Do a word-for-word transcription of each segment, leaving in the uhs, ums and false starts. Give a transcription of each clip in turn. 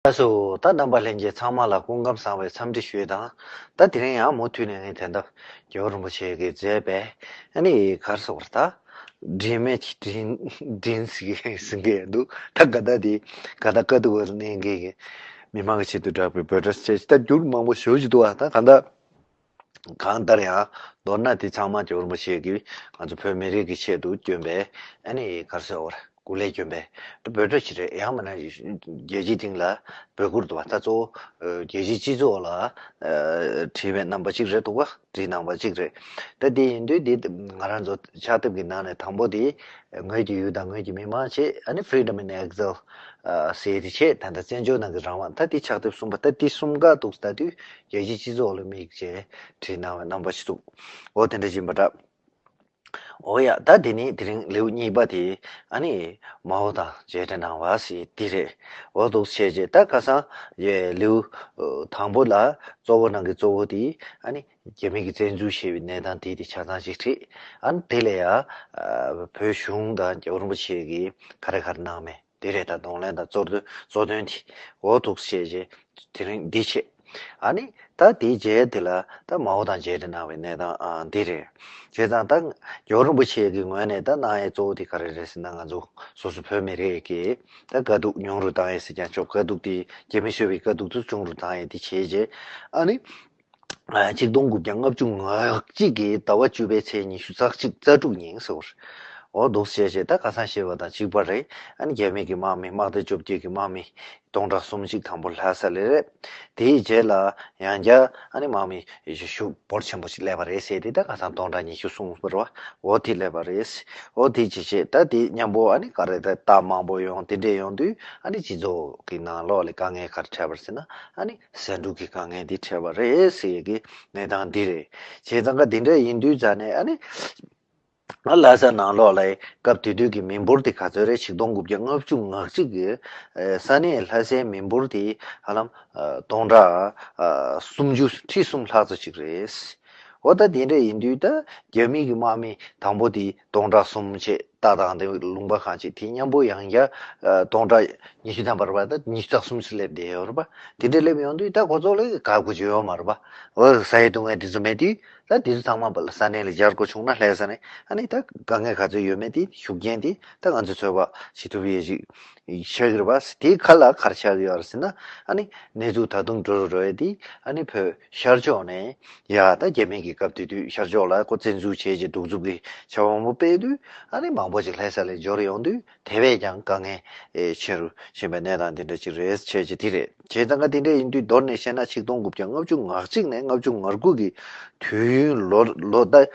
ལགས་སོ། ད་རྣམ་པ་ལྷན་རྒྱས་ཚང་མ་ལ་སྐུ་ཁམས་བཟང་བའི་འཚམས་འདྲི་ཞུས་དང་། ད་དེ་རིང་ཡང་མུ་མཐུད་ནས་ངས་དེ་འདྲ་རྒྱལ་བ་རིན་པོ་ཆེ་གིས་མཛད་པའི་ཨ་ནི་ག་རེ་ཟེར་དགོས་རེད། ད་དྲི་མེད་ཀྱི་དྲིན་དྲིན་ཟེར་གི་ཟེར་གི་འདུག་ད་ག་ད་དེ་ག་ད་དཀའ་སྡུག་གནང་མཁན་གྱི་མི་མང་གི་ཆེད་དུ་བསྒྲགས་པའི་འབོད་སྒྲ་བཅས་ད་འགྱུར་མང་པོ་ཞེ་པོ་ཅིག་འདུག་ད་ག་ད། གང་ལྟར་ཡང་མདོར་ན་དེ་ཚང་མ་རྒྱལ་བ་རིན་པོ་ཆེ་གིས་ང་ཚོ་བོད་མི་རིགས་ཀྱི་ཆེད་དུ་བསྐྱོན་པའི་ཨ་ནི་ག་རེ་ཟེར་དགོས་རེད། སྐུ་ལས་བསྐྱོན་པའི་འབོད་སྒྲ་ཞིག་རེད། ཡང་མིན་ན་རྒྱལ་སྤྱིའི་སྟེང་ལ་འབོད་སྐུལ་འདུག་པ། ད་གཙོ་བོ་རྒྱལ་སྤྱིའི་སྤྱི་ཚོགས་ལ་བྲིས་པའི་རྣམ་པ་གཅིག་རེད་འདུག་པ། བྲིས་གནང་བ་གཅིག་རེད། ད་དེ་ཡིན་དུས་དེ་ང་རང་ཚོ་ཕྱག་དེབ་ཀྱི་ནང་ནས་དང་པོ་དེ། ངོས་ཀྱི་ཡུལ་དང་ངོས་ཀྱི་མི་མང་བྱས། ཨ་ནི་Freedom in Exile ཟེར་དེ་བྱས། ད་ལྟ་བཙན་བྱོལ་ནང་གི་རང་དབང་། ད་དེ་ཕྱག་དེབ་གསུམ་པ། ད་དེ་གསུམ་ཀ་འདུག་ད་དུས་རྒྱལ་སྤྱིའི་སྤྱི་ཚོགས་ལ་དམིགས་བྱས་བྲིས་གནང་བའི་རྣམ་པ་ཞིག་འདུག་འོ་དེ་འདྲ་ཡིན་པ་འདྲ། འོ་ཡ། ད་དེ་ནི་དེ་རིང་ལེའུ་གཉིས་པ་དེ་ཨ་ནི་མའོ་དང་མཇལ་འཕྲད་གནང་བ་ཟེར་དེ་རེད། འོ་འདུག་བྱས་བྱས་ད་ཁ་སང་ཡ་ལེའུ་དང་པོ་ལ་གཙོ་བོ་ནང་གི་གཙོ་བོ་དེ་ཨ་ནི་རྒྱ་མི་གིས་བཙན་འཛུལ་བྱས་པའི་གནས་སྟངས་དེ་དེ་ཆ་ཚང་ཞིག་བྲིས། ཨ་ནི་དེ་ལས་ཡ་བོད་གཞུང་དང་རྒྱལ་བ་རིན་པོ་ཆེ་གིས་ག་རེ་ག་རེ་གནང་མེད་དེ་རེད། ད་གདོང་ལེན་དང་གཙོ་དོན་གཙོ་དོན་དེ་འོ་འདུག་བྱས་བྱས་དེ་རིང་འདི་བྱས། ཨ་ནི་ད་དེའི་རྗེས་དེ་ལ་ད་མའོ་དང་མཇལ་འཕྲད་གནང་བའི་གནས་སྟངས་ཨ་འདི་རེད། བྱས་ཙང་ད་རྒྱལ་བ་རིན་པོ་ཆེ་གི་ངོས་ནས་ད་གནང་ཡས་གཙོ་བོ་དེ་ག་རེ་རེད་ཟེར་ན། ང་ཚོ་སོ་སོ་བོད་མི་རིགས་ཀྱི་ད་དཀའ་སྡུག་ཉུང་རུ་བཏང་ཡས་ཟེར་ཀྱང་ཆོག་དཀའ་སྡུག་དེ་རྒྱ་མི་གཞུང་གི་དཀའ་སྡུག་དེ་ཆུང་རུ་བཏང་ཡས་དེ་བྱས་རྗེས། ཨ་ནི་ཆིག་སྟོང་དགུ་བརྒྱ་ལྔ་བཅུ་ང་གཅིག་གི་ཟླ་བ་བཅུ་པའི་ཚེས་ཉི་ཤུ་རྩ་གཅིག་རྩ་དྲུག་ཉིན་ཟེར་བ་རེད། འོ་འདུག་བྱས་བྱས་ད་ཁ་སང་བཤད་པ་དང་གཅིག་པ་རེད། ཨ་ནི་རྒྱ་མི་གི་དམག་མི་དམག་སྡེ་བཅོ་བརྒྱད་ཀྱི་དམག་མི་སྟོང་ཕྲག་གསུམ་གཅིག་དང་པོ་ལྷ་ས་ལ་རེད། དེའི་རྗེས་ལ་ཡང་བསྐྱར་ཨ་ནི་དམག་མི་ཤུགས་འབོར་ཆེན་པོ་ཞིག་སླེབས་པ་རེད་ཟེར་དེ། ད་ཁ་སང་སྟོང་ཕྲག་ཉི་ཤུ་གསུངས་པ་རེད་བ། འོ་དེ་སླེབས་པ་རེད། འོ་དེ་བྱས་བྱས་ད་དེ་མཉམ་པོ་ཨ་ནི་ག་རེ་ད་རྟགས་མང་པོ་ཡོང་དེ་འདྲས་ཡོང་དུས། ཨ་ནི་སྤྱི་ཚོགས་ཀྱི་ནང་ལོགས་ལ་དཀའ་ངལ་ག་རེ་འཕྲད་པ་རེད་ཟེར་ན། ཨ་ནི་ཟ་འབྲུ་གི་དཀའ་ངལ་འདི་འཕྲད་པ་རེད་ཟེར་ཡས་ཀྱི་གནས་སྟངས་འདི་རེད། བྱས་ཙང་ཀ་དེ་འདྲ་ཡིན་དུས་ཙང་ནས་ཨ་ནི་ང་ལྷ་ས་ནང་ལོགས་ལ་སྐབས་དེ་དུས་ཀྱི་མི་འབོར་དེ་ག་ཚོད་རེད། ཆིག་སྟོང་དགུ་བརྒྱ་ལྔ་བཅུ་ང་གཅིག་གི་ས་གནས་ལྷ་སའི་མི་འབོར་དེ་ཧ་ལམ་སྟོང་ཕྲག་སུམ་ཅུ་ཁྲི་གསུམ་ལྷག་ཙམ་ཅིག་རེད། འོ་ད་དེ་འདྲ་ཡིན་དུས་ད་རྒྱ་མི་གི་དམག་མི་དང་པོ་དེ་སྟོང་ཕྲག་གསུམ་བྱས། རྟ་དང་དེ་ལུང་པ་གང་ཅི་དེ་མཉམ་པོ་ཡང་བསྐྱར་ཨ་སྟོང་ཕྲག་ཉི་ཤུ་ཐམ་པ་རེད་པ། ད་ཉི་ཤུ་རྩ་གསུམ་ཙམ་སླེབས་བསྡད་ཡོད་རེད་པ། དེ་འདྲ་སླེབས་ཡོང་དུས་ད་ཁོ་ཚོ་ལ་དགའ་དགོས་ཀྱི་ཡོད་མ་རེད་པ། འོ་ཟ་ཡས་བཏུང་ཡས་དེ་ཚོ་མེད་དུས། ད་དེ་ཚོ་ཚང་མ་ས་གནས་ལ་སྦྱར་དགོས་བྱུང་ན། ལྷ་ས་ནས་ཨ་ནི་ད་དཀའ་ངལ་ག་ཚོད་ཡོད་མེད་དེ་ཤུགས་རྐྱེན་དེ་ད་ང་ཚོས་ཚོད་དཔག་བྱེད་ཐུབ་ཡས་ཅིག་ཆགས་ཀྱི་རེད་པ། དེའི་ཁ་ལ་ག་རེ་ཆགས་ཀྱི་ཡོད་རེད་ཟེར་ན། ཨ་ནི་གནས་ཚུལ་ད་དུང་འགྲོ་རུ་འགྲོ་ཡས་དེ་ཨ་ནི་བོད་ཤར་ཕྱོགས་ནས་ཡ་ད་རྒྱ་མི་གི་སྐབས་དེ་དུས་ཤར་ཕྱོགས་ལ་ཁོ་བཙན་འཛུལ་བྱས་རྗེས་གདུག་རྩུབ་ཀྱི་བྱ་བ་མང་པོ་སྤེལ་དུས། ཨ་ནི་མང་པོ་ཅིག་ལྷ་ས་ལ་འབྱོར་ཡོང་དུས་དེ་བས་ཀྱང་དཀའ་ངལ་ཨེ་ཆེ་རུ་ཕྱིན་པའི་གནས་སྟངས་དེ་འདྲ་ཅིག་རེད་བྱས་རྗེས་དེ་རེད། བྱས་ཙང་ཀ་དེ་འདྲ་ཡིན་དུས་མདོར་ནས་བཤད་ན། ཆིག་སྟོང་དགུ་བརྒྱ་ལྔ་བཅུ་ང་གཅིག་ནས་ལྔ་བཅུ་ང་དགུ་གི་དུས་ཡུན་ལོ་ལོ་ཟླ་བརྒྱད་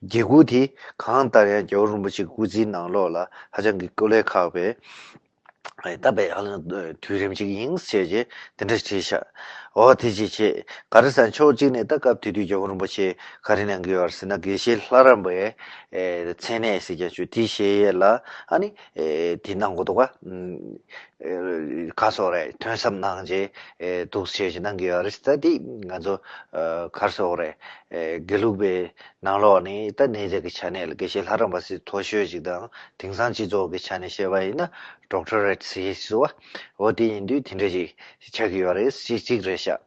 དགུ་དེ་གང་ལྟར་ཡང་རྒྱལ་བ་རིན་པོ་ཆེའི་སྐུ་ཚེའི་ནང་ལོགས་ལ་ཧ་ཅང་གི་སྐུ་ལས་ཁག་པའི་ཨེ་ད་བས་ཧ་ལམ་དུས་རིམ་ཅིག་ཡིན་ཟེར་བྱས་དེ་འདྲ་བྲིས་ཤག་འོ་དེ་ཅིག་བྱས། ག་རེ་ཟེར་ན་ཕྱོགས་གཅིག་ནས་ད་སྐབས་དེ་དུས་རྒྱལ་བ་རིན་པོ་ཆེ་ག་རེ་གནང་གི་ཡོད་རེད་ཟེར་ན། དགེ་བཤེས་ལྷ་རམས་པའི་ཨེ་མཚན་གནས་ཟེར་ཀྱང་ཆོག་དེ་བཞེས་ཡས་ལ་ཨ་ནི་ཨེ་དེ་གནང་དགོས་འདུག་ག་ཨེ་ག་སོགས་རེད། ཐོན་བསམ་གནང་རྗེས་ཨེ་འདུག་བྱས་ཅིག་གནང་གི་ཡོད་རེད། ད་དེ་ང་ཚོ་ཨེ་ག་སོགས་རེད། ཨེ་དགེ་ལུགས་པའི་ནང་ལོགས་ནས་ད་ནད་བརྒྱ་གི་ཆ་ནས་ལ་དགེ་བཤེས་ལྷ་རམས་པ་ཟེར་མཐོ་ཤོས་ཅིག་དང་། དེང་སང་སྤྱི་ཚོགས་ཀྱི་ཆ་ནས་བཤད་པ་ཡིན་ན་ཌོག་ཊོ་རེཊ་ཟེར་ཞུ་བ། འོ་དེ་ཡིན་དུས་དེ་འདྲ་ཞིག་ཆགས་ཀྱི་ཡོད་རེད། ཞིག་གཅིག་རེད་ཤག་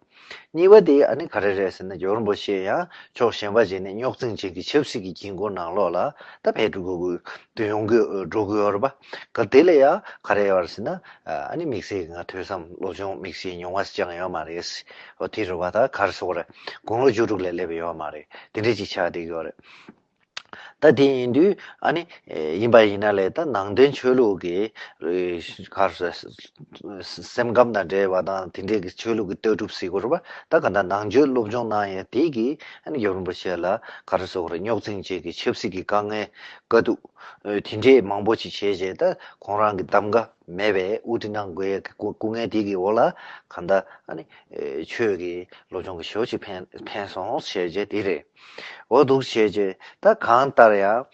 གཉིས་པ་དེ་ཨ་ནི་ག་རེ་རེད་ཟེར་ན། རྒྱལ་བ་རིན་པོ་ཆེ་ཡང་ཕྱོགས་གཞན་པ་ཞིག་ནས་རྙོག་འཛིང་ཅན་གྱི་ཆབ་སྲིད་ཀྱི་དཀྱིལ་འཁོར་ནང་ལོགས་ལ་ད་ཕེབས་འགྲོ་དགོས། དུ་ཡོང་གི་འགྲོ་གི་ཡོད་རེད་པ། ག་དེ་ལ་ཡང་ག་རེ་ཡོད་རེད་ཟེར་ན། ཨ་ནི་དམིགས་བསལ་གྱི་ང་ཐོས་བསམ་སློབ་སྦྱོང་དམིགས་བསལ་མྱོང་བ་ཅང་ཡོད་མ་རེད། འོ་དེ་རེད་པ། ད་ག་རེ་ཟེར་དགོས་རེད། དགུང་ལོ་བཅུ་དྲུག་ལས་སླེབས་ཡོད་མ་རེད། དེ་འདྲ་ཅིག་ཆགས་བསྡད་ཀྱི་ཡོད་རེད། ད་དེ་ཡིན་དུས་ཨ་ནི་ཡིན་པ་ཡིན་ན་ལས། ད་ནང་བསྟན་ཆོས་ལུགས་ཀྱི་ག་རེ་ཟེར། སེམས་ཁམས་དང་འབྲེལ་བ་དང་དེ་འདྲའི་གི་ཆོས་ལུགས་ཀྱི་ལྟ་གྲུབ་ཟེར་དགོས་རེད་པ། ད་ག་ད་ནང་ཆོས་སློབ་སྦྱོང་གནང་ཡས་དེ་གིས་ཨ་ནི་རྒྱལ་བ་རིན་པོ་ཆེ་ལ་ག་རེ་ཟེར་དགོས་རེད། རྙོག་འཛིང་ཅན་གྱི་ཆབ་སྲིད་ཀྱི་དཀའ་ངལ་དཀའ་སྡུག་དེ་འདྲས་མང་པོ་ཅིག་བྱས་རྗེས། ད་ཁོང་རང་གི་གདམ་ག་མེད་པའི་དབུ་ཁྲིད་གནང་དགོས་ཡས་ཀྱི་སྐུ་སྐུ་ངལ་དེ་གི་འོག་ལ་གང་ལྟར་ཨ་ནི་ཆོས་ཀྱི་སློབ་སྦྱོང་གི་ཞོ་ཅིག་ཕན་ཕན་སོང་ཟེར་བྱས་དེ་རེད། འོ་འདུག་བྱས་རྗེས་ད་གང་ལྟར་ཡང་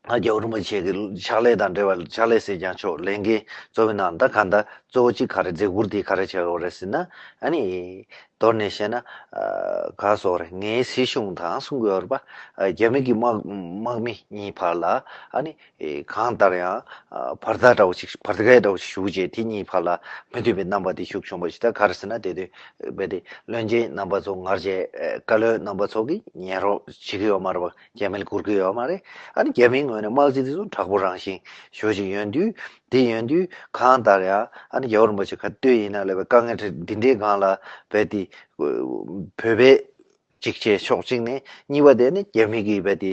ཨ་རྒྱལ་བ་རིན་པོ་ཆེ་གི་ཕྱག་ལས་དང་འབྲེལ་བ། ཕྱག་ལས་ཟེར་ཀྱང་ཆོག་ལས་འགན་གཙོ་བོའི་ནང་ད་གང་ལྟར་ གཙོ་བོ་གཅིག་ག་རེ་མཛད་ཁུར་དེ་ག་རེ་བྱས་ཡོད་རེད་ཟེར་ན། ཨ་ནི་མདོར་ནས་བཤད་ན། ཨ་ག་སོགས་རེད། ངའི་སྲིད་གཞུང་དང་གསུང་གི་ཡོད་རེད་པ། ཨ་རྒྱ་མི་གི་དམག་དམག་མི་གཉིས་བར་ལ་ཨ་ནི་གང་ལྟར་ཡང་ཨ་བར་ཐག་འདྲ་བོ་ཞིག་བར་ཐག་འདྲ་བོ་ཞིག་ཞུགས་རྗེས་དེ་གཉིས་བར་ལ་མི་མཐུན་པའི་རྣམ་པ་དེ་ཤུགས་ཆེན་པོ་ཞིག་ད་ག་རེ་ཟེར་ན། དེ་དུས་རྦད་དེ་བློན་ཆེན་རྣམ་པ་ཚོ་ངར་རྗེས་བཀའ་བློན་རྣམ་པ་ཚོ་གིས་ཉན་རོགས་བྱེད་ཀྱི་ཡོད་མ་རེད་པ། རྒྱ་མིར་བསྐུར་གྱི་ཡོད་མ་རེད། ཨ་ནི་རྒྱ་མིའི་ངོས་ནས་དམག་སྤྱི་དེ་ཚོ་དྲག་པོ་རང་བཞིན་ཞེ་པོ་ཅིག་ཡོད་དུས། དེ་ཡིན་དུས་གང་ལྟར་ཡང་ཨ་ནི་རྒྱལ་བ་རིན་པོ་ཆེ་ག་དུས་ཡིན་ན་ལས་པའི་དཀའ་ངལ་འདི་འདྲའི་སྒང་ལ་རྦད་དེ་བོད་པའི་གཅིག་བྱས་ཕྱོགས་གཅིག་ནས། གཉིས་པ་དེ་ནི་རྒྱ་མི་གིས་རྦད་དེ་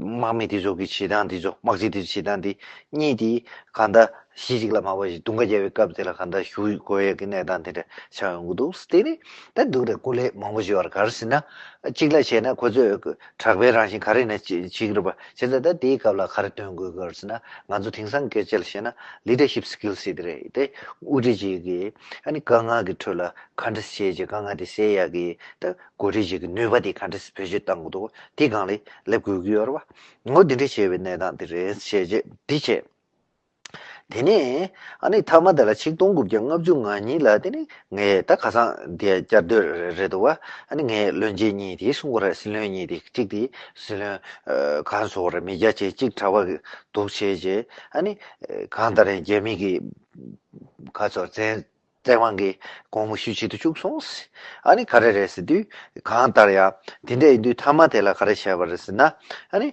དམག་མི་དེ་ཚོ་གི་བྱེད་སྟངས་དེ་ཚོ། དམག་སྤྱི་དེ་ཚོ་བྱེད་སྟངས་དེ་གཉིས་དེ་གང་ལྟར་གཞི་གཅིག་ལ་མ་བབས་ཤིང་དུང་དཀར་རྒྱག་པའི་སྐབས་དེ་ལ་གང་ལྟར་ཞུ་དགོས་ཡས་ཀྱི་གནས་སྟངས་དེ་འདྲ་ཆགས་ཡོང་གི་འདུག་དེ་ནི་ད་འདུག་རེད། སྐུ་ལས་མང་པོ་ཞིག་ཡོད་རེད། ག་རེ་ཟེར་ན། གཅིག་ལ་བྱས་ན་ཁོ་ཚོས་དྲག་པོའི་རང་བཞིན་ག་རེ་ནས་བྱེད་ཀྱི་རེད་པ། བྱས་ཙང་ད་དེའི་སྐབས་ལ་ག་རེ་སྟོན་དགོས་ཀྱི་རེད་ཟེར་ན། ང་ཚོ་དེང་སང་སྐད་ཆ་ལ་བཤད་ན་ལི་ཌར་ཤིབ་སི་ཀིལ་ཟེར་དེ་རེད། དེ་དབུ་ཁྲིད་ཅིག་གིས་ཨ་ནི་དཀའ་ངལ་གྱི་ཁྲོད་ལ་ག་འདྲ་བྱས་རྗེས་དཀའ་ངལ་དེ་སེལ་ཡག་གི་ད་འགོ་ཁྲིད་ཅིག་གི་ནུས་པ་དེ་ག་འདྲ་བེད་སྤྱོད་བཏང་དགོས་འདུག་དེ་སྒང་ལ་སླེབས་དགོས་ཀྱི་ཡོད་རེད་པ། འོ་དེ་འདྲ་བྱས་པའི་གནས་སྟངས་དེ་རེད། བྱས་རྗེས་དེ་བྱས། དེ་ནས་ཨ་ནི་མཐའ་མ་དེ་ལ་ཆིག་སྟོང་དགུ་བརྒྱ་ལྔ་བཅུ་ང་གཉིས་ལ་དེ་ནི་ངས་ད་ཁ་སང་འདི་བསྐྱར་ཟློས་རེད་འདུག་བ། ཨ་ནི་ངས་བློན་ཆེན་གཉིས་དེ་གསུང་གི་རེད། སྲིད་བློན་གཉིས་དེ། གཅིག་དེ་སྲིད་བློན་ཨ་གང་ཟེར་དགོས་རེད། མི་སྐྱ་ཅན་གཅིག་གྲྭ་པ་གི་འདུག་བྱས་རྗེས་ཨ་ནི་ཨ་གང་ལྟར་རྒྱ་མི་གི་ག་ཚོད་བཙན་བཙན་དབང་གི་དགོངས་པ་ཞུ་བྱེད་དུ་བཅུག་སོང་། ཨ་ནི་ག་རེ་རེད་ཟེར་དུས་གང་ལྟར་ཡང་དེ་འདྲ་ཡིན་དུས་མཐའ་མ་དེ་ལ་ག་རེ་བྱས་པ་རེད་ཟེར་ན། ཨ་ནི།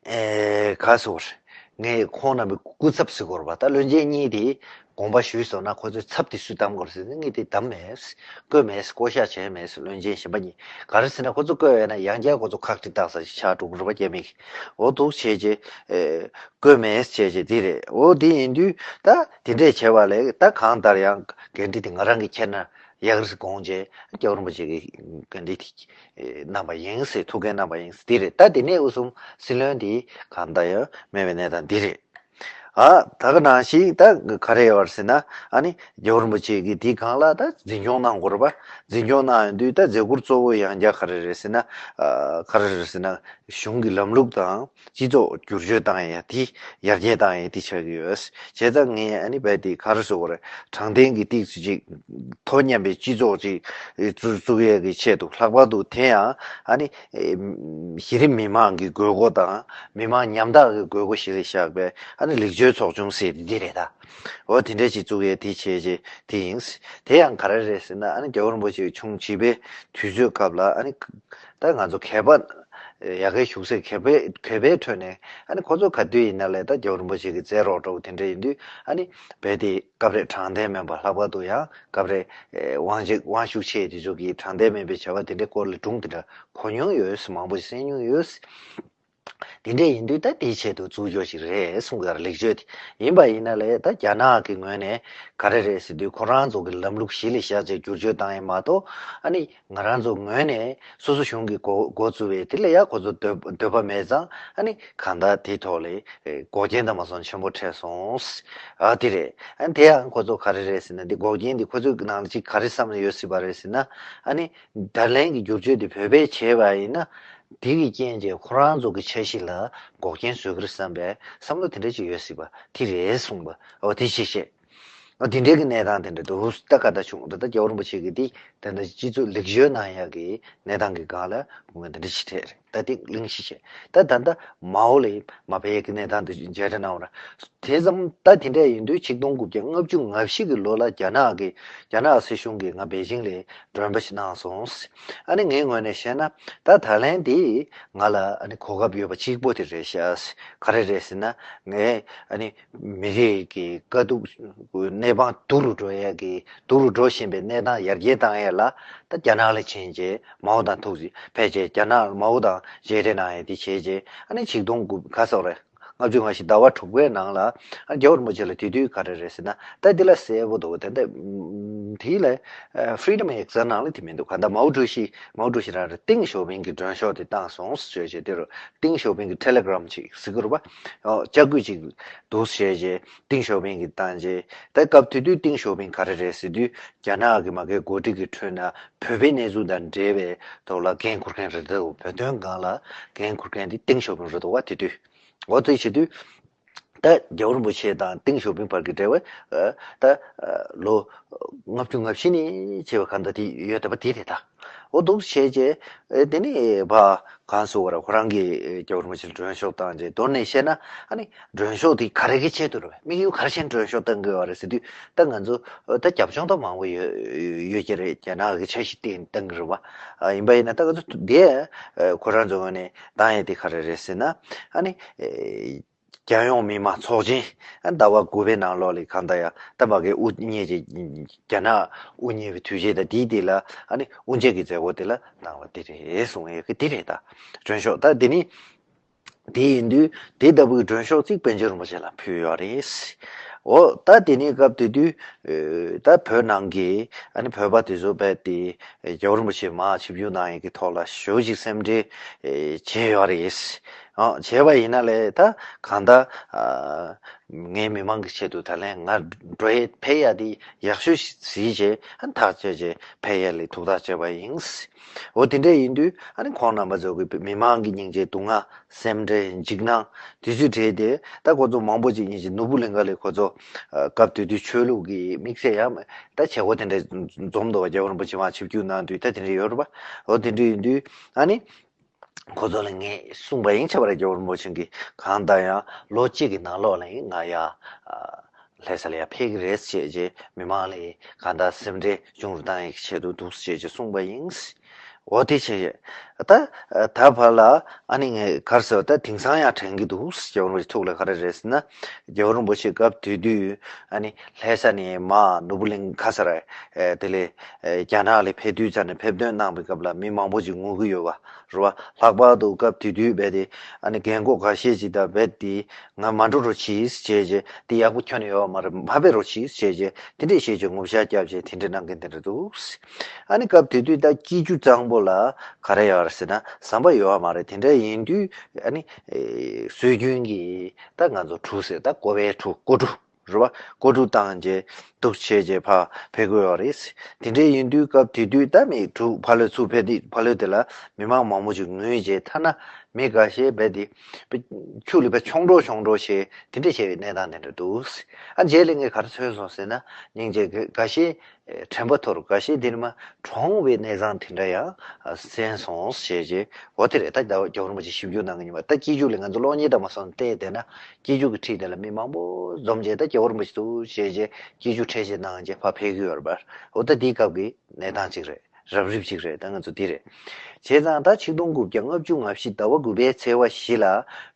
ཨེ་ག་ཟེར་དགོས་རེད། ངས་ཁོང་རྣམ་པའི་སྐུ་ཚབ་ཟེར་དགོས་རེད་པ། ད་བློན་ཆེན་གཉིས་དེ་དགོངས་པ་ཞུས་སོང་ན་ཁོ་ཚོའི་ཚབ་དེ་སུས་བདམས་དགོས་རེད་ཟེར་ན། ངས་དེ་བདམས་མེད། བསྐོས་མེད། བསྐོ་བཞག་བྱས་མེད། བློན་ཆེན་གཞན་པ་གཉིས། ག་རེ་ཟེར་ན་ཁོ་ཚོ་བསྐོས་ཡོད་ན་ཡང་བསྐྱར་ཁོ་ཚོ་ཁག་དཀྲི་བཏང་ས་ཞིག་ཆགས་འགྲོ་གི་རེད་པ། རྒྱ་མི་གིས། འོ་འདུག་བྱས་རྗེས་ཨེ་བསྐོས་མེད་བྱས་རྗེས་དེ་རེད། འོ་དེ་ཡིན་དུས་ད་དེ་འདྲས་བྱས་པ་ལས་ད་གང་ལྟར་ཡང་འགན་འཁྲི་དེ་ང་རང་གིས་འཁྱེར་ན་ཡག་རེད་དགོངས་རྗེས་རྒྱལ་བ་རིན་པོ་ཆེ་གིས་འགན་འཁྲི་དེ་གནང་བ་ཡིན་ཟེར། ཐུགས་འགན་གནང་བ་ཡིན་ཟེར། དེ་རེད། ད་དེ་ནས་དབུ་གསུམ་སྲིད་བློན་དེ་གང་ལྟར་ཡང་མེད་པའི་གནས་སྟངས་འདི་རེད། ཨ་ད་ག་ནང་བཞིན་ད་ག་རེ་ཡོད་རེད་ཟེར་ན། ཨ་ནི་རྒྱལ་བ་རིན་པོ་ཆེ་གིས་དེའི་སྒང་ལ་ད་འཛིན་སྐྱོང་གནང་དགོས་རེད་པ། འཛིན་སྐྱོང་གནང་ཡོང་དུས་ད་མཛད་ཁུར་གཙོ་བོ་ཡང་བསྐྱར་ག་རེ་རེད་ཟེར་ན། ཨ་ག་རེ་རེད་ཟེར་ན། གཞུང་གི་ལམ་ལུགས་དང་སྤྱི་ཚོགས་བསྒྱུར་བཅོས་བཏང་ཡ་དེ་ཡར་རྒྱས་བཏང་ཡ་དེ་ཆགས་ཀྱི་ཡོད། བྱས་ཙང་ངས་ཨ་ནི་རྦད་དེ་ག་རེ་ཟེར་དགོས་རེད། དྲང་བདེན་གྱི་ཏོག་ཙམ་ཅིག་དོ་མཉམ་པའི་སྤྱི་ཚོགས་ཅིག་བཙུགས་བཙུགས་ཡས་ཀྱི་ཆེད་དུ། ལྷག་པར་དུ་དེ་ཡང་ཨ་ནི་ཨེ་གཞི་རིམ་མི་མང་གི་དགོས་མཁོ་དང་མི་མང་ཉམ་ཐག་གི་དགོས་མཁོ་གཞི་ལ་བཞག་པའི་ཨ་ནི་ལེགས་བཅོས་ཚོགས་ཆུང་ཟེར་དེ་འདི་རེད་ད། འོ་དེ་འདྲ་ཅིག་བཙུགས་ཡས་དེ་བྱས་རྗེས་དེ་ཡིན། དེ་ཡང་ག་རེ་རེད་ཟེར་ན། ཨ་ནི་རྒྱལ་བ་རིན་པོ་ཆེ་ཆུང་བྱིས་པའི་དུས་ཚོད་སྐབས་ལ་ཨ་ནི་ད་ང་ཚོ་མཁས་པ་ཡ་གིའི་བཞུགས་སའི་མཁས་པའི་མཁས་པའི་ཁྲོད་ནས་ཨ་ནི་ཁོ་ཚོ་ག་དུས་ཡིན་ན་ལས་ད་རྒྱལ་བ་རིན་པོ་ཆེ་གི་མཛད་རོགས་འདྲ་བོ་དེ་འདྲ་ཡིན་དུས། ཨ་ནི་རྦད་དེ་སྐབས་རེ་དྲང་བདེན་མིན་པ། ལྷག་པར་དུ་ཡང་སྐབས་རེ་དབང་ཆེ་དབང་ཤུགས་ཆེ་དེ་ཚོ་གིས་དྲང་བདེན་མིན་པའི་བྱ་བ་དེ་འདྲའི་སྐོར་ལ་སྒྲུང་དེ་འདྲ་གོ་མྱོང་ཡོད། མང་པོ་ཞིག་གསན་མྱོང་ཡོད། དེ་འདྲ་ཡིན་དུས་ད་དེའི་ཆེད་དུ་བཙུགས་རྒྱུ་ཞིག་རེད་གསུང་གི་ཡོད་རེད། ལེགས་བཅོས་དེ་ཡིན་པ་ཡིན་ན་ལས་ད་རྒྱ་ནག་གི་ངོས་ནས་ག་རེ་རེད་ཟེར་དུས། ཁོ་རང་ཚོ་གི་ལམ་ལུགས་གཞི་ལ་བཞག་བྱས་བསྒྱུར་བཅོས་བཏང་ཡས་མ་གཏོགས། ཨ་ནི་ང་རང་ཚོ་ངོས་ནས་སོ་སོ་གཞུང་གི་འགོ་འགོ་བཙུགས་པའི་དེ་ལ་ཡ་ཁོ་ཚོ་འདོད་འདོད་པ་མེད་ཙང་། ཨ་ནི་གང་ལྟར་དེའི་ཐོག་ལ་འགོག་རྐྱེན་དང་མ་སོང་ཆེན་པོ་འཕྲད་སོང་། ཨ་དེ་རེད། ཨ་ནི་དེ་ཡང་ཁོ་ཚོ་ག་རེ་རེད་ཟེར་ན། འདི་འགོག་རྐྱེན་འདི་ཁོ་ཚོའི་ནང་ལ་ཅིག་ག་རེ་བསམ་ཡོད་སྲིད་པ་རེད་ཟེར་ན། ཨ་ནི་ད་ལན་གྱི་བསྒྱུར་བཅོས་འདི་བོད་པས་བྱས་པ་ཡིན་ན། དེ་གི་རྐྱེན་གྱིས་ཁོ་རང་ཚོ་གི་འཆར་གཞི་ལ་འགོག་རྐྱེན་བཟོ་གི་རེད་བསམ་པའི་བསམ་བློ་དེ་འདྲ་ཅིག་ཡོད་སྲིད་པ་དེ་རེད་གསུངས་པ། འོ་དེ་ཅིག་བཤད། འོ་དེ་འདྲའི་གི་གནས་སྟངས་དེ་འདྲ་འདུག་ད་ག་ད་བྱུང་། ད་ལྟ་རྒྱལ་བ་རིན་པོ་ཆེ་གིས་དེ་ད་ལྟ་སྤྱི་ཚོགས་ལེགས་བཅོས་གནང་ཡག་གི་གནས་སྟངས་ཀྱི་སྒང་ལ་ངས་འདི་འདྲ་ཞིག་བྲིས་རེད། ད་དེ་གླེང་གཞི་བྱས། ད་ད་ལྟ་མའོ་ལ་མ་ཕེབས་ཡག་གི་གནས་སྟངས་དེ་མཇལ་འཕྲད་གནང་བ་རེད། དེ་ཙམ། ད་དེ་འདྲ་ཡིན་དུས་ཆིག་སྟོང་དགུ་བརྒྱ་ལྔ་བཅུ་ང་བཞི་གི་ལོ་ལ་རྒྱ་ནག་གི་རྒྱ་ནག་སྲིད་གཞུང་གིས་ང་པེ་ཅིང་ལ་མགྲོན་པོ་ཞིག་གནང་སོང་། ཨ་ནི་ངའི་ངོས་ནས་བཤད་ན། ད་ད་ལན་དེ་ང་ལ་ཨ་ནི་གོ་སྐབས་ཡོད་པ་གཅིག་པོ་དེ་རེད་ཤག་ག་རེ་རེད་ཟེར་ན། ངས་ཨ་ནི་མི་རིགས་ཀྱི་དཀའ་སྡུག་གནས་སྤང་སྡུག་རུ་འགྲོ་ཡས་ཀྱི། སྡུག་རུ་འགྲོ་བཞིན་པའི་གནས་སྟངས་ཡར་རྒྱས་བཏང་ཡས་ལ། ད་རྒྱ་ནག་ལ་ཕྱིན་རྗེས་མའོ་དང་ཐུག་ཕེབས་རྗེས། རྒྱ་ནག་མའོ་དང་མཇལ་འཕྲད་གནང་ཡས་དེ་བྱས་རྗེས། ཨ་ནི་ཆིག་སྟོང་དགུ་ག་ཟེར་དགོས་རེད། ལྔ་བཅུ་ང་བཞི་ཟླ་བ་དྲུག་པའི་ནང་ལ། ཨ་རྒྱལ་བ་རིན་པོ་ཆེ་ལ་དེ་དུས་ག་རེ་རེད་ཟེར་ན། ད་འདི་ལ་གསལ་པོ་འདུག་ད་ལྟ་དེ་ལ་Freedom Exam ནང་ལ་དེ་མི་འདུག་ག་ད་མའོ་ཀྲུའུ་ཞི། མའོ་ཀྲུའུ་ཞི་རང་རེད། ཏེང་ཞའོ་ཕིང་གི་མགྲོན་ཤོག་དེ་བཏང་སོང་ཟེར་བྱས། དེ་རུ་ཏེང་ཞའོ་ཕིང་གི་Telegram་ཅིག་ཟེར་གི་རེད་པ། ཨོ་ལྕགས་སྐུད་ཅིག་འདུག་བྱས་རྗེས་ཏེང་ཞའོ་ཕིང་གིས་བཏང་རྗེས། ད་སྐབས་དེ་དུས་ཏེང་ཞའོ་ཕིང་ག་རེ་རེད་ཟེར་དུས། རྒྱ་ནག་གི་མ་གིའི་འགོ་ཁྲིད་ཀྱི་ཁྲོད་ན་བོད་པའི་གནས་ཚུལ་དང་འབྲེལ་བའི་ཐོག་ལ་འགན་འཁུར་མཁན་རེད་འདུག་བོད་དོན་སྒང་ལ་འགན་འཁུར་མཁན་དེ་ཏེང་ཞའོ་ཕིང་རེད་འདུག་བ། དེ་དུས། འོ་དེ་བྱེད་དུས། ད་རྒྱལ་བ་རིན་པོ་ཆེ་དང་ཏེང་ཞའོ་ཕིང་བར་གྱི་འབྲེལ་བ་ད་ལོ་ལྔ་བཅུ་ང་བཞི་ནས་བྱས་པ་གང་ལྟར་དེ་ཡོད་བསྡད་པ་དེ་རེད་ད། འོ་འདུག་བྱས་རྗེས་དེ་ནས་ཕ་གང་སུ་བར་ཁོ་རང་གིས་རྒྱལ་བ་རིན་པོ་ཆེ་ལ་མགྲོན་ཤོག་བཏང་རྗེས་མདོར་ན་བཤད་ན་ཨ་ནི་མགྲོན་ཤོག་དེ་ག་རེ་གི་ཆེད་དུ་རེད་བས་དམིགས་ཡུལ་ག་རེ་བྱས་ནས་མགྲོན་ཤོག་བཏང་གི་ཡོད་རེད་ཟེར་དུས་ད་ང་ཚོ་ད་རྒྱབ་ལྗོངས་ད་མང་པོ་ཡོད་ཡོད་ཀྱི་རེད། རྒྱ་ནག་གི་འཆར་གཞི་བརྟེན་བཏང་གི་རེད་བ། ཡིན་པ་ཡིན་ན་ད་ང་ཚོ་དེ་ཁོ་རང་ཚོ་ངོས་ནས་བཏང་ཡས་དེ་ག་རེ་རེད་ཟེར་ན་ཨ་ནི། རྒྱལ་ཡོངས་མི་དམངས་ཚོགས་ཆེན་ཟླ་བ་དགུ་པའི་ནང་ལོགས་ལ་གང་ལྟར་ཡང་ད་མ་གི་དབུ་བརྙེས་ཀྱི་རྒྱ་ནག་དབུ་བརྙེས་པའི་དུས་ཆེན་དང་དེའི་དེ་ལ་ཨ་ནི་དབུ་འབྱེད་ཀྱི་མཛད་སྒོ་དེ་ལ་གནང་བ་དེ་རེད་གསུངས་ཡོད་ཀྱི་དེ་རེད་ད། མགྲོན་ཤོག་ད་དེ་ནི་དེ་ཡིན་དུས་དེ་ལྟ་བུའི་མགྲོན་ཤོག་ཅིག་པཎ་ཆེན་རིན་པོ་ཆེ་ལ་ཕུལ་ཡོད་རེད། འོ་ད་དེ་ནི་སྐབས་དེ་དུས་ད་བོད་ནང་གི་ཨ་ནི་བོད་པ་དེ་ཚོ་རྦད་དེ་རྒྱལ་བ་རིན་པོ་ཆེ་མར་ཆིབས་བསྒྱུར་གནང་ཡས་ཀྱི་ཐོག་ལ་ཞེ་པོ་ཅིག་སེམས་ཁྲལ་བྱས་ཡོད་རེད། ཨ་བྱས་པ་ཡིན་ན་ལས་ད་གང་ལྟར་ངའི་མི་མང་གི་ཆེད་དུ་ད་ལན་ང་འགྲོ་ཡས་ཕེབས་ཡས་དེ་ཡག་ཤོས་ཤིག་གཟིགས་བྱས་ཨ་ཐག་བཅད་བྱས་ཕེབས་ཡས་ལ་ཐུགས་ཐག་བཅད་པ་ཡིན། འོ་དེ་འདྲ་ཡིན་དུས་ཨ་ནི་ཁོང་རྣམ་པ་ཚོ་གི་མི་མང་གི་སྙིང་རྗེ་སྡུག་བསྔལ་སེམས་ཁྲལ་འཇིགས་སྣང་དེ་ཚོའི་གྲས་དེ་ད་ཁོ་ཚོ་མང་པོ་ཅིག་ཡིན་ཞིང་ནོར་བུ་གླིང་ཁ་ལ་ཁོ་ཚོ་སྐབས་དེ་དུས་ཆོས་ལུགས་ཀྱི་དམིགས་བསལ་ཡང་ད་བྱེད་སྒོ་དེ་འདྲ་འཛོམས་འདུག་བ། རྒྱལ་བ་རིན་པོ་ཆེ་མར་ཆིབས་བསྒྱུར་གནང་དུས་ད་དེ་འདྲ་ཡོད་རེད་པ། འོ་དེ་འདྲ་ཡིན་དུས་ཨ་ནི། ཁོ་ཚོ་ལ་ངས་གསུངས་པ་ཡིན། ཆ་བར་རྒྱལ་བ་རིན་པོ་ཆེ་གིས་གང་ལྟར་ཡང་ལོ་གཅིག་གི་ནང་ལོགས་ལ་ཡིན་ང་ཡ་ལྷ་ས་ལ་ཡ་ཕེབས་ཀྱི་རེད་ཅེས་བྱས་མི་མང་ལ་གང་ལྟར་སེམས་ཁྲལ་ཆུང་རུ་བཏང་ཡག་ཆེད་དུ་འདུག་ཅེས་བྱས་གསུངས་པ་ཡིན། འོ་དེ་བྱས་ད་ད་བར་ལ་ཨ་ནི་ངས་ག་རེ་ཟེར་བ་ད་དེང་སང་ཡང་དྲན་གྱི་འདུག་རྒྱལ་བ་རིན་པོ་ཆེ་ཐུགས་ལ་ག་རེ་རེད་ཟེར་ན་རྒྱལ་བ་རིན་པོ་ཆེ་སྐབས་དེ་དུས་ཨ་ནི་ལྷ་ས་ནས་མར་ནོར་བུ་གླིང་ཁ་སར་དེ་ལས་རྒྱ་ནག་ལ་ཕེབས་དུས་ཙམ་ནས་ཕེབས་ཐོན་གནང་པའི་སྐབས་ལ་མི་མང་པོ་ཅིག་ངུ་གི་ཡོད་པ། རེད་བ། ལྷག་པར་དུ་སྐབས་དེ་དུས་རྦད་དེ་ཨ་ནི་རྒན་གོག་འགའ་ཤས་ཅིག་དང་རྦད་དེ་ང་མ་འགྲོ་རོགས་གྱིས་བྱས་རྗེས་དེ་ཡག་པོ་ཁྱོན་ནས་ཡོད་པ་མ་རེད། མ་ཕེབས་རོགས་གྱིས་བྱས་རྗེས་དེ་འདྲས་བྱས་རྗེས་ངུ་ཤག་བརྒྱབ་རྗེས་དེ་འདྲས་གནང་མཁན་དེ་འདྲ་འདུག་ཨ་ནི་སྐབས་དེ་དུས་ད་སྐྱིད་ཆུ་གཙང་པོ་ལ་ག་རེ་ཡོད་རེད་ཟེར་ན་ཟམ་པ་ཡོད་པ་མ་རེད། དེ་འདྲ་ཡིན་དུས་ཨ་ནི་སྲོལ་རྒྱུན་གྱི་ད་ང་ཚོ་གྲུ་ཟེར་ད་ཀོ་བའི་གྲུ་ཀོ་གྲུ། རེད་བ། ཀོ་གྲུ་བཏང་རྗེས་འདུག་བྱས་རྗེས་ཕར་ཕེབས་དགོས་ཡོད་རེད། དེ་འདྲས་ཡིན་དུས་སྐབས་དེ་དུས་ད་མི་གྲུ་ཕར་ལོག་ཚུར་ཕེབས་དུས་ཕར་ལོག་དེ་ལ་མི་མང་མང་པོ་ཅིག་ངུས་རྗེས་ཐ་ན་མི་འགའ་ཤས་རྦད་དེ་ཆུ་ལ་ཕར་མཆོང་གྲོགས་མཆོང་གྲོགས་བྱས་དེ་འདྲས་བྱས་པའི་གནས་སྟངས་དེ་འདྲ་འདུག་ཨ་རྗེས་ལ་ངས་ག་རེ་ཚོར་སོང་ཟེར་ན་སྙིང་རྗེ་འགའ་ཤས་དྲན་པ་འཐོར། འགའ་ཤས་དེ་ནས་མར་གྲོངས་པའི་གནས་སྟངས་དེ་འདྲ་ཡང་གསན་སོང་ཞེས་རྗེས་འོ་དེ་རེད། ད་རྒྱལ་བ་རིན་པོ་ཆེ་ཞིབ་འཇུག་གནང་གི་ཡིན་པ། ད་སྐྱིད་ཆུ་ལ་ང་ཚོ་གློག་བརྙན་དང་མ་སོང་བལྟས་བསྡད་ན་སྐྱིད་ཆུ་གི་འཁྲིས་དེ་ལ་མི་མང་པོ་འཛོམས་རྗེས་ད་རྒྱལ་བ་རིན་པོ་ཆེ་འདུག་ཞེས་རྗེས་སྐྱིད་ཆུ་འཕྲེད་བཞེས་གནང་རྗེས་ཕར་ཕེབས་ཀྱི་ཡོད་རེད་པ། འོ་ད་དེའི་སྐབས་ཀྱི་གནས་སྟངས་གཅིག་རེད། རབ་རིབ་ཅིག་རེད། ད་ང་ཚོ་འདི་རེད། བྱས་ཙང་ད་ཆིག་སྟོང་དགུ་བརྒྱ་ལྔ་བཅུ་ང་བཞི་ཟླ་བ་དགུ་པའི་ཚེས་པ་བཞི་ལ་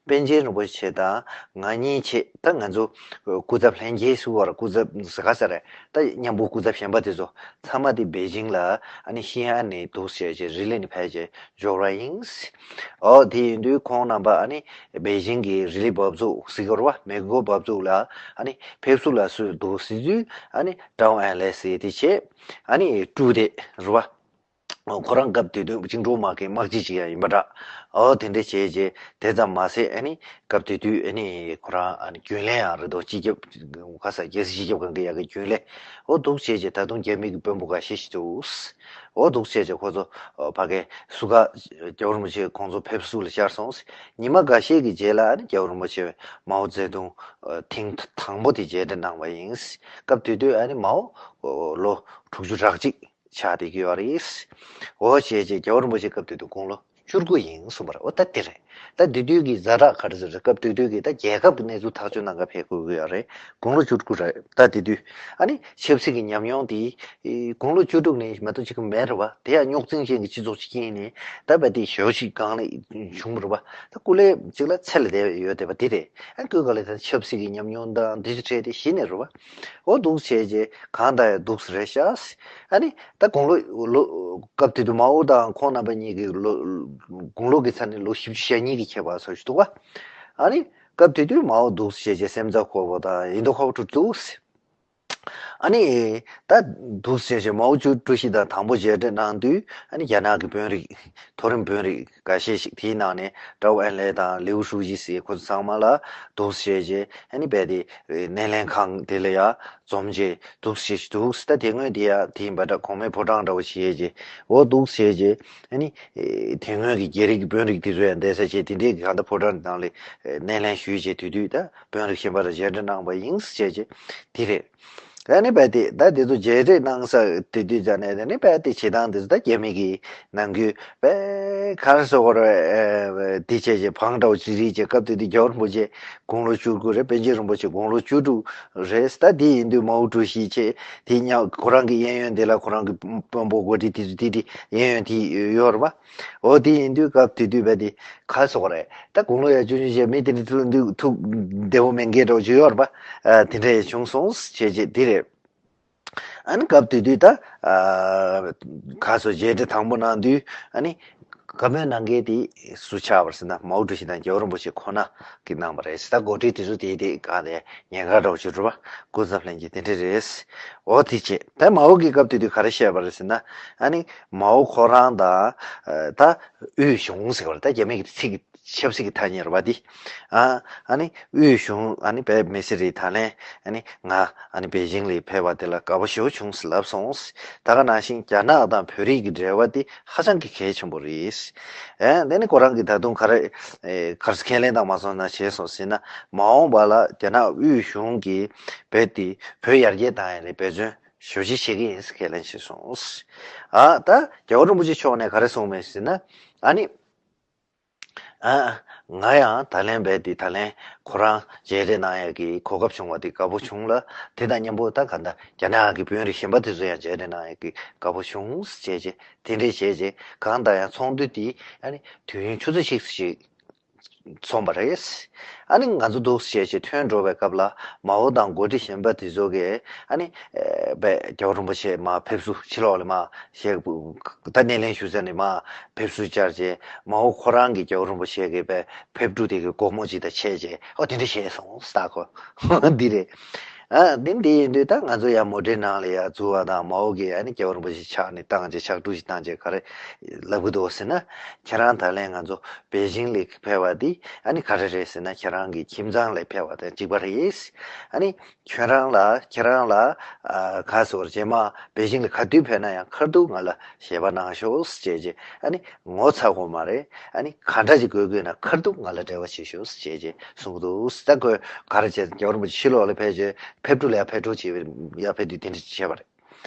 པཎ་ཆེན་རིན་པོ་ཆེ་དང་ང་གཉིས་བྱས་ད་ང་ཚོ་སྐུ་ཚབ་ལྷན་རྒྱས་སུ་བར་སྐུ་ཚབ་ཟ་ག་ས་རེད། ད་མཉམ་པོ་སྐུ་ཚབ་གཞན་པ་དེ་ཚོ་ཚང་མ་དེ་པེ་ཅིང་ལ་ཨ་ནི་ཤིན་ཨན་ནས་འདུག་བྱས་རྗེས་རི་ལི་ནས་ཕེབས་རྗེས་འབྱོར་བ་ཡིན། འོ་དེ་ཡིན་དུས་ཁོང་རྣམ་པ་ཨ་ནི་པེ་ཅིང་གི་རི་ལི་འབབ་ཚུགས་ཟེར་གི་རེད་བ། མེག་གོ་འབབ་ཚུགས་ལ་ཨ་ནི་ཕེབས་བསུ་ལ་སུ་འདུག་ཟེར་དུས་ཨ་ནི་ཀྲའོ་ཨན་ལེ་ཟེར་དེ་བྱས། ཨ་ནི་ཀྲུའུ་ཏེ་རེད་བ། ཁོ་རང་སྐབས་དེ་དུས་བཅིངས་འགྲོལ་དམག་གི་དམག་སྤྱི་ཅིག་ཡང་ཡིན་པ་འདྲ། འོ་དེ་འདྲ་བྱས་རྗེས་དེ་ཙམ་མ་ཟད་ཨ་ནི་སྐབས་དེ་དུས་ཨ་ནི་ཁོ་རང་ཨ་ནི་རྒྱུན་ལས་ཡང་རེད་དོ། སྤྱི་ཁྱབ་ག་ས་རྒྱལ་སྲིད་སྤྱི་ཁྱབ་ཁང་གི་ཡ་གི་རྒྱུན་ལས། འོ་འདུག་བྱས་རྗེས་ད་དུང་རྒྱ་མི་གི་དཔོན་པོ་འགའ་ཤས་ཤིག་འདུག་འོ་འདུག་བྱས་རྗེས་ཁོ་ཚོ་ཕ་གའི་སུ་ག་རྒྱལ་བ་རིན་པོ་ཆེ་ཁོང་ཚོ་ཕེབས་བསུ་ལ་བཅར་སོང་། ཉི་མ་འགའ་ཤས་ཀྱི་རྗེས་ལ་ཨ་ནི་རྒྱལ་བ་རིན་པོ་ཆེ་མའོ་ཙེ་ཏུང་ཐེངས་དང་པོ་དེ་མཇལ་འཕྲད་གནང་བ་ཡིན། སྐབས་དེ་དུས་ཨ་ནི་མའོ་ལོ་དྲུག་ཅུ་རེ་གཅིག་ཆགས་བསྡད་ཀྱི་ཡོད་རེད། འོ་བྱས་རྗེས་རྒྱལ་བ་རིན་པོ་ཆེ་སྐབས་དེ་དུས་དགུང་ལོ་བཅུ་དགུ་ཡིན་གསུངས་པ་རེད། འོ་ད་དེ་རེད། ད་དེ་དུས་ཀྱི་ཛ་དྲག་ག་རེ་ཟེར། སྐབས་དེ་དུས་ཀྱི་ད་རྒྱལ་ཁབ་ཀྱི་གནས་ཚུལ་ཐག་གཅོད་གནང་ག་ཕེབས་དགོས་ཀྱི་ཡོད་རེད། དགུང་ལོ་བཅུ་དགུ་རེད། ད་དེ་དུས་ཨ་ནི་ཆབ་སྲིད་ཀྱི་ཉམས་མྱོང་དེ་དགུང་ལོ་བཅུ་དྲུག་ནས་མ་གཏོགས་བྱེད་ཀྱི་མེད་རེད་བ། དེ་ཡང་རྙོག་འཛིང་ཅན་གྱི་སྤྱི་ཚོགས་ཤིག་ཡིན་ནས་ད་རྦད་དེ་ཞེ་པོ་ཅིག་གང་ལ་བྱུང་རེད་བ། ད་སྐུ་ལས་གཅིག་ལ་ཚེ་ལ་བསྡད་ཡོད་བསྡད་པ་དེ་རེད། ཨ་སྐུའི་སྐབས་ལ་ད་ཆབ་སྲིད་ཀྱི་ཉམས་མྱོང་དང་འདི་ཚོ་འཕྲད་དེ་གཞི་ནས་རེད་བ། འོ་འདུག་བྱས་རྗེས་གང་ལྟར་ཡང་འདུག་སེ་རེད་ཤག་ཨ་ནི་ད་དགུང་ལོ་ལོ་སྐབས་དེ་དུས་མའོ་དང་ཁོང་རྣམ་པ་གཉིས་ཀྱི་ལོ་དགུང་ལོ་གི་ཚད་ནི་ལོ་བཞི་བཅུ་ཞེ་གཉིས་ཀྱི་ཁྱད་པར་ཙམ་ཞིག་འདུག་བ། ཨ་ནི་སྐབས་དེ་དུས་མའོ་འདུག་སེ་བྱས་རྗེས་སེམས་རྩ་འཁོལ་པོ་དང་ཡིན་མདོག་ཁ་པོ་འཁྲུག་འདུག་སེ། ཨ་ནི་ད་འདུག་ཟེར་བྱས་མའོ་ཀྲུའུ་ཀྲུའུ་ཞི་དང་དང་པོ་མཇལ་འཕྲད་གནང་དུས། ཨ་ནི་རྒྱ་ནག་གི་དཔོན་རིགས། མཐོ་རིམ་དཔོན་རིགས་འགའ་ཤས་ཤིག་དེའི་ནང་ནས་ཀྲའོ་ཨན་ལེ་དང་ལིའུ་ཧྲུའུ་ཅི་ཟེར། ཁོ་ཚོ་ཚང་མ་ལ་འདུག་ཟེར་བྱས། ཨ་ནི་རྦད་དེ་སྣེ་ལེན་ཁང་དེ་ལ་ཡ་འཛོམས་བྱས་འདུག་ཟེར་བྱས། འདུག་ཟེར་ད་དེ་སྔོན་དེ་ཡ་དེ་ཡིན་པ་འདྲ། གོང་མའི་ཕོ་བྲང་འདྲ་བོ་བྱས་བྱས། འོ་འདུག་ཟེར་བྱས། ཨ་ནི་དེ་སྔོན་གྱི་རྒྱ་རིགས་ཀྱི་དཔོན་རིགས་དེ་ཚོ་ཡང་བསྡད་ས་བྱས། དེ་འདྲའི་གི་གང་ལྟར་ཕོ་བྲང་ནང་ལ་སྣེ་ལེན་ཞུས་བྱས། དེ་དུས་ད་དཔོན་རིགས་གཞན་པ་དང་མཇལ་འཕྲད་གནང་བ་ཡིན་ཟེར་བྱས་བྱས་དེ་རེད། ཨ་ནི་རྦད་དེ་ད་དེ་ཚོ་མཇལ་འཕྲད་གནང་ས་དེ་དུས་ཙ་ནས། ཨ་ནི་རྦད་དེ་བྱེད་སྟངས་དེ་ཚོ་ད་རྒྱ་མི་གི་ནང་ཁུལ་རྦད་ག་རེ་ཟེར་དགོས་རེད། དེ་བྱས་བྱས་བང་འདྲ་བོ་ཅིག་རིལ་བྱས། སྐབས་དེ་དུས་རྒྱལ་བ་རིན་པོ་ཆེ་དགུང་ལོ་བཅུ་དགུ་རེད། པཎ་ཆེན་རིན་པོ་ཆེ་དགུང་ལོ་བཅུ་དྲུག་རེད། ད་དེ་ཡིན་དུས་མའོ་ཀྲུའུ་ཞི་བྱས་དེ་ཉག་ཁོ་རང་གི་གཡས་གཡོན་དེ་ལ་ཁོ་རང་གི་དཔོན་པོ་འགོ་ཁྲིད་དེ་ཚོ་དེ་དེ་གཡས་གཡོན་དེ་ཡོད་རེད་པ། འོ་དེ་ཡིན་དུས་སྐབས་དེ་དུས་རྦད་དེ་ག་རེ་ཟེར་དགོས་རེད། ད་དགུང་ལོ་ཡ་བཅུ་གཉིས་བྱས་མི་དེ་འདྲ་ཐུག་འདུག་ཐུག་བདེ་པོ་མེད་མཁན་འདྲ་བོ་ཅིག་ཡོད་རེད་པ། ཨ། དེ་འདྲ་ཡང་བྱུང་སོང་བྱས་བྱས་དེ་རེད། ཨ་ནི་སྐབས་དེ་དུས་ད། ཨ། ག་རེ་ཟེར། མཇལ་འཕྲད་དང་པོ་གནང་དུས། ཨ་ནི་བཀའ་མོལ་གནང་མཁན་དེ་སུ་ཆགས་པ་རེད་ཟེར་ན། མའོ་ཀྲུའུ་ཞི་དང་རྒྱལ་བ་རིན་པོ་ཆེ་ཁོ་ན་གིས་གནང་བ་རེད། ད་འགོ་ཁྲིད་དེ་ཚོ་དེ་དེ་ག་དེ་ཉེན་ཁ་འདྲ་བོ་ཅིག་རེད་པ། སྐུ་ཚབ་ལྷན་རྒྱས་དེ་འདྲ་རེད། འོ་དེ་བྱས། ད་མའོ་གིས་སྐབས་དེ་དུས་ག་རེ་བཤད་པ་རེད་ཟེར་ན། ཨ་ནི་མའོ་ཁོ་རང་དང་། ཨ། ད་དབུས་གཞུང་ཟེར་བ་རེད། ད་རྒྱ་མི་གི་ཚིག་གི་ཆབ་སྲིད་ཀྱི་ཐ་སྙད་རེད་པ་འདི། ཨ། ཨ་ནི་དབུས་གཞུང་། ཨ་ནི་བོད་མི་སེར་རེད། ད་ལན་ཨ་ནི་ང་ཨ་ནི་པེ་ཅིང་ལ་ཕེབས་པ་དེ་ལ་དགའ་པོ་ཞེ་པོ་བྱུང་ཟེར་ལབ་སོང་། ད་ག་ནང་བཞིན་རྒྱ་ནག་དང་བོད་རིགས་ཀྱི་འབྲེལ་བ་འདི་ཧ་ཅང་གི་གལ་ཆེན་པོ་རེད། ཨེ། དེ་ནི་ཁོ་རང་གིས་ད་དུང་ག་རེ། ཨེ། ག་རེ་ཁས་ལེན་བཏང་མ་སོང་ན་བྱས་སོང་ཟེར་ན། མ་འོངས་པ་ལ་རྒྱ་ནག་དབུས་གཞུང་གིས་བོད་དེ་བོད་ཡར་རྒྱས་བཏང་ཡ་ལ་འབད་བརྩོན་ཞེ་པོ་ཅིག་བྱེད་ཀྱི་ཡིན་ཟེར་ཁས་ལེན་བྱས་སོང་། ཨ། ད་རྒྱལ་བ་རིན་པོ་ཆེ་མཆོག་ནས་ག་རེ་གསུངས་མེད་ཟེར་ན། ཨ་ནི། ཨ། ང་ཡང་ད་ལན་རྦད་དེ་ད་ལན་ཁོ་རང་མཇལ་འཕྲད་གནང་ཡག་གི་གོ་སྐབས་བྱུང་བ་དེ་དགའ་པོ་བྱུང་ལ། དེ་དང་མཉམ་པོ་ད་གང་ལྟར་རྒྱ་ནག་གི་དཔོན་རིགས་གཞན་པ་དེ་ཚོ་ཡང་མཇལ་འཕྲད་གནང་ཡག་གི་དགའ་པོ་བྱུང་ཟེར་བྱས་བྱས། དེ་འདྲས་བྱས་བྱས་གང་ལྟར་ཡང་ཚོགས་འདུ་དེ་ཨ་ནི་དུས་ཡུན་ཆུ་ཚོད་གཅིག་ཙམ་ཞིག་འཛོམས་པ་རེད། ཨ་ནི་ང་ཚོ་འདུག་བྱས་བྱས་ཐོན་འགྲོ་བའི་སྐབས་ལ། མའོ་དང་འགོ་ཁྲིད་གཞན་པ་དེ་ཚོ་གིས་ཨ་ནི། ཨེ། རྦད་རྒྱལ་བ་རིན་པོ་ཆེ་མར་ཕེབས་བསུ་ཕྱི་ལོགས་ལ་མར་བྱས། ད་སྣེ་ལེན་ཞུ་ས་ནས་མར་ཕེབས་བསུ་བཅར་བྱས། མའོ་ཁོ་རང་གིས་རྒྱལ་བ་རིན་པོ་ཆེ་གི་རྦད་ཕེབས་འབྲུ་དེ་གི་སྒོར་མོ་ཅིག་དང་ཕྱད་བྱས། ཨོ། དེ་འདྲ་བྱས་སོང་ཟེར། ད་ཁོ་འདི་རེད། ཨ། དེ་འདི་ཡིན་དུས་ད་ང་ཚོ་ཡར་མོ་ཊའི་ནང་ལ་ཡར་འཛུལ་བ་དང་། མའོ་གིས་ཨ་ནི་རྒྱལ་བ་རིན་པོ་ཆེ་ཕྱག་ནས་བཏང་བྱས། ཕྱག་དྲུག་ཅིག་བཏང་བྱས་ག་རེ་ལབ་ཀྱི་འདུག་ཟེར་ན། ཁྱེད་རང་ད་ལན་ང་ཚོ་པེ་ཅིང་ལ་ཕེབས་པ་འདི་ཨ་ནི་ག་རེ་རེད་ཟེར་ན། ཁྱེད་རང་གི་ཁྱིམ་ཚང་ལ་ཕེབས་པ་དང་གཅིག་པ་རེད། ཨ་ནི་ཁྱོད་རང་ལ། ཁྱེད་རང་ལ། ཨ། ག་རེ་ཟེར། རྗེས་མ་པེ་ཅིང་ལ་ག་དུས་ཕེབས་ན་ཡང་ཁ་ཐུག་ང་ལ་ཞལ་པར་གནང་ཤོག་ཟེར་བྱས་བྱས། ཨ་ནི་ངོ་ཚ་དགོས་མ་རེད། ཨ་ནི་ག་འདྲ་ཅིག་དགོས་དགོས་ན་ཁ་ཐུག་ང་ལ་འབྲེལ་བ་བྱེད་ཤོག་ཟེར་བྱས་བྱས་གསུང་གི་འདུག། ད་ཁོས་ག་རེ་བྱས། རྒྱལ་བ་རིན་པོ་ཆེ་ཕྱི་ལོགས་ལ་ཕེབས་བྱས། ཕེབས་འབྲུ་ལ་ཡར་ཕེབས་འགྲོ་བྱས། ཡར་ཕེབས་དུས་དེ་འདྲ་བྱས་པ་རེད།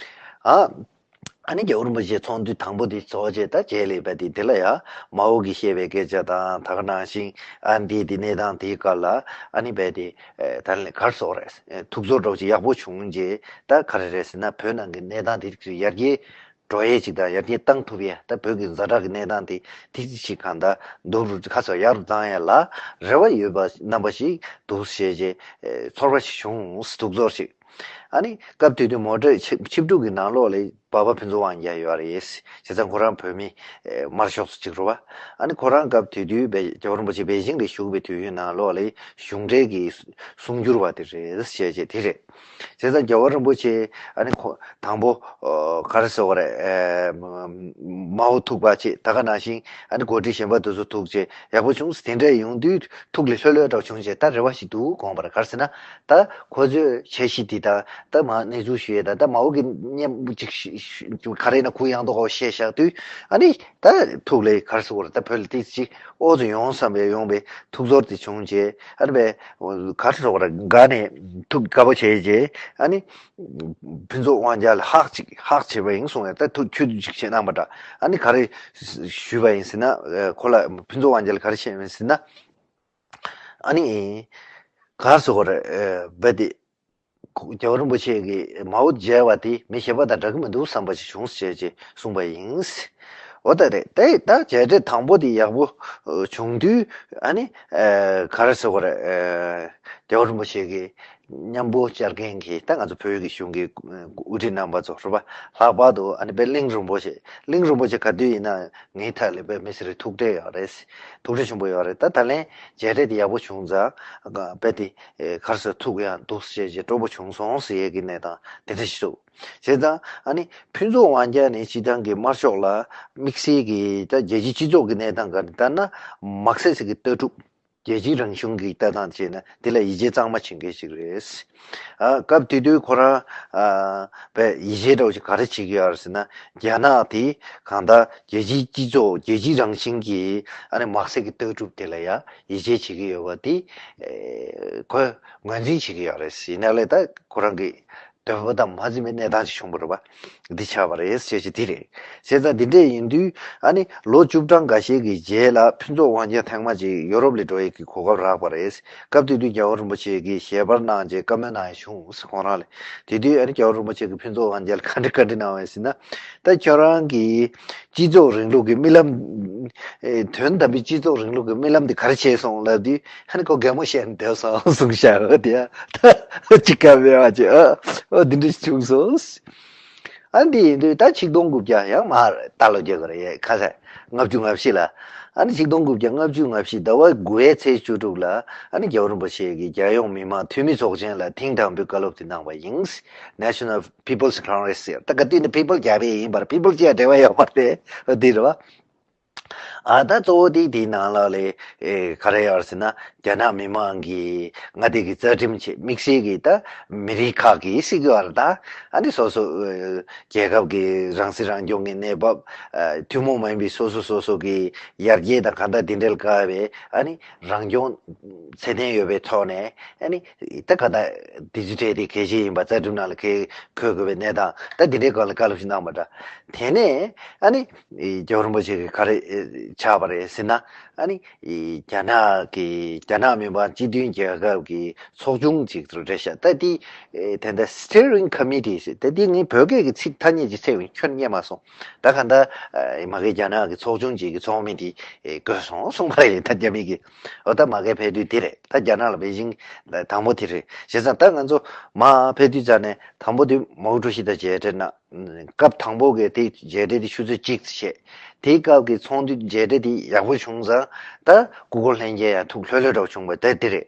ཨ། ཨ་ནི་རྒྱལ་བ་རིན་པོ་ཆེ་ཚོགས་འདུ་དང་པོ་དེ་ཚོགས་བྱས། ད་རྗེས་ལ་རྦད་དེ་དེ་ལ་ཡ་མའོ་གིས་བཤད་པའི་སྐད་ཆ་དང་། ད་ག་ནང་བཞིན་ཨ་འདི་དེ་གནས་སྟངས་དེའི་སྐོར་ལ་ཨ་ནི་རྦད་དེ། ཨེ། ད་ལན་ག་རེ་ཟེར་དགོས་རེད། ཨེ། ཐུགས་ཚོར་འདྲ་བོ་ཅིག་ཡག་པོ་བྱུང་རྗེས། ད་ག་རེ་རེད་ཟེར་ན། བོད་ནང་གི་གནས་སྟངས་དེ་ཡར་རྒྱས་འགྲོ་ཡས་ཅིག་དང་། ཡར་རྒྱས་བཏང་ཐུབ་ཡས། ད་བོད་ཀྱི་ཛ་དྲག་གི་གནས་སྟངས་དེ་ཏོག་ཙམ་ཅིག་གང་ལྟར་འདུག་རུ་ཁ་སོ་ཡག་རུ་བཏང་ཡས་ལ་རེ་བ་ཡོད་པ་རྣམ་པ་ཞིག་འདུག་ཟེར་བྱས་བྱས། ཨེ། ཚོར་བ་ཞིག་བྱུང་། ཐུགས་ཚོར་ཞིག། ཨ་ནི་སྐབས་དེ་དུས་མོ་ཊའི་ཆིབས་ཆིབས་གྲུ་གི་ནང་ལོགས་ལ་འབའ་པ་ཕུན་ཚོགས་དབང་རྒྱལ་ཡོད་རེད། བྱས་ཙང་ཁོ་རང་བོད་མི། ཨེ། དམར་ཤོག་ཅིག་རེད་པ། ཨ་ནི་ཁོ་རང་སྐབས་དེ་དུས་རྦད་རྒྱལ་བ་རིན་པོ་ཆེ་པེ་ཅིང་ལ་བཞུགས་པའི་དུས་ཡུན་ནང་ལོགས་ལ་གཞུང་འབྲེལ་གྱི་གསུང་སྒྱུར་བ་དེ་རེད་ཟེར་བྱས་དེ་རེད། བྱས་ཙང་རྒྱལ་བ་རིན་པོ་ཆེ་ཨ་ནི་ཁོ་དང་པོ། ཨ། ག་རེ་ཟེར་དགོས་རེད། ཨེ། མའོ་ཐུག་པ་བྱས། ད་ག་ནང་བཞིན་ཨ་ནི་འགོ་ཁྲིད་གཞན་པ་དེ་ཚོ་ཐུག་བྱས་ཡག་པོ་བྱུང་ཟེར། དེ་འདྲ་ཡོང་དུས་ཐུགས་ལ་ལྷོད་ལྷོད་འདྲ་བྱུང་བྱས། ད་རེ་བ་ཞིག་འདུག་དགོངས་པ་རེད། ག་རེ་ཟེར་ན། ད་ཁོ་ཚོས་འཆར་གཞི་འདི་དང་། ད་མར་གནས་ཚུལ་ཞུ་ཡས་དང་། ད་མའོ་གིས་མཉམ་གཅིག་ག་རེ་ཡིན་ན་གུ་ཡངས་ཏོག་ཙམ་བཤད་བཞག་དུས། ཨ་ནི་ད་ཐུགས་ལ་ག་རེ་ཟེར་དགོས་རེད། ད་བོད་ལ་ཏོག་ཙམ་ཅིག་འོ་ཙམ་ཡོང་བསམ་པའི་ཡོང་བའི་ཐུགས་ཚོར་དེ་བྱུང་རྗེས། ཨ་ནི་བས་ག་རེ་ཟེར་དགོས་རེད། དགའ་ནས་ཐུགས་དགའ་པོ་བྱས་རྗེས། ཨ་ནི་ཕུན་ཚོགས་དབང་རྒྱལ་ལ་ཧག་ཅིག་ཧག་བྱས་པ་ཡིན་གསུངས་ཡ། ད་ཐུགས་ཁྱོད་ཅིག་བྱས་གནང་པ་འདྲ། ཨ་ནི་ག་རེ་ཞུས་པ་ཡིན་ཟེར་ན། ཁོ་ལ་ཕུན་ཚོགས་དབང་རྒྱལ་ལ་ག་རེ་བཤད་པ་ཡིན་ཟེར་ན། ཨ་ནི་ག་རེ་ཟེར་དགོས་རེད། རྦད་དེ་རྒྱལ་བ་རིན་པོ་ཆེ་གིས་མའོ་མཇལ་བ་དེ་མི་གཞན་པ་དང་འདྲ་གི་མི་འདུག་བསམ་པ་ཞིག་བྱུང་ཟེར་བྱས་གསུངས་པ་ཡིན། འོ་ད་རེད། དེ་ད་མཇལ་འཕྲད་དང་པོ་དེ་ཡག་པོ་བྱུང་དུས། ཨ་ནི་ག་རེ་ཟེར་དགོས་རེད། རྒྱལ་བ་རིན་པོ་ཆེ་གིས་ མཉམ་པོ་བཅར་མཁན་གྱི་ད་ང་ཚོ་བོད་ཀྱི་གཞུང་གི་དབུ་ཁྲིད་རྣམ་པ་ཚོ་རེད་པ། ལྷག་པར་དུ་ཨ་ནི་དཔེ་གླིང་རིན་པོ་ཆེ། གླིང་རིན་པོ་ཆེ་ག་དུས་ཡིན་ན་ངའི་ཐད་ལ་དཔེ་མི་སེར་ཐུག་འཕྲད་ཡོད་རེད། ཐུག་འཕྲད་ཆེན་པོ་ཡོད་རེད། ད་ད་ལན་མཇལ་འཕྲད་དེ་ཡག་པོ་བྱུང་ཙང་དཔེ་དེ་གར་སོ་ཐུག་ཡང་འདུག་ཟེར་བྱས་སྤྲོ་པོ་བྱུང་སོང་ཟེར་ཡས་ཀྱི་གནས་སྟངས་དེ་འདྲ་ཞིག་འདུག་བྱས་ཙང་ཨ་ནི་ཕུན་ཚོགས་དབང་རྒྱལ་ནི་སྤྱི་བཏང་གི་དམར་ཤོག་ལ་དམིགས་བསལ་གྱི་ད་རྒྱལ་སྤྱིའི་སྤྱི་ཚོགས་ཀྱི་གནས་སྟངས་སྒང་ནས་ལྟ་ན་མ་སེར་ཟེར་གྱི་ལྟ་གྲུབ། རྒྱལ་སྤྱིའི་རང་གཞུང་གི་ལྟ་སྟངས་བྱས་ན་དེ་ལ་ཡིད་ཆེས་གཙང་མ་བྱེད་མཁན་ཞིག་རེད། ཨ་སྐབས་དེ་དུས་ཁོ་རང་ཨ་བས་ཡིད་ཆེས་འདྲ་བོ་ཞིག་ག་རེ་བྱེད་ཀྱི་ཡོད་རེད་ཟེར་ན། རྒྱ་ནག་དེ་གང་ལྟར་རྒྱལ་སྤྱིའི་སྤྱི་ཚོགས་རྒྱལ་སྤྱིའི་རང་བཞིན་གྱི་ཨ་ནི་མ་སེར་གྱི་ལྟ་གྲུབ་དེ་ལ་ཡང་ཡིད་ཆེས་བྱེད་ཀྱི་ཡོད་པ་དེ་ཨེ་ཁོས་ངོས་འཛིན་བྱེད་ཀྱི་ཡོད་རེད་ཟེར་ན་ལས། ད་ཁོ་རང་གི་འདོད་པ་དང་མ་འཛིན་པའི་གནས་སྟངས་ཤིག་བྱུང་བ་རེད་པ། འདི་ཆགས་པ་རེད་ཟེར་གྱི་འདི་རེད། བྱས་ཙང་འདི་འདྲས་ཡིན་དུས་ཨ་ནི་ལོ་བཅུ་གྲངས་འགའ་ཤས་ཀྱི་རྗེས་ལ་ཕུན་ཚོགས་དབང་རྒྱལ་ཐེངས་མ་གཅིག་ཡོ་རོབ་ལ་འགྲོ་ཡས་ཀྱི་གོ་སྐབས་རག་པ་རེད། སྐབས་དེ་དུས་རྒྱལ་བ་རིན་པོ་ཆེ་གིས་ཞལ་པར་གནང་རྗེས་བཀའ་མོལ་གནང་ཡས་བྱུང་ཁོང་རང་ལ། དེ་དུས་ཨ་ནི་རྒྱལ་བ་རིན་པོ་ཆེ་གིས་ཕུན་ཚོགས་དབང་རྒྱལ་ལ་ག་འདྲ་བཀའ་འདྲི་གནང་བ་ཡིན་ཟེར་ན། ད་ཁྱོད་རང་གིས་སྤྱི་ཚོགས་རིང་ལུགས་ཀྱི་རྨི་ལམ། ཨེ་དོན་དམ་པའི་སྤྱི་ཚོགས་རིང་ལུགས་ཀྱི་རྨི་ལམ་དེ་ག་རེ་བྱས་སོང་ལབ་དུས་ཨ་ནི་ཁོ་གད་མོ་བཤད་ནས་བསྡད་སོང་གསུངས་ཤག་འོ་དེ་ཡ་ད་ཅི་ག་བས་བ་ཅི་ཨ་འོ་འདི་འདྲ་བྱུང་སོང་། ཨ་འདི་ཡིན་དུས་ད་ཆིག་སྟོང་དགུ་བརྒྱ་ཡང་མར་ད་ལོ་རྒྱག་གི་རེད། ཡ་ཁ་ས་ལྔ་བཅུ་ང་བཞི་ལ། ཨ་ནི་ཆིག་སྟོང་དགུ་བརྒྱ་ལྔ་བཅུ་ང་བཞི་ཟླ་བ་དགུ་པའི་ཚེས་བཅུ་དྲུག་ལ་ཨ་ནི་རྒྱལ་བ་རིན་པོ་ཆེ་གིས་རྒྱལ་ཡོངས་མི་དམངས་འཐུས་མི་ཚོགས་ཆེན་ལ་ཐེངས་དང་པོའི་བཀའ་སློབ་དེ་གནང་བ་ཡིན། National People's Congress ཟེར། ད་ག་དུས་ནི་People རྒྱ་བོད་ཡིན་པར་People ཅེས་འབྲེལ་བ་ཡོད་པ་དེ་འདི་རེད་བ། ཨ་ད་གཙོ་བོ་དེ་དེའི་ནང་ལ་ལས་ཨེ་ག་རེ་ཡོད་ཟེར་ན། རྒྱ་ནག་མི་དམངས་ཀྱིས་མངའ་སྡེ་གི་རྩ་ཁྲིམས་ཆེད་དམིགས་བསལ་གྱི་ད་མི་རིགས་ཁག་གིས་སྲིད་ཀྱི་བར་ད་ཨ་ནི་སོ་སོ་ཨེ་རྒྱལ་ཁབ་ཀྱི་རང་སྲིད་རང་སྐྱོང་གི་གནས་བབ། ཨ་ཐུན་མོང་མ་ཡིན་པའི་སོ་སོ་སོ་སོ་གི་ཡར་རྒྱས་དང་གང་ལྟར་དེ་འདྲ་ལ་དགའ་བའི་ཨ་ནི་རང་སྐྱོང་ཚད་ལྡན་ཡོད་པའི་ཐོག་ནས་ཨ་ནི། ད་ག་ད་དེ་ཚོའི་གྲས་དེ་གལ་ཆེ་ཡིན་པ་རྩ་ཁྲིམས་ནང་ལ་གལ་འཁོད་དགོས་པའི་གནས་སྟངས་ད་འདི་འདྲའི་སྒང་ལ་བཀའ་སློབ་ཞིག་གནང་བ་འདྲ། དེ་ནས་ཨ་ནི་རྒྱལ་བ་རིན་པོ་ཆེ་གིས་ག་རེ་ཆགས་པ་རེད་ཟེར་ན། ཨ་ནི་རྒྱ་ནག་གི་རྒྱ་ནག་མི་དམངས་སྤྱི་མཐུན་རྒྱལ་ཁབ་ཀྱི་ཚོགས་ཆུང་ཅིག་ཏུ་རེད་ཤག་ད་དེ་དེ་འདྲ་Steering Committee ཟེར། ད་དེ་ངས་བོད་སྐད་ཀྱི་ཚིག་ཐ་སྙད་ཅིག་བཙལ་བས་ཁྱོན་རྙེད་མ་སོང་། ད་ག་ད་མ་གི་རྒྱ་ནག་གི་ཚོགས་ཆུང་ཅིག་གི་ཚོགས་མི་དེ་བསྐོས་སོང་གསུངས་པ་རེད། ད་རྒྱ་མི་གི་འོ་ད་མ་གི་ཕེབས་དུས་དེ་རེད། ད་རྒྱ་ནག་ལ་པེ་ཅིང་དང་པོ་དེ་རེད། བྱས་ཙང་ད་ང་ཚོ་མ་ཕེབས་དུས་ཙ་ནས་དང་པོ་དེ་མའོ་ཀྲུའུ་ཞི་དང་མཇལ་འཕྲད་གནང་། སྐབས་དང་པོ་གི་དེ་མཇལ་འཕྲད་དེ་ཆུ་ཚོད་གཅིག་ཙམ་བྱས། དེའི་སྐབས་ཀྱི་ཚོགས་འདུ་མཇལ་འཕྲད་དེ་ཡག་པོ་བྱུང་ཙང་ད་སྐུ་འཁོར་ལྷན་རྒྱས་ཡང་ཐུགས་ལྷོད་ལྷོད་འདྲ་བོ་བྱུང་བ་དེ་དེ་རེད།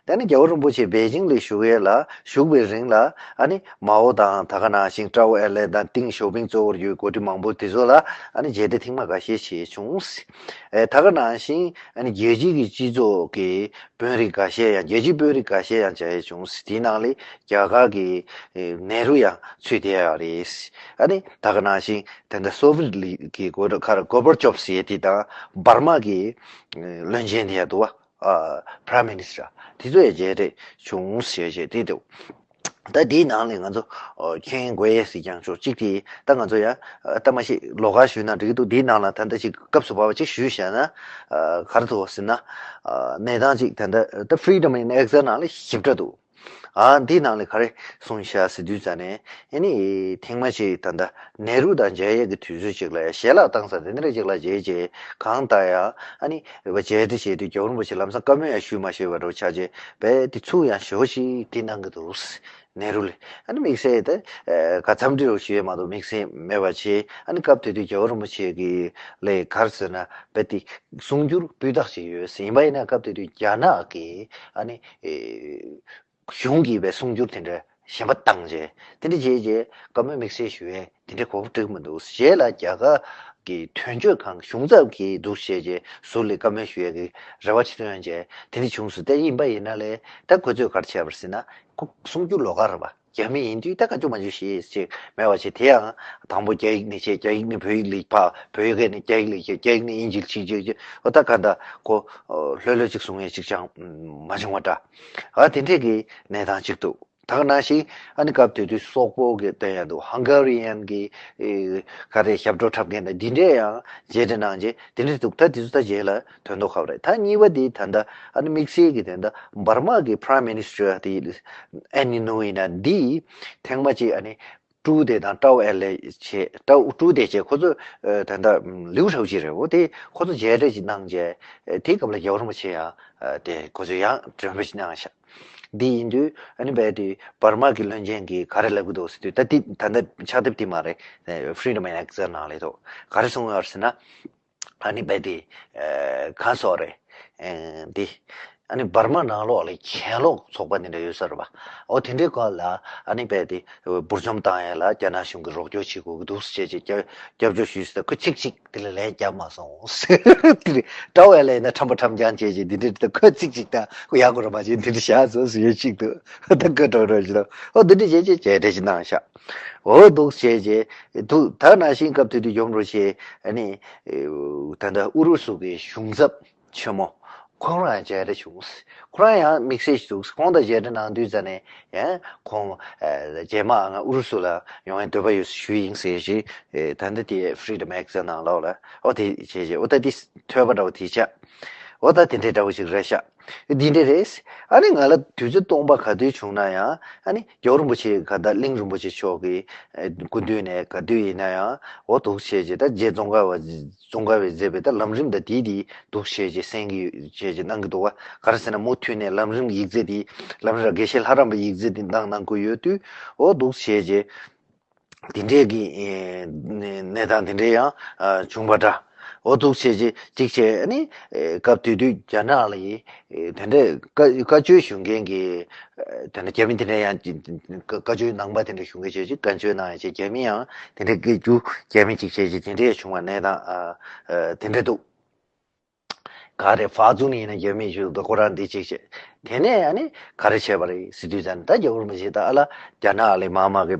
ད་ནི་རྒྱལ་བ་རིན་པོ་ཆེ་པེ་ཅིང་ལ་བཞུགས་ཡས་ལ་བཞུགས་པའི་རིང་ལ་ཨ་ནི་མའོ་དང་ད་ག་ནང་བཞིན་ཀྲའོ་ཨེར་ལེ་དང་ཏིང་ཞའོ་ཕིང་གཙོ་བོར་གྱུར་འགོ་ཁྲིད་མང་པོ་དེ་ཚོ་ལ་ཨ་ནི་མཇལ་འཕྲད་ཐེངས་མ་འགའ་ཤས་བྱས་བྱུང་། ཨེ་ད་ག་ནང་བཞིན་ཨ་ནི་རྒྱལ་སྤྱི་གི་སྤྱི་ཚོགས་ཀྱི་དཔོན་རིགས་འགའ་ཤས་ཡང་རྒྱལ་སྤྱིའི་དཔོན་རིགས་འགའ་ཤས་ཡང་མཇལ་ཡས་བྱུང་། དེའི་ནང་ལས་རྒྱ་གར་གྱི་ཨེ་ནེ་རུ་ཡང་ཚུད་བསྡད་ཡོད་རེད། ཨ་ནི་ད་ག་ནང་བཞིན་དེ་འདྲ་སོ་ཝི་ཡེ་ཊི་ལིག་གི་འགོ་ཁྲིད་ཁར་གོར་བ་ཅོབ་ཟེར་ཡས་དེ་དང་འབར་མ་གི་བློན་ཆེན་དེ་ཡང་འདུག་བ། Prime Minister དེ་ཚོ་ཡང་མཇལ་འཕྲད་བྱུང་ཞེས་བཤད་དེ་འདུག་ད་དེའི་ནང་ལས་ང་ཚོ་མཁྱེན་དགོས་ཡས་ཟེར་ཀྱང་ཆོག་གཅིག་དེ་ད་ང་ཚོ་ཡང་ད་མ་ཤེས་ལོགས་ཀ་ཞུས་ན་འགྲིག་གི་འདུག་དེའི་ནང་ལ་ད་ལྟ་ཅིག་སྐབས་སུ་བབས་པ་ཅིག་ཞུས་བཞག་ན་ག་རེ་འདུག་ཟེར་ན། གནས་སྟངས་ཅིག་ད་ལྟ་ད་Freedom in Exile ནང་ལ་ཞིབ་ཕྲ་འདུག་ཨ་འདི་ནང་ལ་ག་རེ་གསུངས་ཤག་ཟེར་དུས་ཙ་ནས་ཨ་ནི་ཐེངས་མ་ཅིག་ད་ལྟ་ནེ་རུ་དང་མཇལ་ཡས་ཀྱི་དུས་ཚོད་ཅིག་ལ་ཞལ་ལག་བཏང་ས་དེ་འདྲ་ཅིག་ལ་མཇལ་རྗེས་གང་ལྟར་ཡང་ཨ་ནི་མཇལ་འཕྲད་བྱས་དུས་རྒྱལ་བ་རིན་པོ་ཆེ་ལམ་སང་བཀའ་མོལ་ཡང་ཞུས་མ་ཞུས་པ་འདྲ་བོ་ཆགས་རྗེས་རྦད་དེ་ཚུར་ཡང་ཞུ་བ་ཞིག་དེ་གནང་གི་འདུག་ནེ་རུ་ལ་ཨ་ནི་དམིགས་བསལ་དེ་ག་འཚམས་འདྲི་རུ་ཞུ་ཡས་མ་གཏོགས་དམིགས་བསལ་མེད་པ་བྱས། ཨ་ནི་སྐབས་དེ་དུས་རྒྱལ་བ་རིན་པོ་ཆེ་གི་ལས་ག་རེ་ཟེར་ན་རྦད་དེ་གསུང་སྒྱུར་སྤུས་དག་ཅིག་ཡོད་ཟེར། ཡིན་པ་ཡིན་ན་སྐབས་དེ་དུས་རྒྱ་ནག་གི་ཨ་ནི། གཞུང་གིས་པའི་གསུང་སྒྱུར་དེ་འདྲ་ཞན་པ་བཏང་རྗེས་དེ་འདྲ་བྱས་རྗེས་བཀའ་མོལ་དམིགས་བསལ་ཞུ་ཡས་དེ་འདྲ་གོ་སྐབས་འགྲིག་མི་འདུག་རྗེས་ལ་རྒྱ་གར་གྱི་དོན་གཅོད་ཁང་གཞུང་ཚབ་ཀྱིས་འདུག་བྱས་རྗེས་ཟུར་ལ་བཀའ་མོལ་ཞུ་ཡས་ཀྱི་རེ་བ་ཆེ་བཏོན་རྗེས་དེ་འདྲ་བྱུང་སོང་། དེ་ཡིན་པ་ཡིན་ན་ལས་ད་ཁོ་ཚོས་ག་རེ་བྱས་པ་རེད་ཟེར་ན་ཁོ་གསུང་སྒྱུར་ལོགས་ཀ་རེད་པ། རྒྱ་མི་ཡིན་དུས་ད་ག་ཅུང་མ་འཇུ་ཤེས་ཅིག་མེད་པ་བྱས། དེ་ཡང་དང་པོ་རྒྱ་ཡིག་ནས་བྱས་རྒྱ་ཡིག་ནས་བོད་ཡིག་ལ་ཕར་བོད་ཡིག་ནས་རྒྱ་ཡིག་ལ་བྱས་རྒྱ་ཡིག་ནས་དབྱིན་ཇི་ལ་ཕྱིན་བྱས་ཨོ་ད་ག་ད་ཁོ་ལྷོད་ལྷོད་ཅིག་གསུང་ཡས་ཅིག་ཅང་མ་བྱུང་བ་འདྲ། ཨ་དེ་འདྲས་ཀྱི་གནས་སྟངས་ཅིག་འདུག་ད་ག་ནང་བཞིན་ཨ་ནི་སྐབས་དེ་དུས་སོག་པོ་གི་བསྟན་ཡ་འདུག Hungarian གི་ག་རེ་ཞབས་བྲོ་འཁྲབ་མཁན་དང་འདི་འདྲས་ཡང་མཇལ་འཕྲད་གནང་རྗེས་དེ་འདྲས་འདུག་ད་དེ་ཚོ་ད་རྗེས་ལ་དོན་དུ་ཁ་བ་རེད། ད་གཉིས་པ་དེ་ད་ལྟ་ཨ་ནི་དམིགས་བསལ་གྱི་དེ་ད་འབར་མ་གི་Prime Minister དེ་ཨན་ནི་ནུ་ཡིན་ན་འདི་ཐེངས་མ་གཅིག་ཨ་ནི་ཀྲུའུ་ཏེ་དང་ཀྲའོ་ཨེར་ལེ་བྱས་ཀྲའོ་ཀྲུའུ་ཏེ་བྱས་ཁོ་ཚོ་ད་ལྟ་ལིའུ་ཧྲའོ་ཅི་རེད་འོ་དེ་ཁོ་ཚོ་མཇལ་འཕྲད་ཅིག་གནང་རྗེས་དེའི་སྐབས་ལ་རྒྱལ་བ་རིན་པོ་ཆེ་ཡང་དེ་ཁོ་ཚོ་ཡང་མགྲོན་འབོད་ཅིག་གནང་ཤག་འདི་ཡིན་དུས་ཨ་ནི་རྦད་དེ་འབར་མ་གི་བློན་ཆེན་གྱིས་ག་རེ་ལབ་ཀྱི་འདུག་ཟེར་དུས། ད་འདི་ད་ལྟ་ཕྱག་དེབ་འདི་མ་རེད། Freedom and Exile ནང་ལ་འདུག་ག་རེ་གསུངས་ཡོད་ཟེར་ན། ཨ་ནི་རྦད་དེ་གང་སོགས་རེད། འདི་ཨ་ནི་འབར་མ་ནང་ལོགས་ལ་གྱེན་ལོག་ཚོགས་པ་འདི་འདྲ་ཡོད་ས་རེད་པ། འོ་དེ་འདྲའི་སྐོར་ལ་ཨ་ནི་རྦད་དེ་འབུར་འཇོམས་བཏང་ཡས་ལ་རྒྱ་ནག་གཞུང་གིས་རོགས་སྐྱོར་བྱེད་དགོས་ཀྱི་འདུག་ཟེར་བྱས་བྱས་སྐྱབས་སྐྱབས་བཅོལ་ཞུས་ཟེར། ཁོས་ཚིག་གཅིག་དེ་ལ་ལན་བརྒྱབ་མ་སོང་། དེ་རེད། དགྲ་བོ་ལ་ཡིན་ན་ཁྲམ་པ་ཁྲམ་རྐྱང་བྱས་བྱས་འདི་འདྲ་རེད། ཁོས་ཚིག་གཅིག་དང་ཁོ་ཡག་པོ་རེད་མ་བྱས་འདི་འདྲ་བཞག་སོང་ཟེར་ཡས་གཅིག་འདུག་ད་ཁོས་གྲོགས་གྲོགས་ཞིག་དང་འོ་འདི་འདྲ་བྱས་བྱས་བྱས་འདྲ་ཞིག་གནང་ཤག་འོ་འདུག་བྱས་བྱས་འདུག་ད་ནང་བཞིན་སྐབས་དེ་དུས་ཡོམ་རུ་ཆེ་ཨ་ནི་ད་ལྟ་ཨུ་རུ་སུ་གི་གཞུང་ཚབ་ཆེན་མོ་ཁོང་རང་མཇལ་འཕྲད་བྱུང་། ཁོ་རང་ཡང་དམིགས་བསལ་ཞིག་འདུག་ཁོང་དང་མཇལ་འཕྲད་གནང་དུས་ཙ་ནས་ཡང་ཁོང་རྗེས་མ་ང་ཨུ་རུ་སུ་ལ་ཡོང་ཡའི་འདོད་པ་ཡོད་ཞུས་ཡིན་ཟེར་ཞིག་ད་ལྟ་དེ་Freedom Exile ནང་ལོགས་ལ་འོ་དེ་བྱས་བྱས་འོ་ད་དེ་ཐོས་པ་འདྲ་བོ་དེ་ཆགས། འོ་ད་དེ་འདྲའི་འདྲ་བོ་ཞིག་རེད་ཤག་འདི་འདྲ་རེད། ཨ་ནི་ང་ལ་དུས་ཚོད་སྟོང་པ་ག་དུས་བྱུང་ན་ཡང་ཨ་ནི་རྒྱལ་བ་རིན་པོ་ཆེ་ག་ད་གླིང་རིན་པོ་ཆེ་མཆོག་གི་སྐུ་མདུན་ནས་ག་དུས་ཡིན་ན་ཡང་འོ་འདུག་བྱས་བྱས་ད་རྗེ་ཙོང་ཁ་པ་ཙོང་ཁ་པས་མཛད་པའི་ད་ལམ་རིམ་ད་དེའི་དེ་འདུག་བྱས་བྱས་གསན་གྱི་ཡོད་བྱས་བྱས་གནང་གི་འདུག་བ། ག་རེ་ཟེར་ན་མུ་མཐུད་ནས་ལམ་རིམ་ཡིག་རྩིས་དེ་ལམ་རིམ་ར་དགེ་བཤེས་ལྷ་རམས་པའི་ཡིག་རྩིས་དེ་གནང་གནང་གི་ཡོད་དུས་འོ་འདུག་བྱས་བྱས་དེ་འདྲས་ཀྱི་གནས་སྟངས་དེ་འདྲས་ཡང་བྱུང་བ་འདྲ། འོ་འདུག་བྱས་བྱས་གཅིག་བྱས་ཨ་ནི་སྐབས་དེ་དུས་རྒྱ་ནག་ལ་ཡི་དེ་འདྲས་བཀའ་བཀའ་ཆོས་ཞུ་མཁན་གྱི་དེ་འདྲ་རྒྱ་མི་དེ་འདྲས་ཡང་བཀའ་ཆོས་ནང་པ་དེ་འདྲས་ཞུ་མཁན་བྱས་བྱས་བཀའ་ཆོས་གནང་ཡང་བྱས་རྒྱ་མི་ཡང་དེ་འདྲས་སྐད་རྒྱུ་རྒྱ་མི་གཅིག་བྱས་བྱས་དེ་འདྲས་བྱུང་བ་གནས་སྟངས་དེ་འདྲས་འདུག་ག་རེ་ཧྥ་ཙུང་ཡིན་ན་རྒྱ་མིས་ཞུ་འདུག་ཁོ་རང་འདི་གཅིག་བྱས། དེ་ནས་ཨ་ནི་ག་རེ་བྱས་པ་རེད་ཟེར་དུས་ཙམ་ད་རྒྱལ་བ་རིན་པོ་ཆེ་ད་ཨ་ལ་རྒྱ་ནག་ཨ་ལི་མ་མ་གི་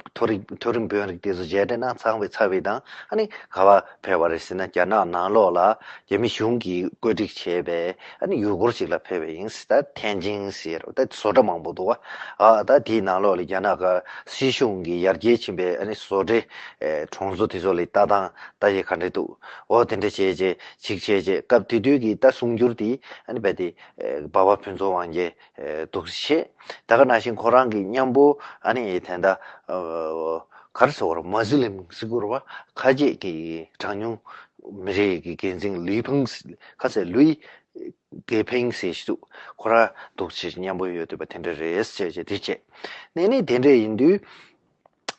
མཐོ་རིམ་མཐོ་རིམ་དཔོན་རིགས་དེ་ཚོ་མཇལ་འཕྲད་གནང་ཚར་བའི་ཚར་བའི་དང་ཨ་ནི་ག་བ་ཕེབས་པ་རེད་ཟེར་ན་རྒྱ་ནག་ནང་ལོགས་ལ་རྒྱ་མི་གཞུང་གིས་བཀོད་སྒྲིག་བྱས་པའི་ཨ་ནི་ཡུལ་སྐོར་ཞིག་ལ་ཕེབས་པ་ཡིན་ཟེར། ད་ཐེན་ཅིང་ཟེར་ད་བཟོ་གྲྭ་མང་པོ་འདུག་བ། ཨ་ད་དེའི་ནང་ལོགས་ལ་རྒྱ་ནག་ག་སྲིད་གཞུང་གི་ཡར་རྒྱས་ཕྱིན་པའི་ཨ་ནི་བཟོ་གྲྭའི་གྲོང་ཚོ་དེ་ཚོ་ལ་ལྟ་སྟངས་ལྟ་ཡས་ག་འདྲ་འདུག་འོ་དེ་འདྲ་བྱས་རྗེས་ཅིག་བྱས་རྗེས་སྐབས་དེ་དུས་ཀྱི་ད་གསུང་སྒྱུར་དེ་ཨ་ནི་རྦད་དེ་ཨེ་འབའ་བ་ཕུན་ཚོགས་དབང་རྒྱལ་ཨེ་འདུག་སེ་བྱས། ད་ག་ནང་བཞིན་ཁོ་རང་གི་མཉམ་པོ་ཨ་ནི་དེ་འདྲ་ཨ་ག་རེ་ཟེར་བ་རེད། མ་ཟི་ལིམ་ཟེར་དགོས་རེད་བ། ཁ་ཆེ་གི་གྲངས་ཉུང་མི་རིགས་ཀྱི་འགན་འཛིན་ལུའི་ཕིང་ཁ་ཟེར་ལུའི་ཀེ་ཕིང་ཟེར་ཞིག་འདུག་ཁོ་རང་འདུག་སེ་མཉམ་པོ་ཡོད་འདུག་པ་དེ་འདྲ་རེད་ཟེར་བྱས་དེ་བྱས། ནས་ནས་དེ་འདྲ་ཡིན་དུས།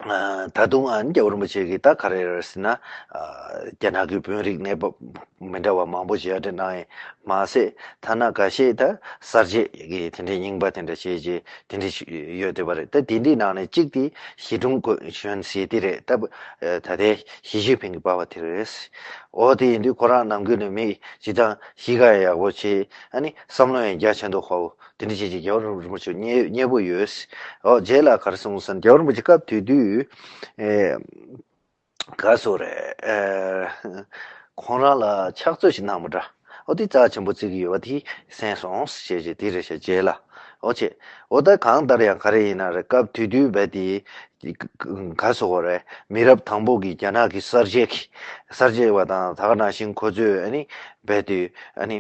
ད་དུང་ཨ་ནི་རྒྱལ་བ་རིན་པོ་ཆེ་གིས་ད་ག་རེ་རེད་ཟེར་ན། རྒྱ་ནག་གི་དཔོན་རིགས་གནས་བབ་མི་འདྲ་བ་མང་པོ་ཞིག་ཡར་འདྲི་གནང་ཡས་མ་ཟད་ཐ་ན་ཁ་ཤས་ད་གསར་བརྗེ་གི་དེ་འདྲའི་རྙིང་པ་དེ་འདྲ་བྱས་རྗེས་དེ་འདྲ་ཞིག་ཡོད་བསྡད་པ་རེད། ད་དེ་འདྲའི་ནང་ནས་གཅིག་དེ་ཞི་ཀྲུང་གོ་གཞོན་ཟེར་དེ་རེད། ད་ད་ལྟའི་ཞི་ཅིན་ཕིང་གི་པ་ཕ་དེ་རེད། འོ་དེ་ཡིན་དུས་ཁོ་རང་ནམ་རྒྱུན་ནས་མི་སྤྱིར་བཏང་གཤིས་ཀ་ཡག་པོ་བྱས་ཨ་ནི་བསམ་བློ་ཡང་རྒྱ་ཆེན་པོ་ཁོ། དེ་འདྲ་བྱས་ཀྱི་རྒྱལ་བ་རིན་པོ་ཆེ་མཉེས་མཉེས་པོ་ཡོད། ཨོ་རྗེས་ལ་ག་རེ་གསུངས་སམ། རྒྱལ་བ་རིན་པོ་ཆེ་སྐབས་དེ་དུས་ཨེ་ག་སོ་རེད། ཨེ་ཁོང་རང་ལ་ཕྱག་ཚོད་ཅིག་གནང་བ་འདྲ། ཨོ་དེ་རྩ་ཆེན་པོ་བརྩི་གི་ཡོད་པ་དེ་གསན་སོང་ཞེས་བྱས་དེ་རེད་ཤག་རྗེས་ལ་ཨོ་ཆེ། ཨོ་ད་གང་ལྟར་ཡང་ག་རེ་ཡིན་ན་རེད། སྐབས་དེ་དུས་བས་དེ་ག་སོ་གོ་རེད། མི་རབས་དང་པོ་གི་རྒྱ་ནག་གི་གསར་བརྗེ་གི་གསར་བརྗེ་བ་དང་ད་ག་ནང་བཞིན་ཁོ་ཚོས་ཨ་ནི་བས་དུས་ཨ་ནི་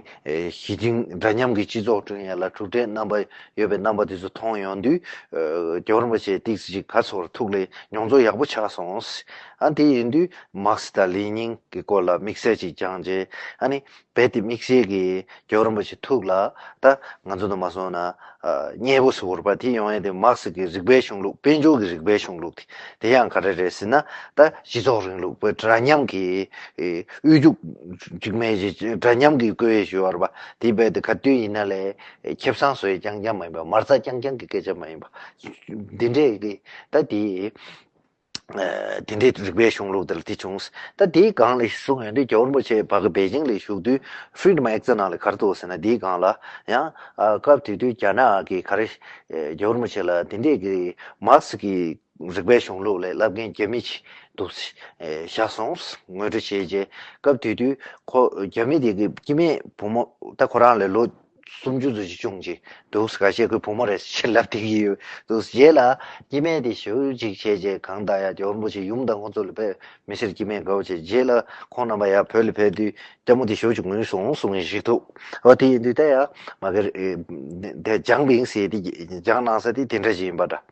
ཞི་མཐུན་འདྲ་མཉམ་གྱི་སྤྱི་ཚོགས་བསྐྲུན་ཡ་ལ་གྲུབ་འབྲས་རྣམ་པ་ཡོད་པའི་རྣམ་པ་དེ་ཚོ་མཐོང་ཡོང་དུས་རྒྱལ་བ་རིན་པོ་ཆེ་ཏིག་ཙི་ཅིག་ག་ཚོར་ཐུགས་ལ་མྱོང་ཚོར་ཡག་པོ་ཆགས་སོང་། ཨ་དེ་ཡིན་དུས་མཱག་སི་དང་ལེ་ཉིན་གྱི་སྐོར་ལ་དམིགས་བསལ་ཅིག་སྦྱངས་རྗེས་ཨ་ནི་རྦད་དེ་དམིགས་བསལ་གྱི་རྒྱལ་བ་རིན་པོ་ཆེ་ཐུགས་ལ་ད་ང་ཚོ་ནང་མ་སོང་ན་མཉེས་པོ་ཟེར་བ་དེ་ཡོང་ཡས་དེ་མཱག་སི་ཀྱི་རིག་པའི་གཞུང་ལུགས་དཔལ་འབྱོར་གྱི་རིག་པའི་གཞུང་ལུགས་དེ་དེ་ཡང་ག་རེ་རེད་ཟེར་ན་ད་སྤྱི་ཚོགས་རིང་ལུགས་པའི་འདྲ་མཉམ་གྱི་དབུལ་ཕྱུག་གཅིག་མེད་ཀྱི་འདྲ་མཉམ་གྱི་བཀོད་ཡས་ཞུ་བར་བ་དེ་རྦད་དེ་ག་དུས་ཡིན་ན་ལས་ཁེ་བཟང་བཟོ་ཡས་རྐྱང་རྐྱང་མ་ཡིན་པ་མ་རྩ་རྐྱང་རྐྱང་གི་སྐད་ཆ་མ་ཡིན་པ་འདི་འདྲས་ཀྱི་ད་དེ། དེ་འདྲའི་རིག་པའི་གཞུང་ལུགས་དེ་ལ་དེ་བྱུང་། ད་དེའི་སྒང་ལ་གསུངས་ཡོང་དུས་རྒྱལ་བ་རིན་པོ་ཆེ་ཕ་གི་པེ་ཅིང་ལ་བཞུགས་དུས་Freedom Exile ནང་ལ་ག་རེ་འདུག་ཟེར་ན་དེའི་སྒང་ལ་ཡང་སྐབས་དེ་དུས་རྒྱ་ནག་གི་ག་རེ་རྒྱལ་བ་རིན་པོ་ཆེ་ལ་དེ་འདྲའི་གི་མཱག་སི་ཀྱི་རིག་པའི་གཞུང་ལུགས་ལས་བསླབ་མཁན་རྒྱ་མི་ཅིག་འདུག་བཞག་སོང་ངོ་སྤྲོད་བྱས་རྗེས་སྐབས་དེ་དུས་ཁོ་རྒྱ་མི་དེ་གི་སྐྱེ་དམན་བུ་མོ་ད་ཁོ་རང་ལས་ལོ་སུམ་ཅུ་ཙམ་ཅིག་ཆུང་ཅིག་འདུག་ཁ་ཤས་ཁོའི་བུ་མོ་རེད་ཅེས་ལབ་བསྡད་ཀྱི་ཡོད་འདུག་རྗེས་ལ་སྐྱེ་དམན་དེ་ཞེ་པོ་ཅིག་བྱས་རྗེས་གང་ལྟར་ཡང་རྒྱལ་བ་རིན་པོ་ཆེ་ཡུམ་དང་ཁོང་ཚོ་ལ་ཕེབས་མི་སེར་སྐྱེ་དམན་དགའ་བོ་བྱས་རྗེས་ལ་ཁོང་རྣམ་པ་ཡར་བོད་ལ་ཕེབས་དུས་ལྟད་མོ་དེ་ཞེ་པོ་ཅིག་ངུས་སོང་གསུང་མཁན་ཞིག་འདུག་འོ་དེ་ཡིན་དུས་ད་ཡང་མ་གིར་དེ་སྦྱངས་པ་ཡིན་ཟེར་དེ་སྦྱངས་གནང་ས་དེ་དེ་འདྲ་ཞིག་ཡིན་པ་འདྲ།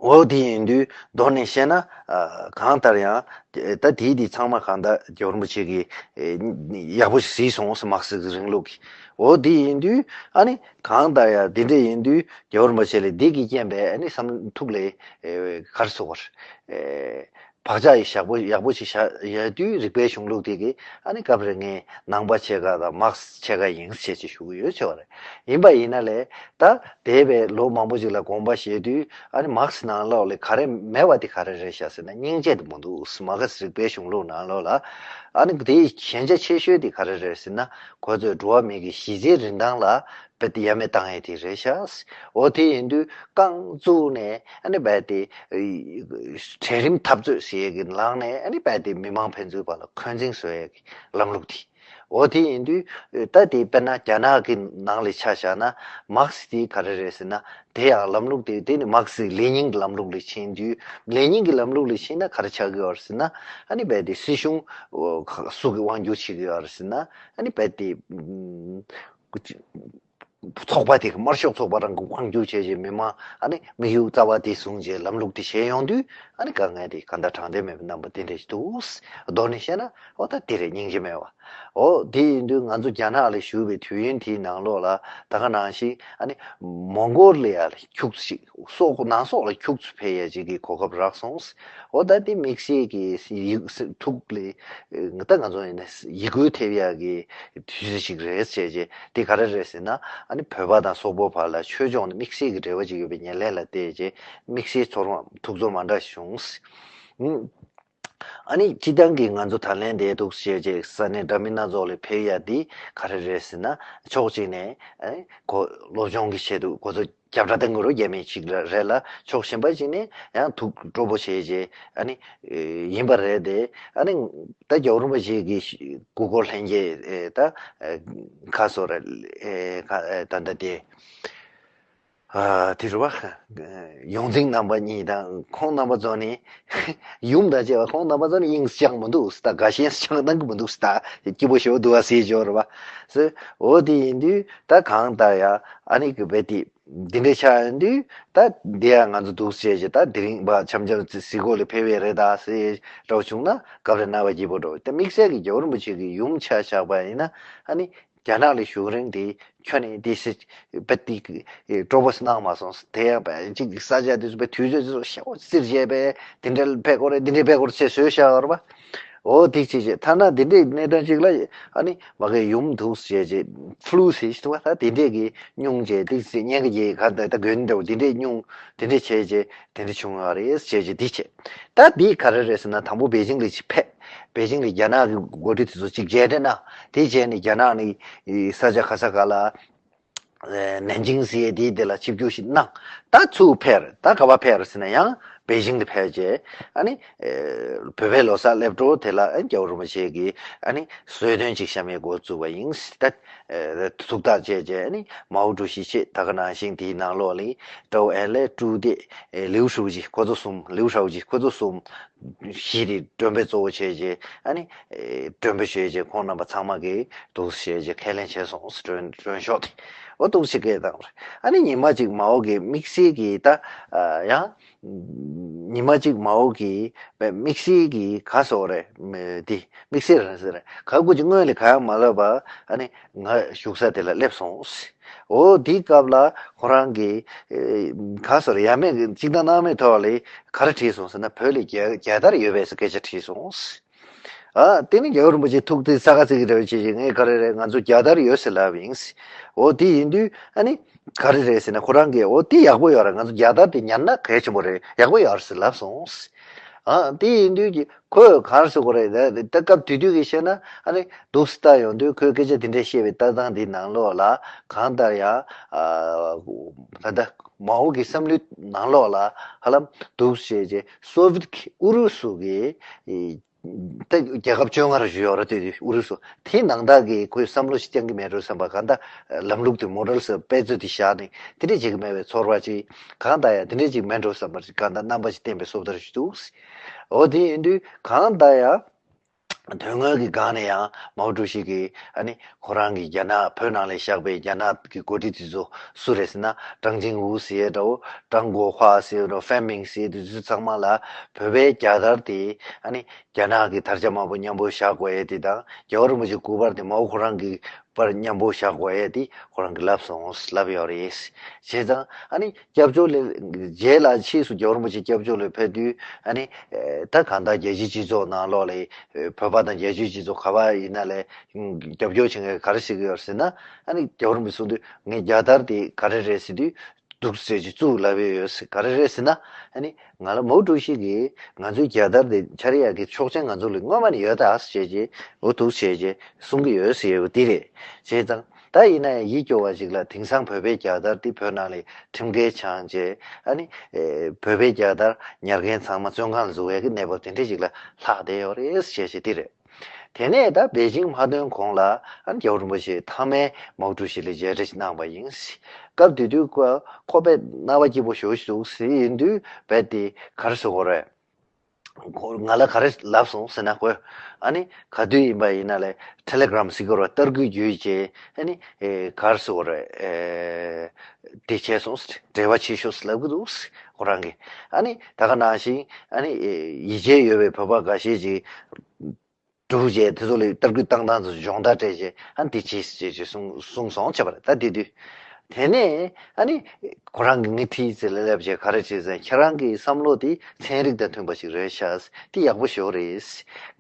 འོ་དེ་ཡིན་དུས་མདོར་ནས་བཤད་ན་གང་ལྟར་ཡང་ ད་དེའི་དེ་ཚང་མ་གང་ལྟར་རྒྱལ་བ་རིན་པོ་ཆེ་གིས་ཡག་པོ་ཞིག་གཟིགས་སོང་། མར་ཁེ་སི་རིང་ལུགས་ཀྱི། འོ་དེ་ཡིན་དུས་ཨ་ནི་གང་ལྟར་ཡང་དེ་འདྲ་ཡིན་དུས་རྒྱལ་བ་རིན་པོ་ཆེ་ལ་འདི་གི་རྐྱེན་པས་ཨ་ནི་བསམ་ཐུགས་ལ་ག་རེ་ཟེར་དགོས་རེད། བག་ཆགས་ཡག་པོ་ཡག་པོ་ཞིག་བཞག་ཡོད་དུས་རིག་པའི་གཞུང་ལུགས་དེ་གིས་ཨ་ནི་སྐབས་རེ་ངས་ནང་པ་ཕྱེད་ཀ་དང་མར་ཁེ་སི་ཕྱེད་ཀ་ཡིན་ཞེས་ཅིག་ཞུ་གི་ཡོད་ཆེ་བ་རེད། ཡིན་པ་ཡིན་ན་ལས་ད་འདས་པའི་ལོ་མང་པོ་ཅིག་ལ་དགོངས་པ་བཞེས་དུས་ཨ་ནི་མར་ཁེ་སི་ནང་ལོགས་ལ་ག་རེ་མེད་པ་དེ་ག་རེ་རེད་ཤག་ཟེར་ན་སྙིང་རྗེ་དེ་མི་འདུག་མར་ཁེ་སི་རིག་པའི་གཞུང་ལུགས་ནང་ལོགས་ལ། ཨ་ནི་དེའི་ཞན་ཆ་ཆེ་ཤོས་དེ་ག་རེ་རེད་ཟེར་ན་ཁོ་ཚོས་འགྲོ་བ་མི་གི་གཞི་རྩའི་རིན་ཐང་ལ་དཔེ་དེ་ཡ་མེད་བཏང་ཡས་དེ་རེད་ཤག་འོ་དེ་ཡིན་དུས་རྐང་བཙུགས་ནས་ཨ་ནི་རྦད་དེ་གྲལ་རིམ་འཐབ་རྩོད་ཟེར་ཡས་ཀྱི་ལངས་ནས་ཨ་ནི་རྦད་དེ་མི་མང་ཕན་ཚུན་བར་ལ་འཁོན་འཛིང་བཟོ་ཡས་ཀྱི་ལམ་ལུགས་དེ། འོ་དེ་ཡིན་དུས་ད་དེ་དཔེར་ན་རྒྱ་ནག་གི་ནང་ལ་ཆ་བཞག་ན་མར་ཁེ་སི་དེ་ག་རེ་རེད་ཟེར་ན་དེ་ཡང་ལམ་ལུགས་དེ་དེ་ནི་མར་ཁེ་སི་ལེ་ཉིན་གྱི་ལམ་ལུགས་ལ་ཕྱིན་དུས་ལེ་ཉིན་གྱི་ལམ་ལུགས་ལ་ཕྱིན་ན་ག་རེ་ཆགས་ཀྱི་ཡོད་རེད་ཟེར་ན་ཨ་ནི་རྦད་དེ་སྲིད་གཞུང་སུ་གི་དབང་སྒྱུར་བྱེད་ཀྱི་ཡོད་རེད་ཟེར་ན་ཨ་ནི་རྦད་དེ། ཚོགས་པ་དེ་གི་དམར་ཤོག་ཚོགས་པ་རང་གི་དབང་སྒྱུར་བྱས་རྗེས་མི་མང་ཨ་ནི་དམིགས་ཡུལ་རྩ་བ་དེ་བཟུང་རྗེས་ལམ་ལུགས་དེ་བྱས་ཡོང་དུས་ཨ་ནི་དཀའ་ངལ་དེ་གང་ལྟར་དྲང་བདེན་མེད་པའི་རྣམ་པ་དེ་འདྲ་ཞིག་འདུག་མདོར་ནས་བཤད་ན་འོ་ད་དེ་རེད་སྙིང་རྗེ་མེད་པ། འོ་དེ་ཡིན་དུས་ང་ཚོ་རྒྱ་ནག་ལ་བཞུགས་པའི་དུས་ཡུན་དེའི་ནང་ལོགས་ལ་ད་ག་ནང་བཞིན་ཨ་ནི་མོང་གོ་ལི་ཡ་ལ་ཁྱུག་ཙམ་ཞིག་སོག་ནང་སོག་ལ་ཁྱུག་ཙམ་ཕེབས་ཡ་ཅིག་གི་གོ་སྐབས་རག་སོང་། འོ་ད་དེ་དམིགས་བསལ་གྱི་ཡིག་ཐུགས་ལ་ད་ང་ཚོ་ཡིན་ན་ཡིད་འགུལ་ཐེབས་ཡ་གི་དུས་ཚོད་ཅིག་རེད་བྱས་རྗེས་དེ་ག་རེ་རེད་ཟེར་ན་ཨ་ནི་བོད་པ་དང་སོག་པོ་བར་ལ་ཆོས་ཕྱོགས་ནས་དམིགས་བསལ་གྱི་འབྲེལ་བ་ཅིག་ཡོད་པའི་ཉེར་ལེན་ལ་བལྟས་རྗེས་དམིགས་བསལ་ཚོར་བ་ཐུགས་ཚོར་མ་འདྲ་བྱུང་། ཨ་ནི་སྤྱི་བཏང་གི་ང་ཚོ་ད་ལན་དེ་འདུག་བྱས་རྗེས་ས་གནས་འདྲ་མིན་སྣ་ཚོགས་ལ་ཕེབས་ཡ་དེ་ག་རེ་རེད་ཟེར་ན་ཕྱོགས་གཅིག་ནས་ཨ་ནི་གོ་སློབ་སྦྱོང་གི་ཆེད་དུ་གོ་ཚོད་རྒྱབ་ར་བཏང་གི་རོ་རྒྱ་མི་གཅིག་ལ་རེད་ལ་ཕྱོགས་གཞན་པ་གཅིག་ནས་ཡང་ཐུགས་སྤྲོ་པོ་བྱས་རྗེས་ཨ་ནི་ཡིན་པ་རེད་དེ་ཨ་ནི་ད་རྒྱལ་བ་རིན་པོ་ཆེ་གི་སྐུ་འཁོར་ལྷན་རྒྱས་ད་ཁ་སོ་རེད་ད་ད་དེ་དེ་རུ་བ་ཡོངས་འཛིན་རྣམ་པ་གཉིས་དང་ཁོང་རྣམ་པ་ཚོ་ནི་ཡུམ་དང་བཅས་པ་ཁོང་རྣམ་པ་ཚོ་ནི་དབྱིངས་སུ་བཅངས་མི་འདུག་ད་དགའ་ཞེན་སུ་བཅངས་གནང་གི་མི་འདུག་ད་སྐྱིད་པོ་ཞེ་པོ་འདུག་བ་ཟེར་འབྱོར་བ་ཟེར། འོ་དེ་ཡིན་དུས་ད་གང་ལྟར་ཡ་ཨ་ནི་གི་བེ་དེ། འདི་འདྲའི་ཆགས་ཡོང་དུས་ད་འདི་ཡང་ང་ཚོ་འདུག་བྱས་རྗེས་ད་དེ་རིང་བ་འཆམ་འཆམ་གཟིགས་སྐོར་ལ་ཕེབས་པའི་རེད་ད་ཟེར་འདྲ་བོ་བྱུང་ན་སྐབས་རེ་རྣ་བ་སྐྱིད་པོ་འགྲོ། ད་དམིགས་བསལ་གྱི་རྒྱལ་བ་རིན་པོ་ཆེ་གི་ཡུམ་ཆ་བཞག་པ་ཡིན་ན་ཨ་ནི་རྒྱ་ནག་ལ་བཞུགས་རིང་དེ་ཁྱོན་ནས་དེ་སྲིད་པ་ཏི་སྤྲོ་པོ་གནང་མ་སོང་། དེ་ཡང་པ་ཅིག་ས་ཆ་དེ་ཚོ་པའི་དུས་ཚོད་དེ་ཚོ་ཤ་བོ་བསིལ་བྱས་པས་དེ་འདྲ་ཕེབས་སྐོར་རེད་དེ་འདྲ་ཕེབས་སྐོར་ཚེ་བཟོས་བཞག་ཡོད་རེད་པ། འོ་དེ་ཅི་བྱེད་ཐ་ན་དེ་འདྲའི་གནས་སྟངས་ཅིག་ལ་ཨ་ནི་མ་གི་ཡུམ་འདུག་བྱས་རྗེས་ཕླུ་ཟེར་ཞིག་འདུག་བ། ད་དེ་འདྲས་ཀྱི་སྙུང་བྱས་ཏིག་ཙེ་སྙན་གི་ཡེ་ག་ད་ད་གོན་འདྲ་བོ་དེ་འདྲས་སྙུང་དེ་འདྲས་བྱས་རྗེས་དེ་འདྲས་བྱུང་ཡོད་རེད་བྱས་རྗེས་འདི་བྱས། ད་འདི་ག་རེ་རེད་ཟེར་ན་དང་པོ་པེ་ཅིང་ལ་ཅིག་ཕེབས། པེ་ཅིང་ལ་རྒྱ་ནག་གི་འགོ་ཁྲིད་དེ་ཚོ་ཅིག་མཇལ་འཕྲད་གནང་། དེ་རྗེས་ནས་རྒྱ་ནག་ནས་ས་ཆ་ག་ས་ག་ལ་ནན་ཅིང་ཟེར་ཡས་དེའི་དེ་ལ་ཆིབས་བསྒྱུར་ཞིག་གནང་། ད་ཚུར་ཕེབས་རེད། ད་ག་པར་ཕེབས་རེད་ཟེར་ན་ཡང་པེ་ཅིང་དུ་ཕེབས་རྗེས་ཨ་ནི་བོད་པའི་ལོ་གསར་སླེབས་འགྲོ་དེ་ལ་ཨ་ནི་རྒྱལ་བ་རིན་པོ་ཆེ་གིས་ཨ་ནི་གསོལ་སྟོན་ཅིག་བཤམས་ཡས་འགོ་བཙུགས་པ་ཡིན། ད་ཐུགས་ཐག་བཅད་རྗེས་ཨ་ནི་མའོ་ཀྲུའུ་ཞི་ཆེད་ད་ག་ནང་བཞིན་དེའི་ནང་ལོགས་ལ་ཀྲོའུ་ཨེན་ལེ་ཀྲུའུ་ཏེ་ལིའུ་ཧྲུའུ་ཅི་ཁོ་ཚོ་གསུམ་ལིའུ་ཧྲའོ་ཅི་ཁོ་ཚོ་གསུམ། གཞི་དེ་མགྲོན་དཔོན་གཙོ་བོ་བྱས་རྗེས་ཨ་ནི་མགྲོན་འབོད་བྱས་རྗེས་ཁོང་རྣམ་པ་ཚང་མ་གིས་འདུག་བྱས་རྗེས་ཁས་ལེན་བྱས་སོང་། མགྲོན་མགྲོན་ཤོག་དེ་འོ་འདུག་ཅིག་སྐད་བཏང་རེད། ཨ་ནི་ཉི་མ་གཅིག་མའོ་གིས་དམིགས་བསལ་གྱིས་ད་ཡང་ཉི་མ་གཅིག་མའོ་གིས་དམིགས་བསལ་གྱིས་ག་སོག་རེད་དེ་དམིགས་བསལ་རེད་ཟེར་རེད། ག་གུ་ཅིག་སྔོན་ལ་ག་ཡང་མ་ལབ་པ་ཨ་ནི་ང་བཞུགས་ས་དེ་ལ་སླེབས་སོང་། འོ་དེའི་སྐབས་ལ་ཁོ་རང་གིས་ག་སོག་རེད་ཡ་མེད་གཅིག་དང་སྣང་མེད་ཐོག་ལ། ག་རེ་བྲིས་སོང་ཟེར་ན་བོད་ལ་རྒྱལ་རྒྱལ་དར་ཡོད་པའི་སྐད་ཆ་བྲིས་སོང་། ཨ་དེ་ནི་རྒྱལ་བ་རིན་པོ་ཆེ་ཐུགས་དེ་ས་ཁ་ཚིག་གི་འདྲ་བའི་ཆེད་ཅིག་ངས་ག་རེ་རེད་ང་ཚོ་རྒྱལ་དར་ཡོད་ཟེར་ལབ་ཡིན། འོ་དེ་ཡིན་དུས་ཨ་ནི་ག་རེ་རེད་ཟེར་ན་ཁོ་རང་གིས་འོ་དེ་ཡག་པོ་ཡོད་རེད། ང་ཚོ་རྒྱལ་དར་དེ་ཉར་ན་གལ་ཆེན་པོ་རེད། ཡག་པོ་ཡོད་རེད་ཟེར་ལབ་སོང་། ཨ་དེ་ཡིན་དུས་ཀྱི་ཁོས་ག་རེ་ཟེར་དགོས་རེད། ད་ད་སྐབས་དེ་དུས་ཀྱི་བཤད་ན་ཨ་ནི་འདུག་སེ་ལྟ་ཡོང་དུས་ཁོས་སྐད་ཆ་དེ་འདྲ་བཤད་པའི་ལྟ་སྟངས་དེ་ནང་ལོགས་ལ་གང་ལྟར་ཡང་ཨ་ད་ལྟ། མའོ་གི་བསམ་བློའི་ནང་ལོགས་ལ་ཧ་ལམ་འདུག་བྱས་རྗེས་སོ་བིད་ཀྱི་ཨུ་རུ་སུ་གི་ཨི་ད་རྒྱལ་ཁབ་བཅོ་ལྔ་རུ་བཞུགས་ཡོད་རེད། དེ་དུས་ཨུ་རུ་སུ་དེའི་ནང་དག་གི་ཁོས་བསམ་བློ་ཞིག་བཏང་གི་མེད་འགྲོ་བསམ་པ་གང་ལྟར་ལམ་ལུགས་དེ་མོ་ཌལ་ཟེར་དཔེ་མཛོད་དེ་བཞག་ནས་དེ་འདྲས་བྱེད་ཀྱི་མེད་པའི་ཚོར་བ་ཅིག་གང་ལྟར་ཡང་དེ་འདྲས་ཅིག་མེད་འགྲོ་བསམ་པ་ཅིག་གང་ལྟར་རྣམ་པ་ཅིག་བསྟན་པའི་བཟོ་ལྟར་ཞིག་འདུག་འོ་དེ་ཡིན་དུས་གང་ལྟར་ཡང་། དོན་དངོས་ཀྱི་སྒང་ནས་ཡང་མའོ་ཀྲུའུ་ཞི་གིས་ཨ་ནི་ཁོ་རང་གི་རྒྱ་ནག་བོད་ནང་ལ་བཞག་པའི་རྒྱ་ནག་གི་འགོ་ཁྲིད་དེ་ཚོ་སུ་རེད་ཟེར་ན། ཀྲང་ཅིང་ཝུ་ཟེར་ཡས་འདྲ་བོ། ཀྲང་གོ་ཧྭ་ཟེར་ཡས་འདྲ་བོ། ཧྥེང་མིང་ཟེར་ཡས་དེ་ཚོ་ཚང་མ་ལ་བོད་པའི་རྒྱལ་དར་དེ་ཨ་ནི་རྒྱ་ནག་གི་དར་ཆ་མང་པོ་མཉམ་པོ་བཞག་དགོས་ཡས་དེ་དང་། རྒྱལ་བ་རིན་པོ་ཆེ་སྐུ་པར་དེ་མའོ་ཁོ་རང་གི་པར་མཉམ་པོ་བཞག་དགོས་ཡས་དེ་ཁོ་རང་གིས་ལབ་སོང་ལབ་ཡོད་རེད། བྱས་ཙང་ཨ་ནི་སྐྱབས་བཅོལ་ལ་རྗེས་ལ་ཕྱིས་སུ་རྒྱལ་བ་རིན་པོ་ཆེ་སྐྱབས་བཅོལ་ལ་ཕེབས་དུས་ཨ་ནི་ཨེ་ད་གང་ལྟར་རྒྱལ་སྤྱིའི་སྤྱི་ཚོགས་ནང་ལོགས་ལ་ཨེ་བོད་པ་དང་རྒྱལ་སྤྱིའི་སྤྱི་ཚོགས་ག་པར་ཡིན་ན་ལས་རྒྱབ་སྐྱོར་བྱེད་མཁན་ག་རེ་བྱེད་ཀྱི་ཡོད་ཟེར་ན། ཨ་ནི་རྒྱལ་བ་རིན་པོ་ཆེ་གསུང་དུས་ངས་རྒྱལ་དར་དེ་ག་རེ་རེད་ཟེར་དུས། འདུག་ཟེར་གྱི་བཙུགས་ལབ་ཡོད་ཟེར། ག་རེ་རེད་ཟེར་ན། ཨ་ནི་ང་ལ་མའོ་ཀྲུའུ་ཞི་གིས་ང་ཚོའི་རྒྱལ་དར་དེ་འཕྱར་ཡག་གི་ཆོག་མཆན་ང་ཚོ་ལ་སྔོན་མ་ནས་ཡོད་ད་ཟེར་གྱི་འོ་འདུག་ཟེར་གྱི་གསུང་གི་ཡོད་ཟེར་ཡོད་པ་འདི་རེད། བྱས་ཙང་ད་ཡིན་ན་ཡང་ཡིད་སྐྱོ་བ་ཞིག་ལ། དེང་སང་བོད་པའི་རྒྱལ་དར་འདི་བོད་ནང་ལ་ཁྲིམས་འགལ་ཆགས་བྱས། ཨ་ནི་ཨེ་བོད་པའི་རྒྱལ་དར་ཉར་མཁན་ཚང་མ་བཙོན་ཁང་ལ་འཛུལ་ཡག་གི་གནས་བབ་དེ་འདྲ་ཞིག་ལ་ལྷག་བསྡད་ཡོད་རེད་ཟེར་གྱི་འདི་རེད། དེ་ནས་ད་པེ་ཅིང་མ་ཐོན་གོང་ལ་ཨ་ནི་རྒྱལ་བ་རིན་པོ་ཆེ་མཐའ་མའི་མའོ་ཀྲུའུ་ཞི་ལ་མཇལ་འཕྲད་ཅིག་གནང་པ་ཡིན། སྐབས་དེ་དུས་ཁོ་ཁོ་དཔེ་སྣང་བ་སྐྱིད་པོ་ཞེ་པོ་ཞིག་འདུག་ཟེར། ཡིན་དུས་རྦད་དེ་ག་རེ་ཟེར་དགོས་རེད། ཁོ་ང་ལ་ག་རེ་ལབ་སོང་ཟེར་ན། ཁོས་ཨ་ནི་ག་དུས་ཡིན་པ་ཡིན་ན་ལས་ཊེ་ལེ་གྷི་རམ་ཟེར་གྱི་རེད་པ། ཏར་སྐུད་བརྒྱུད་བྱས་ཨ་ནི་ཨེ་ག་རེ་ཟེར་དགོས་རེད། ཨེ་དེ་བྱས་སོང་ཟེར། འབྲེལ་བ་བྱེད་ཤོག་ཟེར་ལབ་ཀྱི་འདུག་ཟེར། ཁོ་རང་གིས་ཨ་ནི་ད་ག་ནང་བཞིན་ཨ་ནི་ཨེ་ཡིད་ཆེས་ཡོད་པའི་བོད་པ་འགའ་ཤས་ཅིག་སྒྲུག་བྱས། དེ་ཚོ་ལ་ཏར་སྐུད་བཏང་སྟངས་ཚོ་སྦྱོང་བརྡར་སྤྲད་བྱས། ཨ་ནི་དེ་བྱས་ཟེར་བྱས་གསུངས་གསུངས་སོང་བྱས་པ་རེད། ད་དེ་དུས་དེ་ནས་ཨ་ནི་ཁོ་རང་གིས་ངའི་ཐིག་ཙེ་ལ་སླེབས་བྱས་ག་རེ་བྱས་ཟེར། ཁྱེད་རང་གི་བསམ་བློ་དེ་ཚན་རིག་དང་མཐུན་པ་ཞིག་རེད་ཤག་དེ་ཡག་པོ་ཞེ་པོ་རེད།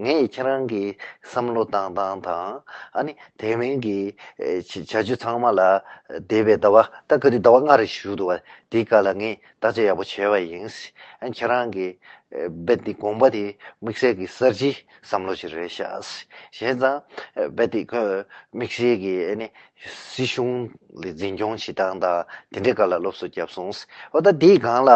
ངས་ཁྱེད་རང་གི་བསམ་བློ་བཏང་སྟངས་དང་ཨ་ནི་དེ་མིན་གྱི་ཨེ་བྱ་བྱ་སྤྱོད་ཚང་མ་ལ་འདས་པའི་ཟླ་བ། ད་ག་དུས་ཟླ་བ་ལྔ་རེ་བཞུགས་འདུག་པ། དེའི་སྐབས་ལ་ངས་བརྟག་དཔྱད་ཡག་པོ་བྱས་པ་ཡིན། ཨ་ནི་ཁྱེད་རང་གི་ཨེ་རྦད་དེ་དགོངས་པ་དེ་དམིགས་བསལ་གྱི་གསར་བརྗེའི་བསམ་བློ་ཞིག་རེད་ཤག་བྱས་ཙང་ཨེ་རྦད་དེ་ཁོས་དམིགས་བསལ་གྱི་ཨ་ནི་སྲིད་གཞུང་ལ་འཛིན་སྐྱོང་བྱེད་སྟངས་དང་དེ་འདྲའི་སྐོར་ལ་སློབ་གསོ་བརྒྱབ་སོང་། འོ་ད་དེའི་སྒང་ལ་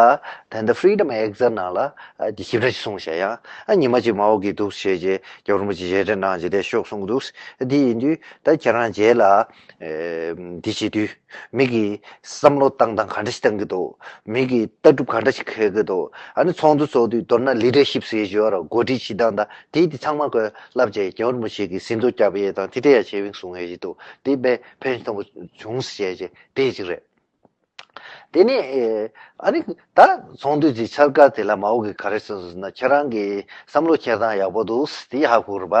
ད་ལྟ་Freedom Exile ནང་ལ་ཨ་དེ་ཞིབ་ཕྲ་ཞིག་གསུངས་བཞག་ཡང་ཨ་ཉི་མ་གཅིག་མའོ་གིས་འདུག་བྱས་རྗེས་རྒྱལ་བ་རིན་པོ་ཆེ་མཇལ་འཕྲད་གནང་རྗེས་དེ་ཤོག་གསུངས་འདུག་དེ་ཡིན་དུས་ད་ཁྱེད་རང་རྗེས་ལ་ཨེ་འདི་བྱེད་དུས། མི་གིས་བསམ་བློ་བཏང་སྟངས་ག་འདྲ་ཞིག་བཏང་གི་འདུག་མི་གིས་ལྟ་གྲུབ་ག་འདྲ་ཞིག་འཁྱེར་གི་འདུག་ཨ་ནི་ཚོགས་འདུ་ཚོགས་དུས་མདོར་ན་ལི་ཌར་ཤིབ་ཟེར་ཡོད་རེད། འགོ་ཁྲིད་བྱེད་སྟངས་དང་དེ་དེ་ཚང་མ་ཁོས་བསླབས་བྱས། རྒྱལ་བ་རིན་པོ་ཆེ་གི་ཟིན་ཐོ་བརྒྱབ་ཡས་དང་དེ་འདྲ་ཡང་བྱས་པ་ཡིན་གསུང་ཡས་ཞིག་འདུག་དེ་དཔེ་ཕན་ཐོགས་པོ་བྱུང་ཟེར་བྱས་དེ་ཅིག་རེད། དེ་ནས་ཨ་ནི་ད་ཚོགས་འདུ་དེ་འཆར་ཀ་དེ་ལ་མའོ་གིས་ག་རེ་གསུངས་སོང་ཟེར་ན། ཁྱེད་རང་གི་བསམ་བློ་འཁྱེར་སྟངས་ཡག་པོ་འདུག་དེ་ཧ་གོ་རེད་པ།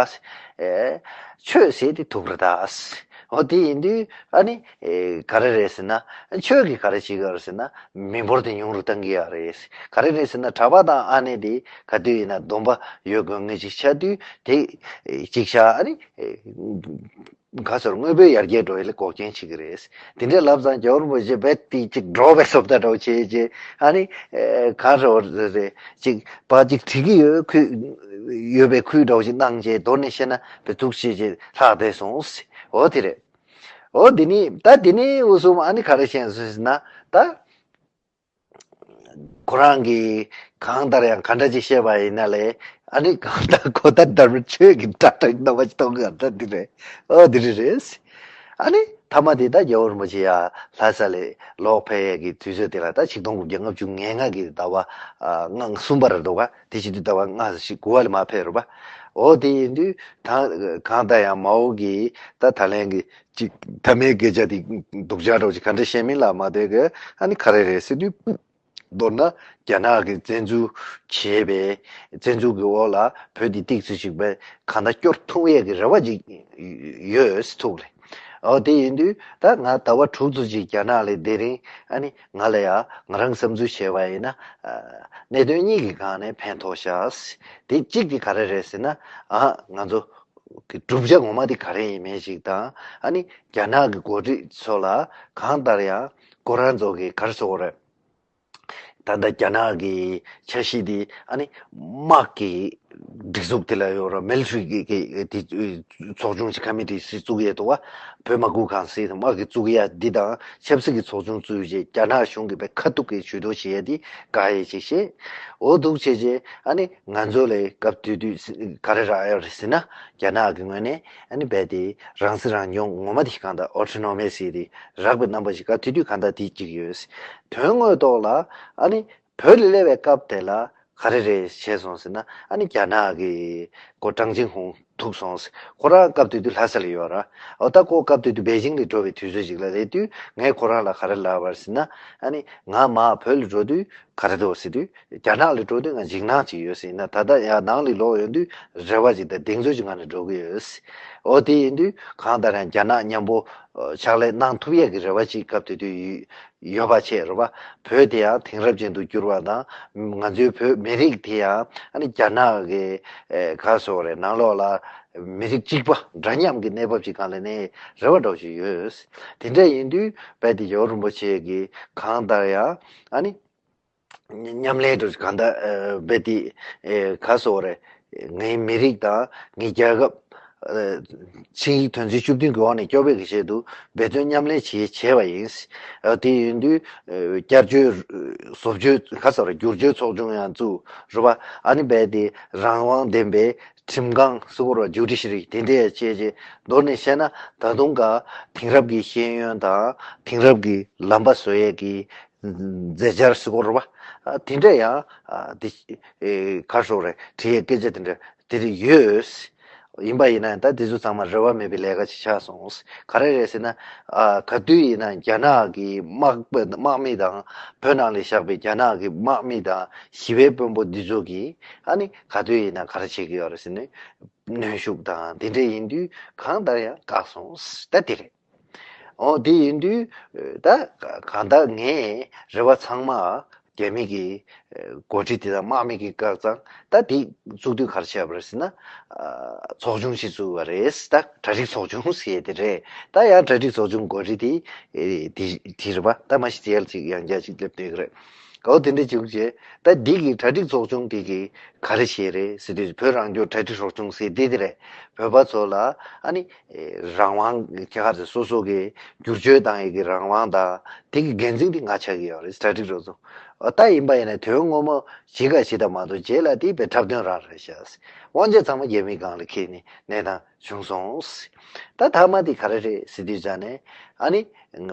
ཨེ་ཆོས་ཟེར་དེ་ཐུག་རེད་ད། འོ་དེ་ཡིན་དུས་ཨ་ནི་ཨེ་ག་རེ་རེད་ཟེར་ན། ཆོས་ཀྱིས་ག་རེ་བྱེད་ཀྱི་ཡོད་རེད་ཟེར་ན། མི་འབོར་དེ་ཉུང་རུ་གཏང་གི་ཡོད་རེད། ག་རེ་རེད་ཟེར་ན། གྲྭ་པ་དང་ཨ་ནེ་དེ་ག་དུས་ཡིན་ན་སྡོམ་པ་ཡོད་དགོས་ངེས་ཅིག་ཆགས་དུས་དེ་ཨེ་ཅིག་ཤ་ཨ་ནི་ཨེ་ག་ཚོར་དངོས་པོའི་ཡར་རྒྱས་འགྲོ་ཡ་ལ་འགོག་རྐྱེན་བྱེད་ཀྱི་རེད། དེ་འདྲའི་ལབ་ཙང་རྒྱལ་བ་རིན་པོ་ཆེ་རྦད་དེ་ཅིག་འདྲོག་པའི་བཟོ་ལྟ་འདྲ་བོ་བྱས་རྗེས་ཨ་ནི་ཨེ་གང་རེད་རེད་ཅིག་པ་ཅིག་བྲིས་ཀྱི་ཡོད་ཁུལ་ཡོད་པའི་ཁུལ་འདྲ་བོ་ཞིག་གནང་རྗེས་མདོར་ནས་བཤད་ན་བེ་ཐུག་བྱས་རྗེས་ལྷག་བསྡད་སོང་། འོ་དེ་རེད། འོ་དེ་ནི་ད་དེ་ནི་འུ་ཚོ་ཨ་ནི་ག་རེ་བཤད་སོང་ཟེར་ན་ད། ཁོ་རང་གིས་གང་ལྟར་ཡང་ག་འདྲ་ཅིག་བཤད་པ་ཡིན་ན་ལས། ཨ་ནི་གང་ལྟར་ཁོ་ད་ལྟར་ཆོས་ཀྱི་སྒྲ་གྲགས་རྣམ་པ་ཅིག་མཐོང་གི་ཡོད་ད་འདི་རེད། ཨོ་འདི་རེད་རེད། ཨ་ནི་མཐའ་མ་དེ་ད་རྒྱལ་བ་རིན་པོ་ཆེ་ཡར་ལྷ་ས་ལ་ལོག་ཕེབས་ཡས་ཀྱི་དུས་ཚོད་དེ་ལ་ད་ཆིག་སྟོང་དགུ་བརྒྱ་ལྔ་བཅུ་ང་ལྔ་གི་ཟླ་བ་ཨ་ལྔ་གསུམ་པ་རེད་འདུག་ག་དེ་བྱེད་དུས་ཟླ་བ་ལྔ་ཞིག་དགུ་པ་ལ་མར་ཕེབས་རེད་པ། འོ་དེ་ཡིན་དུས་ད་གང་ལྟར་ཡང་མའོ་གིས་ད་ད་ལན་གྱི་ཅིག་མཐའ་མའི་སྐད་ཆ་དེ་སྡུག་ཅག་འདྲ་བོ་ཅིག་ག་འདྲ་བཤད་མིན་ལ་མ་ལྟོས་གི་ཨ་ནི་ག་རེ་རེད་ཟེར་དུས། མདོར་ན་རྒྱ་ནག་གིས་བཙན་འཛུལ་བྱས་པའི་བཙན་འཛུལ་གྱི་འོག་ལ་བོད་འདི་ཏོག་ཙམ་ཞིག་པའི་གང་ལྟར་སྐྱོར་ཐུབ་ཡས་ཀྱི་རེ་བ་ཅིག་ཡོད་ཐུག་རེད། འོ་དེ་ཡིན་དུས་ད་ང་ཟླ་བ་དྲུག་ཙམ་ཅིག་རྒྱ་ནག་ལ་བསྡད་རིང་ཨ་ནི་ང་ལ་ཡང་ང་རང་བསམ་ཚུལ་བྱས་པ་ཡིན་ན། གནད་དོན་གཉིས་ཀྱི་སྒང་ནས་ཕན་ཐོགས་ཤག་དེ་གཅིག་དེ་ག་རེ་རེད་ཟེར་ན། ཨ་ང་ཚོ་གི་བསྒྲུབ་བྱ་ངོ་མ་དེ་ག་རེ་ཡིན་མིན་ཞིག་དང་། ཨ་ནི་རྒྱ་ནག་གི་འགོ་ཁྲིད་ཚོ་ལ་གང་ལྟར་ཡང་ཁོ་རང་ཚོ་གི་ག་རེ་ཟེར་དགོས་རེད། ད་ལྟ་རྒྱ་ནག་གི་འཆར་གཞི་དེ་ཨ་ནི་དམག་གི་སྒྲིག་འཛུགས་དེ་ལ་ཡོད་ར། མི་ལི་ཊི་རི་གི་གི་དེ་ཚོགས་ཆུང་ཞིག་ཁ་མི་དེ་སྲིད་བཙུགས་ཡས་འདུག་བ། བོད་མ་རྒུད་གང་སྲིད་དམག་གི་བཙུགས་ཡས་འདི་དང་ཆབ་སྲིད་ཀྱི་ཚོགས་ཆུང་བཙུགས་རྗེས་རྒྱ་ནག་གཞུང་གིས་དཔེ་ཁ་ཐུག་གི་ཇུས་གཏོགས་བྱེད་ཡས་དེ་དཀའ་ཡས་ཅིག་བཤད། འོ་འདུག་བྱས་རྗེས་ཨ་ནི་ང་ཚོ་ལ་སྐབས་དེ་དུས་ག་རེ་རག་ཡོད་རེད་ཟེར་ན། རྒྱ་ནག་གི་ངོས་ནས་ཨ་ནི་རྦད་དེ་རང་སྲིད་རང་སྐྱོང་ངོ་མ་དེ་གང་ལྟར་ཨོ་ཊོ་ནོ་མི་ཟེར་དེ་རག་པའི་རྣམ་པ་ཞིག་ག་དེ་དུས་གང་ལྟར་དེ་གཅིག་ཡོད། དོན་དངོས་ཐོག་ལ་ཨ་ནི་བོད་ལ་སླེབས་པའི་སྐབས་དེ་ལ་ག་རེ་རེད་བྱས་སོང་ཟེར་ན། ཨ་ནི་རྒྱ་ནག་གི་ཀོ་ཀྲང་ཅིན་ཧུང་ ཐུག་སོང་། ཁོ་རང་སྐབས་དེ་དུས་ལྷ་ས་ལ་ཡོད་ར། འོ་ད་ཁོ་སྐབས་དེ་དུས་པེ་ཅིང་ལ་འགྲོ་བའི་དུས་ཚོད་ཅིག་ལ་སླེབས་དུས་ངས་ཁོ་རང་ལ་ག་རེ་ལབ་པ་རེད་ཟེར་ན། ཨ་ནི་ང་མར་བོད་ལ་འགྲོ་དུས་ག་རེ་འདུག་ཟེར་དུས། རྒྱ་ནག་ལ་འགྲོ་དུས་ང་འཇིགས་སྣང་ཅིག་ཡོད་ཟེར་ན། ད་ལྟ་ཡང་ནང་ལ་ལོག་ཡོང་དུས་རེ་བ་ཅིག་དང་གདེང་ཚོད་ཅིག་ངང་ནས་འགྲོ་གི་ཡོད། འོ་དེ་ཡིན་དུས་གང་ལྟར་ཡང་རྒྱ་ནག་མཉམ་པོ་ཕྱག་ལས་གནང་ཐུབ་ཡས་ཀྱི་རེ་བ་ཅིག་སྐབས་དེ་དུས་ཡོད་ཡོད་པ་བྱས་རེད་པ། བོད་དེ་ཡང་དེང་རབས་ཅན་དུ་གྱུར་བ་དང་། ང་ཚོའི་བོད་མི་རིགས་དེ་ཡང་ཨ་ནི་རྒྱ་ནག་གི་ཨེ་ག་སོགས་རེད། ནང་ལོགས་ལ་མི་རིགས་གཅིག་པ་འདྲ་མཉམ་གྱི་གནས་བབ་ཅིག་སྒང་ལ་གནས་རེ་བ་འདྲ་བོ་ཞིག་ཡོད། དེ་འདྲ་ཡིན་དུས་རྦད་དེ་རྒྱལ་བ་རིན་པོ་ཆེ་གིས་གང་ལྟར་ཡང་ཨ་ནི་མཉམ་ལས་འདྲ་བོ་ཞིག་གང་ལྟར་ཨེ་རྦད་དེ་ཨེ་ག་སོགས་རེད། ངའི་མི་རིགས་དང་ངའི་རྒྱལ་ཁབ། ཨ་ཆིངས་ཡིག་དོན་ཚན་བཅུ་བདུན་གྱི་འོག་ནས་སྐྱོབ་པའི་གི་ཆེད་དུ་འབད་བརྩོན་མཉམ་ལས་བྱེད་བྱས་པ་ཡིན། ཨ་དེ་ཡིན་དུས་ཨ་བསྐྱར་བཅོས་བཟོ་བཅོས་ག་ཟེར་བ་བསྒྱུར་བཅོས་ཚོགས་ཆུང་ཡང་བཙུགས་རེད་པ། ཨ་ནི་རྦད་དེ་རང་དབང་ལྡན་པའི་ཁྲིམས་ཁང་ཟེར་དགོས་རེད་པ། ཇུ་ཌི་ཤི་རི་དེ་འདྲ་ཡང་བྱས་རྗེས་མདོར་ནས་བཤད་ན་ད་དུང་ག་དེང་རབས་ཀྱི་ཤེས་ཡོན་དང་དེང་རབས་ཀྱི་ལམ་པ་བཟོ་ཡས་ཀྱི་མཛད་འཆར་ཟེར་དགོས་རེད་པ། ཨ་དེ་འདྲ་ཡང་ཨ་དེ་ཨེ་ག་སོགས་རེད། བྲིས་ཡས་སྐད་ཆ་དེ་འདྲ་དེ་རིགས་ཡོད། ཡིན་པ་ཡིན་ན་ད་དེ་ཚོ་ཚང་མ་རེ་བ་མེད་པའི་ལས་ཀ་ཅིག་ཆགས་སོང་། ག་རེ་རེད་ཟེར་ན། ཨ་ག་དུས་ཡིན་ན་རྒྱ་ནག་གི་དམག་དམག་མི་དང་། བོད་ནང་ལ་བཞག་པའི་རྒྱ་ནག་གི་དམག་མི་དང་ཞི་བའི་དཔོན་པོ་འདི་ཚོ་གིས་ཨ་ནི་ག་དུས་ཡིན་ན་ག་རེ་བྱེད་ཀྱི་ཡོད་རེད་ཟེར་ན། གནོན་ཤུགས་དང་དེ་འདྲ་ཡིན་དུས་གང་ལྟར་ཡང་བཀག་སོང་། ད་དེ་རེད། འོ་དེ་ཡིན་དུས་ད་གང་ལྟར་ངས་རེ་བ་ཚང་མ་རྒྱ་མི་གི་འགོ་ཁྲིད་དེ་དང་དམག་མི་གི་བཀག་ཙང་ད་དེ་བཙུགས་དུས་ག་རེ་བྱས་པ་རེད་ཟེར་ན། ཚོགས་ཆུང་ཞིག་བཙུགས་པ་རེད། ད་གྲ་སྒྲིག་ཚོགས་ཆུང་ཟེར་དེ་རེད། ད་ཡང་གྲ་སྒྲིག་ཚོགས་ཆུང་འགོ་ཁྲིད་དེ་དེ་དེ་རེད་པ། ད་མ་གཞི་དེ་ཡར་ཅིག་ཡང་བསྐྱར་ཅིག་སླེབས་བསྡད་ཀྱི་རེད། འོ་དེ་འདྲ་བྱུང་རྗེས་ད་འདི་གི་གྲ་སྒྲིག་ཚོགས་ཆུང་དེ་གི་ག་རེ་བྱས་རེད་ཟེར་དུས། བོད་རང་སྐྱོང་གྲ་སྒྲིག་ཚོགས་ཆུང་ཟེར་དེ་དེ་རེད། བོད་པ་ཚོ་ལ་ཨ་ནི་རང་དབང་གི་ཁྱད་པར་དུ་སོ་སོ་གི་བསྒྱུར་བཅོས་བཏང་ཡས་ཀྱི་རང་དབང་དང་། དེ་གི་འགན་འཛིན་དེ་ང་ཆགས་ཀྱི་ཡོད་རེད། གྲ་སྒྲིག་ཚོགས་ཆུང་། འོ་ད་ཡིན་པ་ཡིན་ན་དོན་ངོ་མ་གཞི་ག་གཞི་ད་མ་གཏོགས་རྗེས་ལ་དེ་བས་འཁྲབ་སྟོན་རང་རེད་ཤག། དབང་ཆ་ཚང་མ་རྒྱ་མིའི་སྒང་ལ་འཁྱེར་ནས་གནས་སྟངས་བྱུང་སོང་། ད་མཐའ་མ་དེ་ག་རེ་རེད་ཟེར་དུས་ཙང་ནས། ཨ་ནི་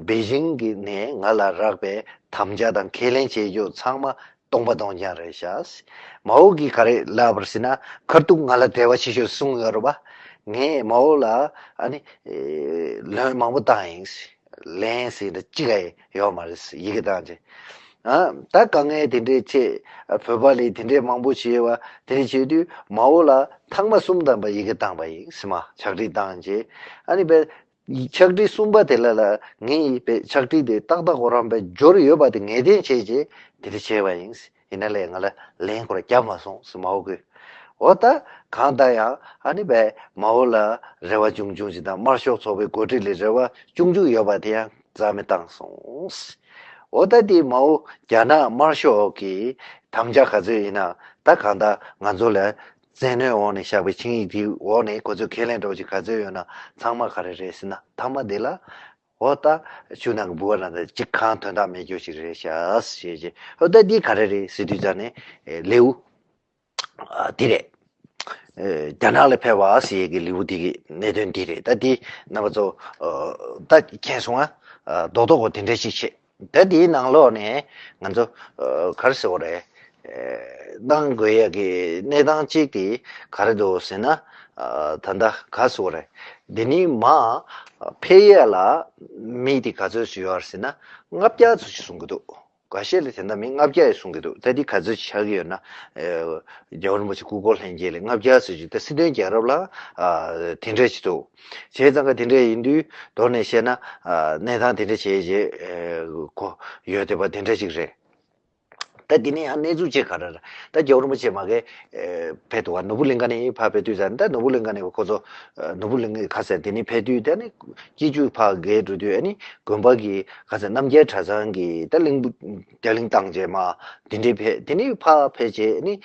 པེ་ཅིང་གི་ནས་ང་ལ་རག་པའི་དམ་བཅའ་དང་ཁས་ལེན་བྱེད་རྒྱུ་ཚང་མ་སྟོང་པ་སྟོང་རྐྱང་རེད་ཤག། མའོ་གིས་ག་རེ་ལབ་པ་རེད་ཟེར་ན། ཁ་ཐུག་ང་ལ་འབྲེལ་བ་བྱེད་ཤོག་གསུངས་ཡོད་རེད་པ། ངས་མའོ་ལ་ཨ་ནི་ལན་མང་པོ་བཏང་ཡིན། ལན་ཟེར་འདྲ་གཅིག་ག་ཡོད་མ་རེད། ཡི་གེ་བཏང་རྗེས། ཨ་ད་དཀའ་ངལ་དེ་འདྲའི་ཆེད། བོད་པ་ལ་དེ་འདྲའི་མང་པོ་བྱས་པ་དེ་འདྲ་བྱེད་དུས་མའོ་ལ་ཐེངས་མ་གསུམ་ཐམ་པ་ཡི་གེ་བཏང་པ་ཡིན་ཟེར། མར་ཕྱག་བྲིས་བཏང་རྗེས། ཨ་ནི་བས་ཕྱག་བྲིས་གསུམ་པ་དེ་ལ་ལ་ངས་ཡིས་པའི་ཕྱག་བྲིས་དེ་ཏག་ཏག་ཁོ་རང་པའི་འབྱོར་ཡོད་པ་དེ་ངེས་གཏན་བྱས་རྗེས་དེ་འདྲ་བྱས་པ་ཡིན། ཡིན་ན་ལས་ང་ལ་ལན་ཁོ་ར་བརྒྱབ་མ་སོང་ཟེར་མའོ་གིས། འོ་ད་གང་ལྟར་ཡང་ཨ་ནི་བས་མའོ་ལ་རེ་བ་ཆུང་ཆུང་ཞིག་དང་། དམར་ཤོག་ཚོགས་པའི་འགོ་ཁྲིད་ལ་རེ་བ་ཆུང་ཆུང་ཡོད་པ་དེ་ཡང་རྩ་མེད་བཏང་སོང་། འོ་ད་དེ་མའོ་རྒྱ་ནག་དམར་ཤོག་གི་དམ་བཅའ་ག་ཚོད་ཡིན་ན། ད་གང་ལྟར་ང་ཚོ་ལ་བཙན་གནོན་འོག་ནས་བཞག་པའི་ཆིངས་ཡིག་དེའི་འོག་ནས་ཁོ་ཚོས་ཁས་ལེན་འདྲ་བོ་ཅིག་ག་ཚོད་ཡོད་ན་ཚང་མ་ག་རེ་རེད་ཟེར་ན། མཐའ་མ་དེ་ལ་འོ་ད་ཆུ་ནང་གི་ལྦུ་བ་ནང་དུ་གཅིག་གང་དོན་དག་མེད་རྒྱུ་ཞིག་རེད་ཤག་ཞེས་བྱས། འོ་ད་འདི་ག་རེ་རེད་ཟེར་དུས་ཙང་ནས་ལེའུ་ཨ་འདི་རེད། ཨེ་རྒྱ་ནག་ལ་ཕེབས་པ་ཟེར་ཡས་ཀྱི་ལེའུ་འདི་གི་གནད་དོན་འདི་རེད། ད་འདི་རྣམ་པ་ཚོ་ཨ་ད་མཁྱེན་སོང་ང་། ཨ་རྡོག་རྡོག་གོ་དེ་འདྲ་ཞིག་བྱས། ད་འདིའི་ནང་ལོགས་ནས་ང་ཚོ་ཨ་ག་རེ་ཟེར་དགོས་རེད། ཨེ་གནང་དགོས་ཡས་ཀྱི་གནས་སྟངས་གཅིག་དེ་ག་རེ་འདུག་ཟེར་ན། ཨ་ད་ལྟ་ག་རེ་ཟེར་དགོས་རེད། འདི་ནས་མར་ཕེབས་ཡས་ལ་མི་དེ་ག་ཚོད་ཅིག་ཡོད་རེད་ཟེར་ན། ལྔ་བརྒྱ་ཙམ་ཞིག་གསུང་གི་འདུག། འགའ་ཤས་ལ་དེ་འདྲ་མི་ལྔ་བརྒྱ་ཡང་གསུང་གི་འདུག། ད་འདི་ག་ཚོད་ཆགས་ཀྱི་ཡོད་ན། ཨེ་རྒྱལ་བ་རིན་པོ་ཆེ་སྐུ་འཁོར་ལྷན་རྒྱས་ལ་ལྔ་བརྒྱ་ཙམ་ཞིག་ད་སྲིད་དོན་རྒྱལ་རབས་ལ་ཨ་དེ་འདྲ་ཞིག་འདུག། བྱས་ཙང་ག་དེ་འདྲ་ཡིན་དུས་མདོར་ནས་བཤད་ན། ཨ་གནས་སྟངས་དེ་འདྲ་བྱས་རྗེས་ཨེ་གོ་ཡོད་བསྡད་པ་དེ་འདྲ་ཞིག་རེད། ད་འདི་ནས་ཡང་གནས་ཚུལ་ཅིག་ག་རེ་རེད། ད་རྒྱལ་བ་རིན་པོ་ཆེ་མ་གིར་ཨེ་ཕེབས་འདུག་ག། ནོར་བུ་གླིང་ཁ་ནས་ཕར་ཕེབས་དུས་ཙང་ནས། ད་ནོར་བུ་གླིང་ཁ་ནས་ཁོ་ཚོ་ཨ་ནོར་བུ་གླིང་ཁ་ཟེར་དེ་ནས་ཕེབས་དུས། དེ་ནས་སྐྱིད་ཆུ་ཕར་བརྒལ་འགྲོ་དུས་ཨ་ནི་དགོན་པ་གི་ག་ཟེར་རྣམ་རྒྱལ་གྲྭ་ཚང་གི་ད་གླིང་བུ་རྒྱ་གླིང་བཏང་རྗེས་མར་དེ་འདྲའི་ཕེབས། དེ་ནས་ཕར་ཕེབས་རྗེས་ཨ་ནི་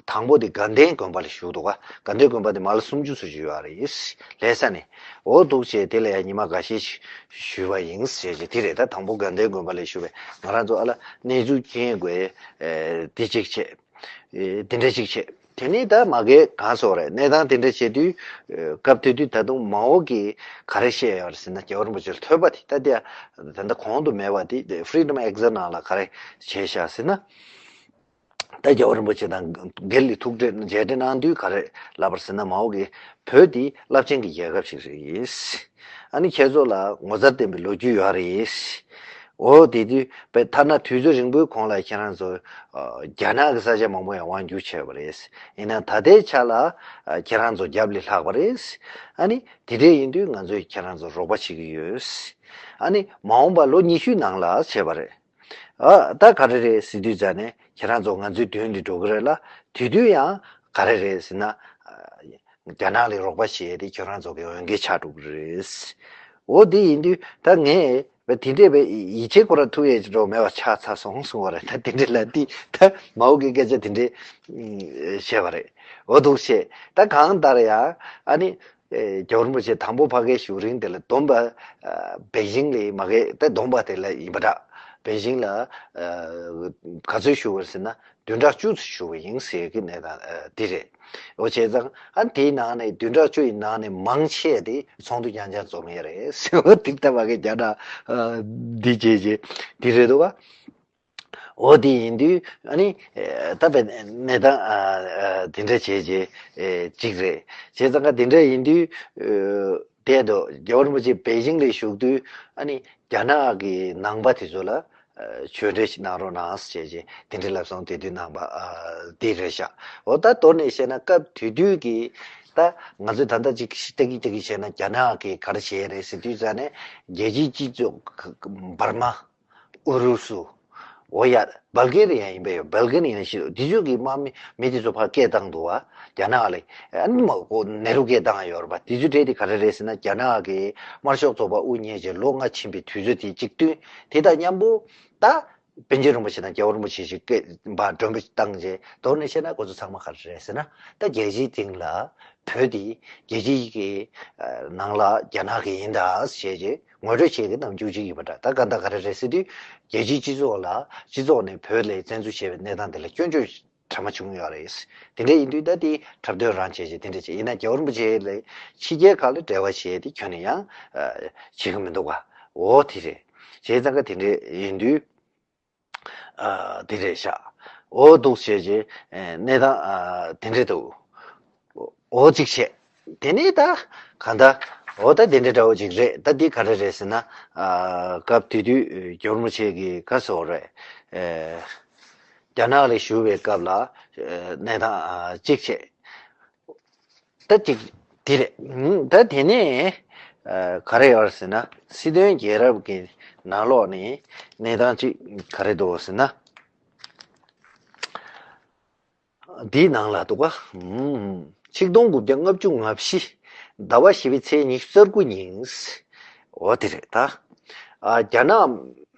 དང་པོ་དེ་དགའ་ལྡན་དགོན་པ་ལ་བཞུགས་འདུག་ག། དགའ་ལྡན་དགོན་པ་དེ་མ་ལ་སུམ་ཅུ་ཙམ་ཞིག་ཡོད་རེད། ལྷ་ས་ནས། འོ་འདུག་བྱས་དེ་ལ་ཡང་ཉི་མ་འགའ་ཤས་ཤིག་བཞུགས་པ་ཡིན་ཟེར་བྱས། དེ་རེད། ད་དང་པོ་དགའ་ལྡན་དགོན་པ་ལ་བཞུགས་པའི་ང་རང་ཚོ་ཨ་ལ་གནས་ཚུལ་མཁྱེན་དགོས་ཨེ་དེ་གཅིག་བྱས། ཨེ་དེ་འདྲ་གཅིག་བྱས། དེ་ནས་ད་མ་གིར་ག་རེ་ཟེར་དགོས་རེད། གནས་སྟངས་དེ་འདྲ་བྱས་དུས་ཨེ་སྐབས་དེ་དུས་ད་དུང་མའོ་གིས་ག་རེ་བཤད་ཡོད་རེད་ཟེར་ན། རྒྱལ་བ་རིན་པོ་ཆེར་ཐོས་པ་དེ། ད་དེ་ད་ལྟ་གོང་དུ་མེད་པ་དེ། Freedom Exile ནང་ལ་ག་རེ་བྱས་ཤག་ཟེར་ན། ད་རྒྱལ་བ་རིན་པོ་ཆེ་དང་སྒེར་ལ་ཐུག་འཕྲད་མཇལ་འཕྲད་གནང་དུས་ག་རེ་ལབ་པ་རེད་ཟེར་ན། མའོ་གིས་བོད་འདི་རླབས་ཆེན་གྱི་རྒྱལ་ཁབ་ཞིག་རེད། ཨ་ནི་ཁྱེད་ཚོ་ལ་ངོ་མཚར་ལྡན་པའི་ལོ་རྒྱུས་ཡོད་རེད། འོ་དེ་དུས་པའི་ཐ་ན་དུས་ཚོད་རིང་པོའི་གོང་ལ་ཁྱེད་རང་ཚོ་ཨ་རྒྱ་ནག་གི་ས་ཆ་མང་པོ་ཡང་དབང་བསྒྱུར་བྱས་པ་རེད། ཡིན་ན་ད་ལྟའི་ཆ་ལ་ཨ་ཁྱེད་རང་ཚོ་རྒྱབ་ལ་ལྷག་པ་རེད། ཨ་ནི་དེ་འདྲ་ཡིན་དུས་ང་ཚོས་ཁྱེད་རང་ཚོར་རོགས་པ་བྱེད་ཀྱི་ཡོད། ཨ་ནི་མ་འོངས་པ་ལོ་ཉི་ཤུའི་ནང་ལ་བྱས་པ་རེད། ཨ་ད་ག་རེ་རེད་ཟེར་དུས་ཙ་ནས་ཁྱེད་རང་ཚོ་ང་ཚོའི་མདུན་དུ་འགྲོ་གི་རེད་ལ། དེ་དུས་ཡང་ག་རེ་རེད་ཟེར་ན། རྒྱ་ནག་ལ་རོགས་པ་བྱེད་ཡས་དེ་ཁྱེད་རང་ཚོ་གི་འོས་འགན་ཆགས་འགྲོ་གི་རེད། འོ་དེ་ཡིན་དུས་ད་ངས་བས་དེ་འདྲས་བས་ཡིད་ཆེས་ཁོ་ར་ཐུབ་ཡས་འགྲོ་མེད་པ་ཆགས་ཚར་སོང་གསུང་བ་རེད། ད་དེ་འདྲས་ལ་དེ་ད་མའོ་གི་སྐད་ཆ་དེ་འདྲས་བཤད་པ་རེད། འོ་འདུག་བཤད། ད་གང་ལྟར་ཡང་ཨ་ནི། ཨེ་རྒྱལ་བ་རིན་པོ་ཆེ་དང་པོ་ཕ་གིར་བཞུགས་རིང་དེ་ལ་བསྡོམས་པ། ཨ་པེ་ཅིང་ལ་མ་གི་ད་བསྡོམས་པ་དེ་ལ་ཡིན་པ་འདྲ། པེ་ཅིང་ལ་ཨ་ག་ཚོད་བཞུགས་པ་རེད་ཟེར་ན་བདུན་ཕྲག་བཅུ་ཙམ་བཞུགས་པ་ཡིན་ཟེར་གི་གནས་སྟངས་ཨ་དེ་རེད། འོ་བྱས་ཙང་ཨ་དེའི་ནང་ནས་བདུན་ཕྲག་བཅུ་ཡི་ནང་ནས་མང་ཆེ་དེ་ཚོགས་འདུ་རྐྱང་རྐྱང་འཛོམས་ཡས་རེད་ཟེར་བ་དེ་ལྟ་བ་གི་རྒྱ་ནག་ཨ་འདི་བྱས་བྱས་དེ་རེད་འདུག་ག། འོ་དེ་ཡིན་དུས་ཨ་ནི་ད་བའི་གནས་སྟངས་དེ་འདྲ་བྱས་རྗེས་གཅིག་རེད། བྱས་ཙང་ཀ་དེ་འདྲ་ཡིན་དུས་དེ་དུ་རྒྱལ་བ་རིན་པོ་ཆེ་པེ་ཅིང་ལ་བཞུགས་དུས་ཨ་ནི་རྒྱ་ནག་གི་ནང་པ་དེ་ཚོ་ལ་ཆོས་འབྲེལ་ཞིག་གནང་རོགས་གནང་ཟེར་བྱས་རྗེས་དེ་འདྲ་ལབ་སོང་། དེ་དུས་ནང་པ་དེ་རེད་ཤག། འོ་ད་མདོར་ནས་བཤད་ན་སྐབས་དེ་དུས་ཀྱི་ད་ང་ཚོས་ད་ལྟ་ཅིག་ལྟ་གི་ལྟ་གི་བྱས་ན་རྒྱ་ནག་གིས་ག་རེ་བྱས་རེད་ཟེར་དུས་ཙ་ནས་རྒྱལ་སྤྱིའི་སྤྱི་ཚོགས་འབར་མ། ཨུ་རུ་སུ། འོ་ཡ། བལ་གེ་རི་ཡ་ཡིན་པས་ཡོད། བལ་གེ་རི་ཡ་ཞིག་དེ་ཚོ་གི་དམག་མི་མི་དེ་ཚོ་ཕར་སྐད་བཏང་འདུག་བ། རྒྱ་ནག་ལ། ཨ་ནི་མ་གོ་ནེ་རུ་སྐད་བཏང་ཡོད་རེད་པ། དེ་ཚོ་གྲས་དེ་ག་རེ་རེད་ཟེར་ན་རྒྱ་ནག་གི་དམར་ཤོག་ཚོགས་པ་དབུ་བརྙེས་རྗེས་ལོ་ལྔ་ཕྱིན་པའི་དུས་ཚོད་དེ་གཅིག་བསྟུན་དེ་དང་མཉམ་པོ་ད་པཎ་ཆེན་རིན་པོ་ཆེ་དང་རྒྱལ་བ་རིན་པོ་ཆེ་ཞིག་སྐད་འབར་མགྲོན་པོ་བཏང་རྗེས་མདོར་ནས་བཤད་ན་ཁོ་ཚོ་ཚང་མ་ག་རེ་རེད་ཟེར་ན་ད་རྒྱལ་སྤྱིའི་སྟེང་ལ་བོད་དེ་རྒྱལ་སྤྱི་གི་ནང་ལ་རྒྱ་ནག་གི་ཡིན་ད་ཟེར་རྗེས། ངོ་སྤྲོད་བྱེད་ཀྱི་རྣམ་འགྱུར་ཅིག་ཡིན་པ་འདྲ། ད་ག་འདྲ་ག་རེ་རེད་ཟེར་དུས་རྒྱལ་སྤྱིའི་སྤྱི་ཚོགས་ལ་སྤྱི་ཚོགས་ནས་བོད་ལ་བཙན་འཛུལ་བྱས་པའི་གནས་སྟངས་དེ་ལ་སྐྱོན་བརྗོད་གྲ་མ་བྱུང་ཡོད་རེད། དེ་འདྲ་ཡིན་དུས་ད་དེ་འཁྲབ་སྟོན་རང་བྱས་རྗེས་དེ་འདྲ་བྱས་ཡིན་ན་རྒྱལ་བ་རིན་པོ་ཆེ་ལ་ཕྱི་རྒྱལ་ཁག་ལ་འབྲེལ་བ་བྱས་ཏེ་ཁྱོན་ནས་ཡང་བྱེད་ཀྱི་མི་འདུག་ག། འོ་དེ་རེད། བྱས་ཙང་ཀ་དེ་འདྲ་ཡིན་དུས། ཨ་དེ་རེད་ཤག། འོ་འདུག་བྱས་རྗེས་གནས་སྟངས་ཨ་དེ་འདྲ་འདུག། འོ་གཅིག་བྱས། དེ་ནས་ད་ག་འདྲ། འོ་ད་དེ་འདྲ་འདྲ་བོ་གཅིག་རེད། ད་འདི་ག་རེ་རེད་ཟེར་ན་ཨ་སྐབས་དེ་དུས་རྒྱལ་བ་རིན་པོ་ཆེ་གི་ག་ཟེར་བ་རེད། ཨེ་རྒྱ་ནག་ལ་བཞུགས་པའི་སྐབས་ལ་ཨེ་གནས་སྟངས་ཨ་གཅིག་བྱས། ད་ཅིག་དེ་རེད། ད་དེ་ནས་ག་རེ་ཡོད་ཟེར་ན་སྲིད་དོན་རྒྱལ་རབས་ཀྱི་ནང་ལོགས་ནས་གནས་སྟངས་ཅིག་ག་རེ་འདུག་ཟེར་ན། འདིའི་ནང་ལ་འདུག་ག། ཆིག་སྟོང་དགུ་བརྒྱ་ལྔ་བཅུ་ང་བཞི་ཟླ་བ་བཞི་པའི་ཚེས་ཉི་ཤུ་རྩ་དགུ་ཉིན། འོ་དེ་རེད་ད། རྒྱ་ནག་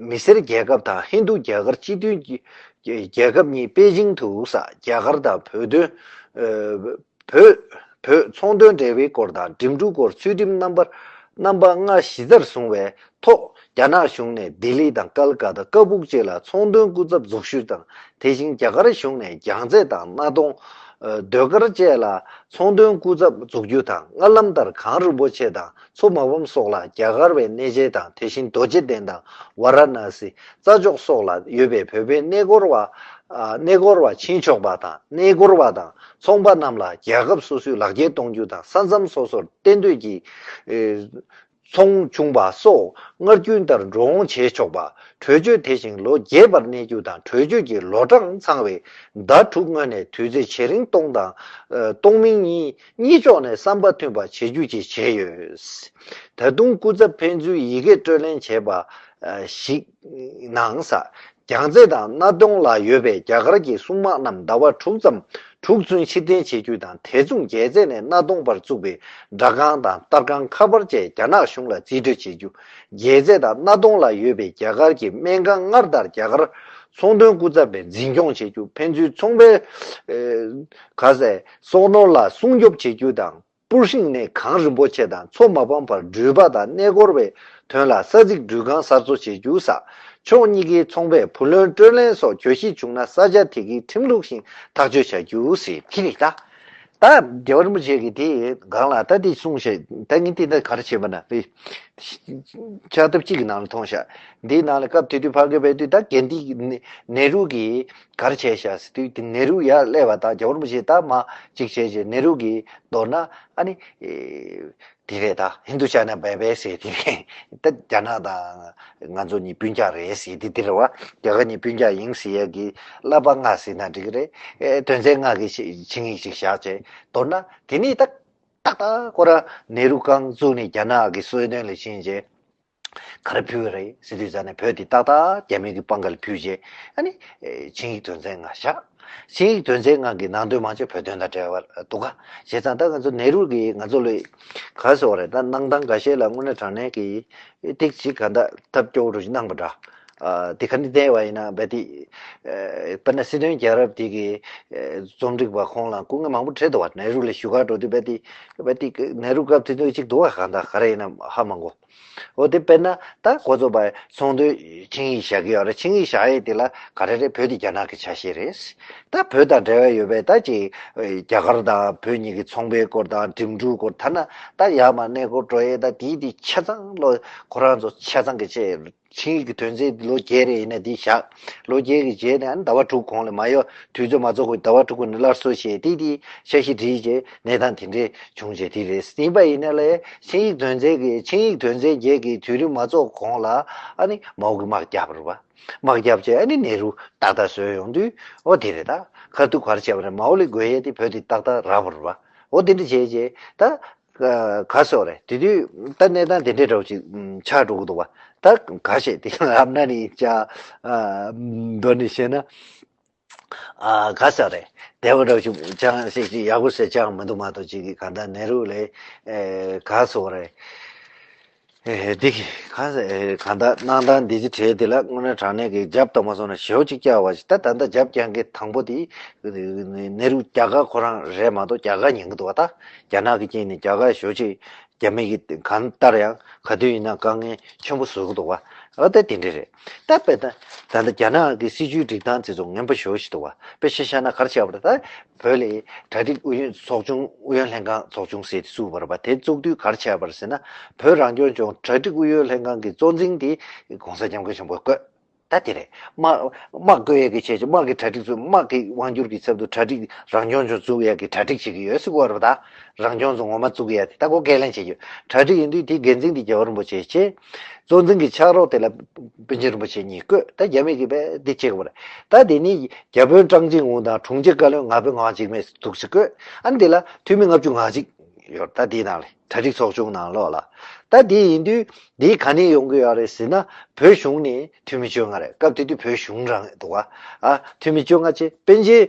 མི་སེར་རྒྱལ་ཁབ་དང་ཧིན་རྡུ་རྒྱ་གར་སྤྱི་མཐུན་གྱི་རྒྱལ་ཁབ་གཉིས་པེ་ཅིང་དུ་ས་རྒྱ་གར་དང་བོད་དོན། བོད། བོད་ཚོང་དོན་འབྲེལ་བའི་སྐོར་དང་འགྲིམ་འགྲུལ་སྐོར་ཚུལ་ཁྲིམས་རྣམ་པ་རྣམ་པ་ལྔ་གཞི་རྩར་བཟུང་བའི་ཐོག་རྒྱ་ནག་གཞུང་ནས་ལྡི་ལི་དང་ཀལ་ཀ་ཏ་ཀ་སྦུག་བཅས་ལ་ཚོང་དོན་སྐུ་ཚབ་འཛུགས་ཞུ་དང་དེ་བཞིན་རྒྱ་གར་གཞུང་ནས་རྒྱལ་རྩེ་དང་སྣ་གདོང་། ཟློས་གར་བཅས་ལ་ཚོང་དོན་སྐུ་ཚབ་འཛུགས་རྒྱུ་དང་སྔར་ལམ་ལྟར་གངས་རིན་པོ་ཆེ་དང་མཚོ་མ་ཕམ་སོགས་ལ་རྒྱ་གར་བའི་གནས་མཇལ་དང་དེ་བཞིན་རྡོ་རྗེ་གདན་དང་ཝཱ་ར་ཎ་སི། རྩྭ་མཆོག་སོགས་ལ་ཡོད་པའི་བོད་པའི་གནས་སྐོར་བ། གནས་སྐོར་བ་ཕྱིན་ཆོག་པ་དང་གནས་སྐོར་བ་དང་ཚོང་པ་རྣམས་ལ་རྒྱལ་ཁབ་སོ་སོའི་ལག་འཁྱེར་གཏོང་རྒྱུ་དང་ས་མཚམས་སོ་སོར་གཏན་སྡོད་ཀྱི་ཚོང་ཆུང་པ་སོགས་སྔར་རྒྱུན་ལྟར་འགྲོ་འོང་བྱེད་ཆོག་པ། གྲོས་ཆོད་དེ་བཞིན་ལོ་བརྒྱད་བར་གནས་རྒྱུ་དང་གྲོས་ཆོད་ཀྱི་ལོ་གྲངས་ཚང་བའི་ཟླ་དྲུག་སྔོན་ནས་དུས་ཚོད་ཇེ་རིང་གཏོང་དང་གཏོང་མིན་གཉིས་གཉིས་ཕྱོགས་ནས་བསམ་པ་མཐུན་པ་བྱེད་རྒྱུ་བཅས་བྱས་ཡོད། ད་དུང་སྐུ་ཚབ་ཕན་ཚུན་ཡི་གེ་སྤྲོད་ལེན་བྱས་པ་ཞིག་གནང་ས། རྒྱལ་རྩེ་དང་སྣ་གདོང་ལ་ཡོད་པའི་རྒྱ་གར་གྱི་སྲུང་དམག་རྣམས་ཟླ་བ་དྲུག་ཙམ་དྲུག་ཚུན་ཕྱིར་འཐེན་བྱེད་རྒྱུ་དང་དེ་མཚུངས་རྒྱལ་རྩེ་ནས་སྣ་གདོང་བར་བཙུགས་པའི་སྦྲག་ཁང་དང་ལྟར་ཁང་ཁ་པར་བཅས་རྒྱ་ནག་གཞུང་ལ་རྩིས་སྤྲོད་བྱེད་རྒྱུ། རྒྱལ་རྩེ་དང་སྣ་གདོང་ལ་ཡོད་པའི་རྒྱ་གར་གྱི་སྨན་ཁང་སྔར་ལྟར་རྒྱ་གར་ཚོང་དོན་སྐུ་ཚབ་པས་འཛིན་སྐྱོང་བྱེད་རྒྱུ། ཕན་ཚུན་ཚོང་པའི་ག་ཟེ་སོག་ནོར་ལ་སྲུང་སྐྱོབ་བྱེད་རྒྱུ་དང་། སྤུ་ཧྲེང་ནས་གངས་རིན་པོ་ཆེ་དང་མཚོ་མ་ཕམ་བར་འགྲུལ་པ་དང་གནས་སྐོར་བའི་དོན་ལ་ས་ཚིགས་འགྲུལ་ཁང་གསར་བཟོ་བྱེད་རྒྱུ་ས། ཕྱོགས་གཉིས་ཀའི་ཚོང་པས་བུ་ལོན་སྤྲོད་ལེན་སོགས་གྱོད་གཞི་བྱུང་ན་ས་ཆ་དེ་གའི་ཁྲིམས་ལུགས་བཞིན་ཐག་གཅོད་བྱ་རྒྱུ་ཟེར་དེ་རེད་ད། ད་རྒྱལ་བ་རིན་པོ་ཆེ་གིས་དེ་སྒང་ལ་ད་དེ་གསུངས་ཤག་ད་ངས་དེ་ད་ག་རེ་བྱས་པ་ན་དེ། ཕྱག་དེབ་གཅིག་གི་ནང་ལ་མཐོང་ཤག་འདིའི་ནང་ལ་སྐབས་དེ་དུས་ཕ་གི་བལ་དུས་ད་དགེ་འདི་ནེ་ནེ་རུ་གིས་ག་རེ་བྱས་ཤག་ཟེར་དུས་དེ་ནེ་རུ་ཡར་སླེབས་པ་དང་རྒྱལ་བ་རིན་པོ་ཆེ་ད་མ་གཅིག་བྱས་རྗེས་ནེ་རུ་གིས་མདོར་ན་ཨ་ནི། དེ་རེད་ད། ཧིན་དུ་ཅ་ན་བེ་བེ་ཟེར་དེ་རེད། ད་རྒྱ་ནག་དང་ང་ཚོ་གཉིས་སྤུན་ཀྱག་རེད་ཟེར་དེ་དེ་རེད་བ། རྒྱ་གར་གཉིས་སྤུན་ཀྱག་ཡིན་ཟེར་ཡ་གི་བསླབ་པ་ལྔ་ཟེར་ན་འགྲིག་གི་རེད། ཨེ་དོན་ཚན་ལྔ་གི་ཆིངས་ཡིག་ཅིག་བཞག་བྱས། མདོར་ན་དེ་ནས་ད་ཏག་ཏག་ཁོ་ར་ནེ་རུ་རྐང་བཙུགས་ནས་རྒྱ་ནག་གི་སྲོལ་གཏོད་ལ་ཕྱིན་བྱས། ག་རེ་ཕུལ་བ་རེད་ཟེར་དུས་ཙ་ནས་བོད་དེ་ཏག་ཏག་རྒྱ་མི་གི་པང་ཁ་ལ་ཕུལ་རྗེས་ཨ་ནི་ཆིངས་ཡིག་དོན་ཚན་ལྔ་བཞག་ཆིངས་ཡིག་དོན་ཚན་ལྔ་གི་ནང་དོན་མང་ཆེ་བོད་དོན་དང་འབྲེལ་བ་འདུག་ག་བྱས་ཙང་ད་ང་ཚོ་ནེ་རུ་གིས་ང་ཚོ་ལ་ག་ཟེར་བ་རེད། ད་གནང་སྟངས་འགའ་ཤས་ལ་དངོས་གནས་དྲང་གནས་ཀྱི་ཏིག་ཅིག་ག་འདྲ་ཐབས་སྐྱོ་བོ་རུ་ཞིག་གནང་པ་འདྲ། ཨ་དེ་ག་ནས་བལྟས་པ་ཡིན་ན་བལ་དེ་དཔེར་ན་སྲིད་དོན་རྒྱལ་རབས་དེ་གི་རྩོམ་སྒྲིག་པ་ཁོང་ལ་སྐུ་ངལ་མང་པོ་འཕྲད་འདུག་བ། ནེ་རུ་ལ་བཞུགས་སྒར་འགྲོ་དུས་བལ་དེ་བལ་དེ་ནེ་རུ་སྐབས་དེ་དུས་གཅིག་འདུག་བ། གང་ལྟར་ག་རེ་ཡིན་ན་ཧ་མ་གོ་འོ་དེ་དཔེར་ན་ད་ཁོ་ཚོ་བ་ཚོང་དོན་ཆིངས་ཡིག་བཞག་གི་ཡོད་རེད། ཆིངས་ཡིག་བཞག་ཡས་དེ་ལ་ག་རེ་རེད། བོད་དེ་རྒྱ་ནག་གི་ཆ་ཤས་རེད། ད་བོད་དང་འབྲེལ་བ་ཡོད་པའི་ད་ཅིག་རྒྱ་གར་དང་བོད་གཉིས་ཀྱི་ཚོང་པའི་སྐོར་དང་འགྲིམ་འགྲུལ་སྐོར་ཐ་ན་ད་ཡར་མར་གནས་སྐོར་འགྲོ་ཡས་ད་དེའི་དེ་ཆ་ཚང་ལོ་ཁོ་རང་ཚོ་ཆ་ཚང་གི་ཆེད་ཆིངས་ཡིག་གི་དོན་ཚན་ལོ་བརྒྱད་རེ་ཡིན་ན་འདི་བཞག་ལོ་བརྒྱད་ཀྱི་རྗེས་ནས་ཨ་ནི་ཟླ་བ་དྲུག་གོང་ལ་མ་ཡོ་དུས་ཚོད་མ་རྫོགས་གོང་ཟླ་བ་དྲུག་གོང་ནས་སླར་གསོ་བྱས་དེ་དེ་འཆར་གཞི་བསྒྲིགས་རྗེས་གནས་སྟངས་དེ་འདྲས་བྱུང་རྗེས་དེ་རེད། ཡིན་པ་ཡིན་ན་ལས་ཆིངས་ཡིག་དོན་ཚན་གྱི་ཆིངས་ཡིག་དོན་ཚན་བརྒྱད་ཀྱི་དུས་རིམ་མ་རྫོགས་གོང་ལ་ཨ་ནི་མའོ་གི་དམག་བརྒྱབ་པ་རེད་བ། དམག་བརྒྱབ་རྗེས་ཨ་ནི་ནེ་རུ་ཏག་ཏག་བཟོས་ཡོང་དུས་ཨོ་དེ་རེད། ད་ཁ་ཐུག་ག་རེ་བྱས་པ་རེད། མའོ་ལ་དགོས་ཡས་དེ་བོད་དེ་ཏག་ཏག་རག་པ་རེད་བ། ཨོ་དེ་འདྲ་བྱས་རྗེས་ད། ག་སོགས་རེད། དེ་དུས་ད་གནས་སྟངས་དེ་འདྲའི་འདྲ་བོ་ཅིག་ཆགས་འགྲོ་གི་འདུག་བ། ད་ག་ཞེས་དེ་ཨམ་ན་ནི་ཅ་མདོ་ནས་བཤད་ན་ག་སོགས་རེད། དེ་བ་འདྲ་བོ་ཅིག་ཅང་ཞིག་ཅིག་ཡག་པོ་ཟེར་ཅང་མི་འདུག་མ་གཏོགས་ཅིག་གི་གང་ལྟར་ནེ་རུ་ལས་ག་སོགས་རེད། འདི་ག་གང་ལྟར་གནང་སྟངས་འདི་ཅི་བྲིས་དེ་ལ་དངོས་གནས་དྲང་གནས་ཀྱི་རྒྱབ་དང་མ་སོང་ན་ཞེ་པོ་ཅིག་བསྐྱལ་བ་ཞིག་ད་ད་ལྟ་རྒྱབ་རྐྱང་གི་དང་པོ་དེ་ནེ་རུ་རྒྱ་གར་ཁོ་རང་རེད་མ་གཏོགས་རྒྱ་གར་ཉན་གི་འདུག་བ། ད་རྒྱ་ནག་གི་རྐྱེན་ནས་རྒྱ་གར་ཞེ་པོ་ཅིག་རྒྱ་མི་གི་གང་ལྟར་ཡང་ག་དུས་ཡིན་ན་དཀའ་ངལ་ཆེན་པོ་བཟོ་གི་འདུག་བ། ཨ་ད་དེ་འདྲ་རེད། ད་དཔེ་ད་ད་ལྟ་རྒྱ་ནག་གི་སྲིད་ཇུས་སྒྲིག་སྟངས་དེ་ཚོ་ངན་པ་ཞེ་པོ་ཞིག་འདུག་བ། དཔེ་ཆ་བཞག་ན་ག་རེ་བྱས་པ་རེད། ད་བོད་ལ་གྲ་སྒྲིག་ཨུ་ཡོན་ཚོགས་ཆུང་ཨུ་ཡོན་ལྷན་ཁང་ཚོགས་ཆུང་ཟེར་དེ་བཙུགས་པ་རེད་པ། དེ་བཙུགས་དུས་ག་རེ་བྱས་པ་རེད་ཟེར་ན་བོད་རང་སྐྱོང་ལྗོངས་གྲ་སྒྲིག་ཨུ་ཡོན་ལྷན་ཁང་གི་གཙོ་འཛིན་དེ་༸གོང་ས་༸སྐྱབས་མགོན་ཆེན་པོས་བསྐོས། ད་དེ་རེད། དམག་དམག་བསྐོས་ཡས་ཀྱི་ཆེད་དུ་དམག་གི་གྲ་སྒྲིག་བཙུགས། དམག་གི་དབང་སྒྱུར་གྱི་ཚབ་ཏུ་གྲ་སྒྲིག་རང་སྐྱོང་ལྗོངས་བཙུགས་ཡས་ཀྱི་གྲ་སྒྲིག་བྱེད་ཀྱི་ཡོད་ཟེར་གོ་རེད་པ། ད་རང་སྐྱོང་ལྗོངས་ངོ་མ་བཙུགས་ཡས་དེ་ད་གོ་སྐད་ལན་བྱེད་རྒྱུ་གྲ་སྒྲིག་ཡིན་དུས་དེ་འགན་འཛིན་དེ་རྒྱལ་བ་རིན་པོ་ཆེ་བྱས། གཙོ་འཛིན་གྱི་ཕྱག་རོགས་དེ་ལ་པཎ་ཆེན་རིན་པོ་ཆེ་གཉིས་བསྐོས། ད་རྒྱ་མི་གིས་དཔེ་འདི་བྱེད་དགོས་པ་རེད། ད་དེ་ནི་བརྒྱ་དཔོན་ཀྲང་ཅིན་ཝུ་དང་དྲུང་ཆེ་བཀའ་བློན་ངག་དཔོན་ངག་འཇིགས་མེད་འདུག་སེ་བསྐོས། ཨ་ནི་དེ་ལ་འཐུས་མི་ལྔ་བཅུ་ང་གཅིག་ཡོད། ད་དེའི་ནང་ལ་གྲ་སྒྲིག་ཚོགས་ཆུང་ནང་ལོགས་ལ། ད་དེ་ཡིན་དུས་དེ་ག་ནས་ཡོང་གི་ཡོད་རེད་ཟེར་ན་བོད་གཞུང་ནས་འཐུས་མི་བཅོ་ལྔ་རེད། སྐབས་དེ་དུས་བོད་གཞུང་རང་འདུག་ག་ཨ་འཐུས་མི་བཅོ་ལྔ་བྱས། པཎ་ཆེན་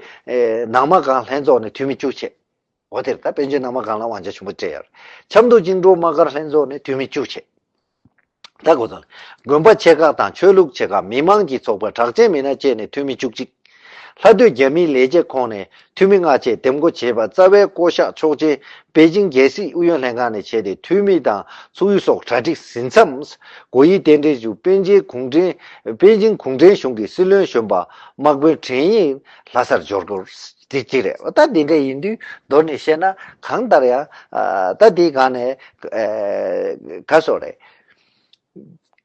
ནང་མ་གང་ལྷན་ཚོགས་ནས་འཐུས་མི་བཅུ་བྱས། འོ་དེར་ད་པཎ་ཆེན་ནང་མ་གང་ལ་དབང་ཆ་ཆེན་པོ་སྤྲད་ཡོད། ཆབ་མདོ་བཅིངས་འགྲོལ་དམག་སྒར་ལྷན་ཚོགས་ནས་འཐུས་མི་བཅུ་བྱས། ད་གོ་ཚང་དགོན་པ་ཆེ་ཁག་དང་ཆོས་ལུགས་ཆེ་ཁག་མི་མང་གི་ཚོགས་པ་གྲགས་ཅན་མི་སྣ་བཅས་ནས་འཐུས་མི་བཅུ་གཅིག་ལྷ་སྡོད་རྒྱ་མིའི་ལས་བྱེད་ཁོངས་ནས་འཐུས་མི་ལྔ་བཅས་འདེམས་བསྐོ་བྱས་པ། རྩ་བའི་བསྐོ་གཞག་ཆོག་མཆན་པེ་ཅིང་རྒྱལ་སྲིད་ཨུ་ཡོན་ལྷན་ཁང་ནས་བྱས་ཏེ་འཐུས་མི་དང་ཚོགས་ཡུལ་སོགས་གྲ་སྒྲིག་ཟིན་མཚམས། གོ་ཡི་རྟེན་འབྲེལ་ཞུ། པེ་ཅིང་གུང་ཁྲན་པེ་ཅིང་གུང་ཁྲན་གཞུང་གི་སྲིད་བློན་གཞོན་པ་དམག་དཔོན་དྲན་ཡིས་ལྷ་སར་འབྱོར་སྐོར། དེ་གཅིག་རེད། ད་འདི་འདྲ་ཡིན་དུས་མདོར་ནས་བཤད་ན་གང་ལྟར་ཡང་ད་འདིའི་སྒང་ནས་ག་སོགས་རེད།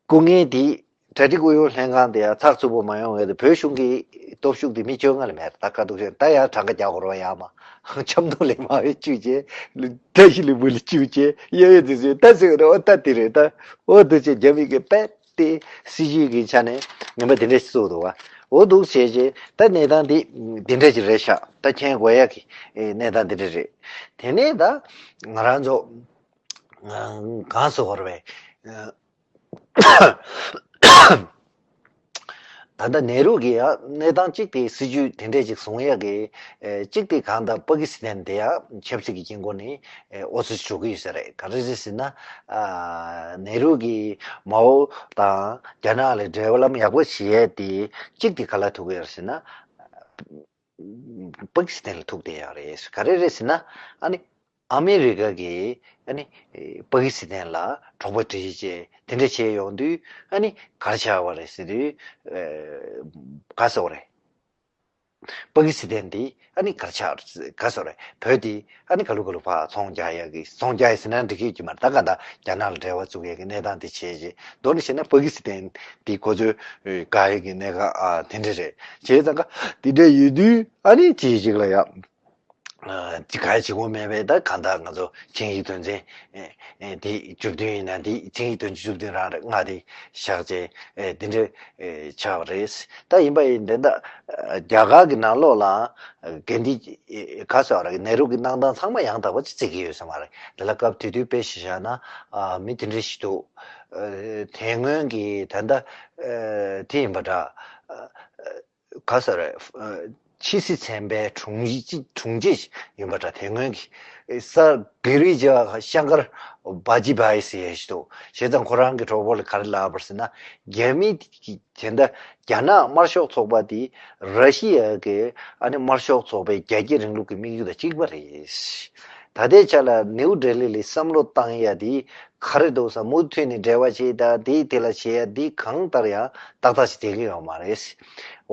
སྐུ་ངལ་འདི་གྲ་སྒྲིག་ཨུ་ཡོན་ལྷན་ཁང་དེ་ཡང་ཚགས་ཚུད་པོ་མ་ཡོང་བས་བོད་གཞུང་གི་སྟོབས་ཤུགས་དེ་མི་བཅོ་ལྔ་ལས་མེད། ད་ཁ་ཐུག་བཤད་ད་ཡང་གྲངས་ཀ་རྒྱག་དགོས་རེད་ཡ་མ་ཆབ་མདོ་ལས་མང་བའི་བཅུ་བྱས། བཀྲ་ཤིས་ལྷུན་པོ་ལས་བཅུ་བྱས། གཡས་གཡོན་དེ་ཚོས་ད་ཟེར་རེད། འོ་ད་དེ་རེད། ད་འོ་འདུག་བྱས་རྒྱ་མི་གི་དཔེ་དེ་སྲིད་ཇུས་ཀྱི་ཆ་ནས་ངན་པ་དེ་འདྲ་ཞིག་བཙུགས་འདུག་བ། འོ་འདུག་བྱས་རྗེས་ད་གནས་སྟངས་འདི་འདི་འདྲ་ཞིག་རེད་ཤག་ད་མཁྱེན་དགོས་ཡ་གི་གནས་སྟངས་འདི་འདྲ་རེད། དེ་ནས་ད་ང་རང་ཚོ་གང་ཟེར་དགོས་རེད་པས། ད་ལྟ་ནེ་རུ་གིས་ཡང་གནས་སྟངས་གཅིག་དེ་སྲིད་ཇུས་དེ་འདྲས་ཅིག་བཟུང་ཡ་གི་གཅིག་དེ་གང་ལྟར་པ་ཀི་སི་ཐན་དེ་ཡང་ཆབ་སྲིད་ཀྱི་དཀྱིལ་འཁོར་ནས་ཨོ་ཙི་འགྲོ་གི་ཡོད་ས་རེད། ག་རེ་རེད་ཟེར་ན། ནེ་རུ་གིས་མའོ་དང་རྒྱ་ནག་ལ་འབྲེལ་ལམ་ཡག་པོ་བྱེད་ཡས་དེ་གཅིག་དེ་ག་ལ་ཐུག་ཡོད་ཟེར་ན། པ་ཀི་སི་ཐན་ལ་ཐུག་བསྡད་ཡོད་རེད། ག་རེ་རེད་ཟེར་ན། ཨ་ནི་ཨ་མི་རི་ཀ་གིས་ཨ་ནི་པ་ཀི་སི་ཐན་ལ་དྲག་པོ་སྒྲིག་གཞི་བྱས་དེ་འདྲ་བྱས་ཡོང་དུས་ཨ་ནི་ག་རེ་ཆགས་པ་རེད་ཟེར་དུས་ག་ཟེར་བ་རེད། པ་ཀི་སི་ཐན་དེ་ཨ་ནི་གར་ཆགས་ག་སོ་རེད། བོད་དེ་ཨ་ནི་ག་ལུ་ག་ལུ་ཕར་ཚོང་རྒྱག་ཡག་གི་ཚོང་རྒྱག་ཡག་ཟེར་ན་འགྲིག་གི་ཡོད་ཀྱི་མ་རེད། ད་ག་ད་རྒྱ་ནག་ལ་འབྲེལ་བ་བཙུགས་ཡག་གི་གནས་སྟངས་དེ་བྱས་རྗེས་མདོར་ན་བཤད་ན་པ་ཀི་སི་ཐན་དེ་ཁོ་ཚོའི་དགའ་ཡག་གི་གནད་འགག་ཨ་དེ་འདྲ་རེད། བྱས་ཙང་ཀ་དེ་འདྲ་ཡོད་དུས་ཨ་ནི་ཅིག་ཅིག་ལ་ཡ། ཅི་ག་ཡ་བྱེད་དགོས་མེད་པས། ད་གང་ལྟར་ང་ཚོ་ཆིངས་ཡིག་དོན་ཚན་དེ་བཅུ་བདུན་ཡིན་ན་དེ་ཆིངས་ཡིག་དོན་ཚན་བཅུ་བདུན་རང་རེད། ལྔ་དེ་བཞག་བྱས་དེ་འདྲ་ཆགས་པ་རེད། ད་ཡིན་པ་ཡིན་དེ་ད་རྒྱ་གར་གྱི་ནང་ལོགས་ལ་གན་དེ་ག་ཟེར་བ་རེད། ནེ་རུ་གྱི་གནང་སྟངས་ཚང་མ་ཡང་དག་པ་ཅིག་བརྩི་གི་ཡོད་ས་མ་རེད། དེ་ལ་སྐབས་དེ་དུས་དཔེ་ཞིག་བཞག་ན་མི་དེ་འདྲ་ཞིག་འདུག་དེ་སྔོན་གྱི་ད་ལྟ་དེ་ཡིན་པ་འདྲ། ག་ཟེར་རེད། ཕྱི་སྲིད་ཚན་པའི་དྲུང་ཡིག་དྲུང་ཆེ་ཡིན་པ་འདྲ། དེ་སྔོན་གྱི་སར་བི་རི་ཇ་ཤང་ཀར་བྷ་ཇི་བྷ་ཡི་ཟེར་ཡས་ཤིག་འདུག་བྱས་ཙང་ཁོ་རང་གི་གྲོགས་པོ་ལ་ག་རེ་ལབ་པ་རེད་ཟེར་ན། རྒྱ་མི་གི་དེ་འདྲ་རྒྱ་ནག་དམར་ཤོག་ཚོགས་པ་དེ་ར་ཤི་ཡ་གི་ཨ་ནི་དམར་ཤོག་ཚོགས་པའི་རྒྱ་སྐྱེད་རིང་ལུགས་ཀྱི་དམིགས་ཡུལ་དང་གཅིག་པ་རེད། ད་ལྟའི་ཆ་ལ་ནིའུ་ཌེ་ལི་ལ་བསམ་བློ་བཏང་ཡ་དེ་ག་རེ་འདུག་ཟེར། མུ་མཐུད་ནས་འབྲེལ་བ་བྱེད་ད་དེའི་དེ་ལ་བྱེད་ཡ་དེ་གང་ལྟར་ཡང་ཏག་ཏག་ཞིག་བསྡད་ཀྱི་ཡོད་མ་རེད།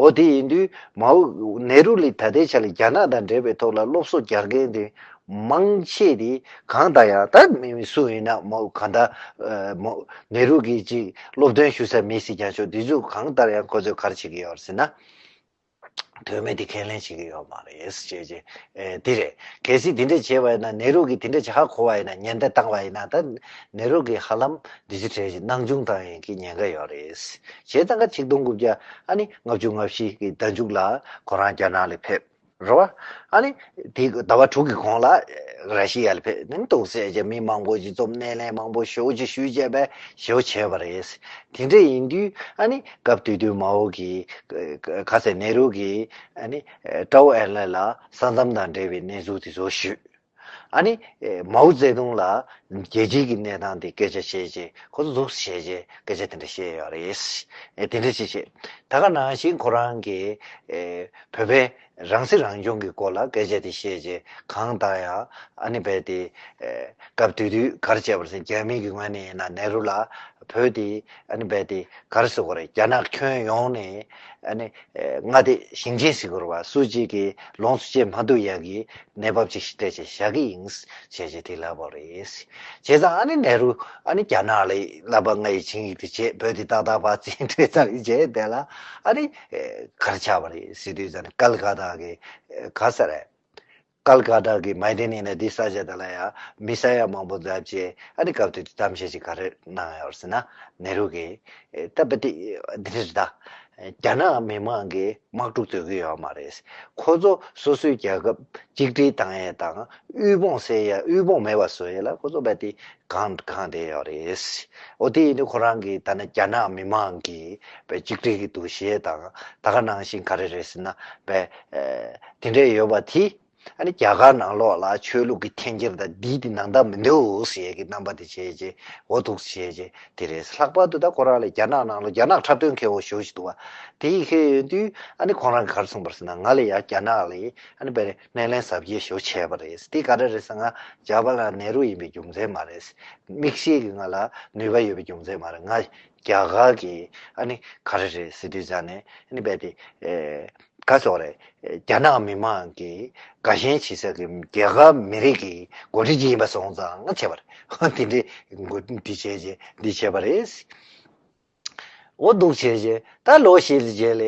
འོ་དེ་ཡིན་དུས་མའོ་ནེ་རུ་ལ་ད་ལྟའི་ཆ་ལ་རྒྱ་ནག་དང་འབྲེལ་བའི་ཐོག་ལ་སློབ་གསོ་རྒྱག་མཁན་དེ་མང་ཆེ་དེ་གང་ལྟར་ཡང་ད་མི་མི་སུ་ཡིན་ན་མའོ་གང་ལྟར་མའོ་ནེ་རུ་གི་ཅིག་སློབ་སྟོན་ཞུ་ས་མི་སྲིད་ཀྱང་ཆོག་དེ་ཚོ་གང་ལྟར་ཡང་ཁོ་ཚོས་ག་རེ་བྱེད་ཀྱི་ཡོད་རེད་ཟེར་ན། དོན་མེད་དེ་ཁས་ལེན་བྱེད་ཀྱི་ཡོད་མ་རེད་ཞེས་བྱས། ཨེ་འདི་རེད། གལ་སྲིད་དེ་འདྲ་བྱས་པ་ཡིན་ན་ནེ་རུ་གིས་དེ་འདྲ་བྱེད་ཧ་གོ་བ་ཡིན་ན། ཉེན་བརྡ་བཏང་བ་ཡིན་ན། ད་ནེ་རུ་གིས་ཧ་ལམ་འདི་ཚོ་གྲས་ཀྱི་སྣང་ཆུང་བཏང་ཡིན་གྱི་ཉེན་ཁ་ཡོད་རེད། བྱས་ཙང་ཀ་ཆིག་སྟོང་དགུ་བརྒྱ་ཨ་ནི་ལྔ་བཅུ་ང་བཞི་གི་ཟླ་མཇུག་ལ་ཁོ་རང་རྒྱ་ནག་ལ་ཕེབས་རེད་བ། ཨ་ནི་དེ་ཟླ་བ་དྲུག་གི་གོང་ལ་ར་ཤི་ཡ་ལ་ཕེབས་ནས་འདུག་ཟེར་བྱས། མི་མང་པོ་ཅིག་འཛོམས། སྣེ་ལེན་མང་པོ་ཞེ་པོ་ཅིག་ཞུས་བྱས་པས་ཞེ་པོ་བྱས་པ་རེད། དེ་འདྲ་ཡིན་དུས་ཨ་ནི་སྐབས་དེ་དུས་མའོ་གིས་ག་ཟེར། ནེ་རུ་གིས་ཨ་ནི་ཀྲའོ་ཨེར་ལེ་ལ་ས་མཚམས་དང་འབྲེལ་བའི་གནས་ཚུལ་དེ་ཚོ་ཞུས། ཨ་ནི་མའོ་ཙེ་ཏུང་ལ་རྒྱལ་སྤྱིའི་གི་གནས་སྟངས་དེ་སྐད་ཆ་བཤད་རྗེས། ཁོ་ཚོ་འདུག་བཤད་རྗེས་སྐད་ཆ་དེ་འདྲ་བཤད་ཡོད་རེད། དེ་འདྲ་བཤད་བཤད། ད་ག་ནང་བཞིན་ཁོ་རང་གིས་བོད་པའི་རང་སྲིད་རང་སྐྱོང་གི་སྐོར་ལ་སྐད་ཆ་དེ་བཤད་རྗེས། གང་ལྟར་ཡང་ཨ་ནི་རྦད་དེ་སྐབས་དེ་དུས་ག་རེ་བྱས་པ་རེད་ཟེར། རྒྱ་མི་གི་ངོས་ནས་ཡིན་ན་ནེ་རུ་ལ་བོད་དེ་ཨ་ནི་རྦད་དེ་ག་རེ་ཟེར་དགོས་རེད། རྒྱ་ནག་ཁྱོན་ཡོངས་ནས་ཨ་ནི་མངའ་སྡེ་ཞིང་ཆེན་ཟེར་དགོས་རེད་བ། སུ་གཅིག་གིས་ལོངས་སུ་སྤྱད་མ་ཐུབ་ཡག་གི་གནས་བབ་ཅིག་སྤྲད་བྱས་བཞག་གི་ཡིན་ཞེས་བྱས་དེ་ལབ་པ་རེད། བྱས་ཙང་ཨ་ནི་ནེ་རུ་ཨ་ནི་རྒྱ་ནག་ལ་ལབ་པ། ང་ཡི་ཆིངས་ཡིག་དེ་བྱས། བོད་དེ་ཏག་ཏག་ཕར་བཙན་ཁྲིད་ཚར་བྱས། དེ་ལ་ཨ་ནི་ག་རེ་ཆགས་པ་རེད་ཟེར་དུས་ཙང་ནས་ཀལ་ཀ་ཏ་གི་ག་ཟེར་རེད། ཀལ་ཀ་ཏ་གི་མ་ཡི་ཏི་ནི་ན་འདི་ས་ཆ་དེ་ལ་ཡང་མི་ས་ཡ་མང་པོ་འཛོམས་བྱས། ཨ་ནི་སྐབས་དེ་དུས་གཏམ་བཤད་ཅིག་ག་རེ་གནང་ཡོད་ཟེར་ན། ནེ་རུ་གིས་ད་བོད་དེ་འདི་འདྲ་རེད། ད་རྒྱ་ནག་མི་མང་གིས་དམག་འཁྲུག་བཟོ་གི་ཡོད་མ་རེད། ཁོ་ཚོ་སོ་སོའི་རྒྱལ་ཁབ་གཅིག་སྒྲིལ་བཏང་ཡས་དང་དབུལ་ཕོངས་སེལ་ཡས། དབུལ་ཕོངས་མེད་པ་བཟོ་ཡས་ལ་ཁོ་ཚོ་རྦད་དེ་གང་གང་བསྡད་ཡོད་རེད། འོ་དེ་ཡིན་དུས་ཁོ་རང་གིས་ད་ནི་རྒྱ་ནག་མི་མང་གི་བས་གཅིག་སྒྲིལ་གྱི་འདུ་ཤེས་དང་། ད་ག་ནང་བཞིན་ག་རེ་རེད་ཟེར་ན་བས་དེ་འདྲ་ཡོད་པ་དེ། ཨ་ནི་རྒྱ་གར་ནང་ལོགས་ལ་ཆོས་ལུགས་ཀྱི་འཐེན་འཁྱེར་དང་འདི་དེ་ནང་ལྟར་མི་འདུག་ཟེར་གྱི་རྣམ་པ་དེ་བྱས་རྗེས། འོ་འདུག་བྱས་རྗེས་དེ་རེད། ལྷག་པར་དུ་ད་ཁོ་རང་ལ་རྒྱ་ནག་ནང་ལ་རྒྱ་ནག་འཁྲབ་སྟོན་མཁས་པོ་ཞེ་པོ་ཞིག་འདུག་བ། དེ་ཡི་ཁེ་ཡོད་དུས་ཨ་ནི་ཁོང་རང་གིས་ག་རེ་གསུངས་པ་རེད་ཟེར་ན། ང་ལ་ཡ་རྒྱ་ནག་ལ་ཨ་ནི་བས་སྣེ་ལེན་གཟབ་རྒྱས་ཞེ་པོ་བྱས་པ་རེད། དེ་ག་རེ་རེད་ཟེར། ང་ཇ་ཝ་ཧར་ལཱལ་ནེ་རུ་ཡིན་པའི་རྒྱུ་མཚན་མ་རེད། མིག་ཤེལ་གྱིས་ང་ལ་ནུས་པ་ཡོད་པའི་རྒྱུ་མཚན་མ་རེད། ང་རྒྱ་གར་གྱི་ཨ་ནི་ག་རེ་རེད་ཟེར་དུས་ཙང་ནས་ཨ་ནི་བས་དེ་ཨེ། ག་ཟེར་རེད། རྒྱ་ནག་མི་མང་གི་དགའ་ཞེན་བྱེད་ས་གི་རྒྱ་གར་མི་རིགས་ཀྱི་འགོ་ཁྲིད་ཅིག་ཡིན་པ་སོང་ཙང་བྱས་པ་རེད། དེ་འདྲའི་འགོ་འདི་བྱས་རྗེས་འདི་བྱས་པ་རེད། འོ་འདུག་བྱས་རྗེས་ད་ལོ་བཞི་གི་རྗེས་ལ་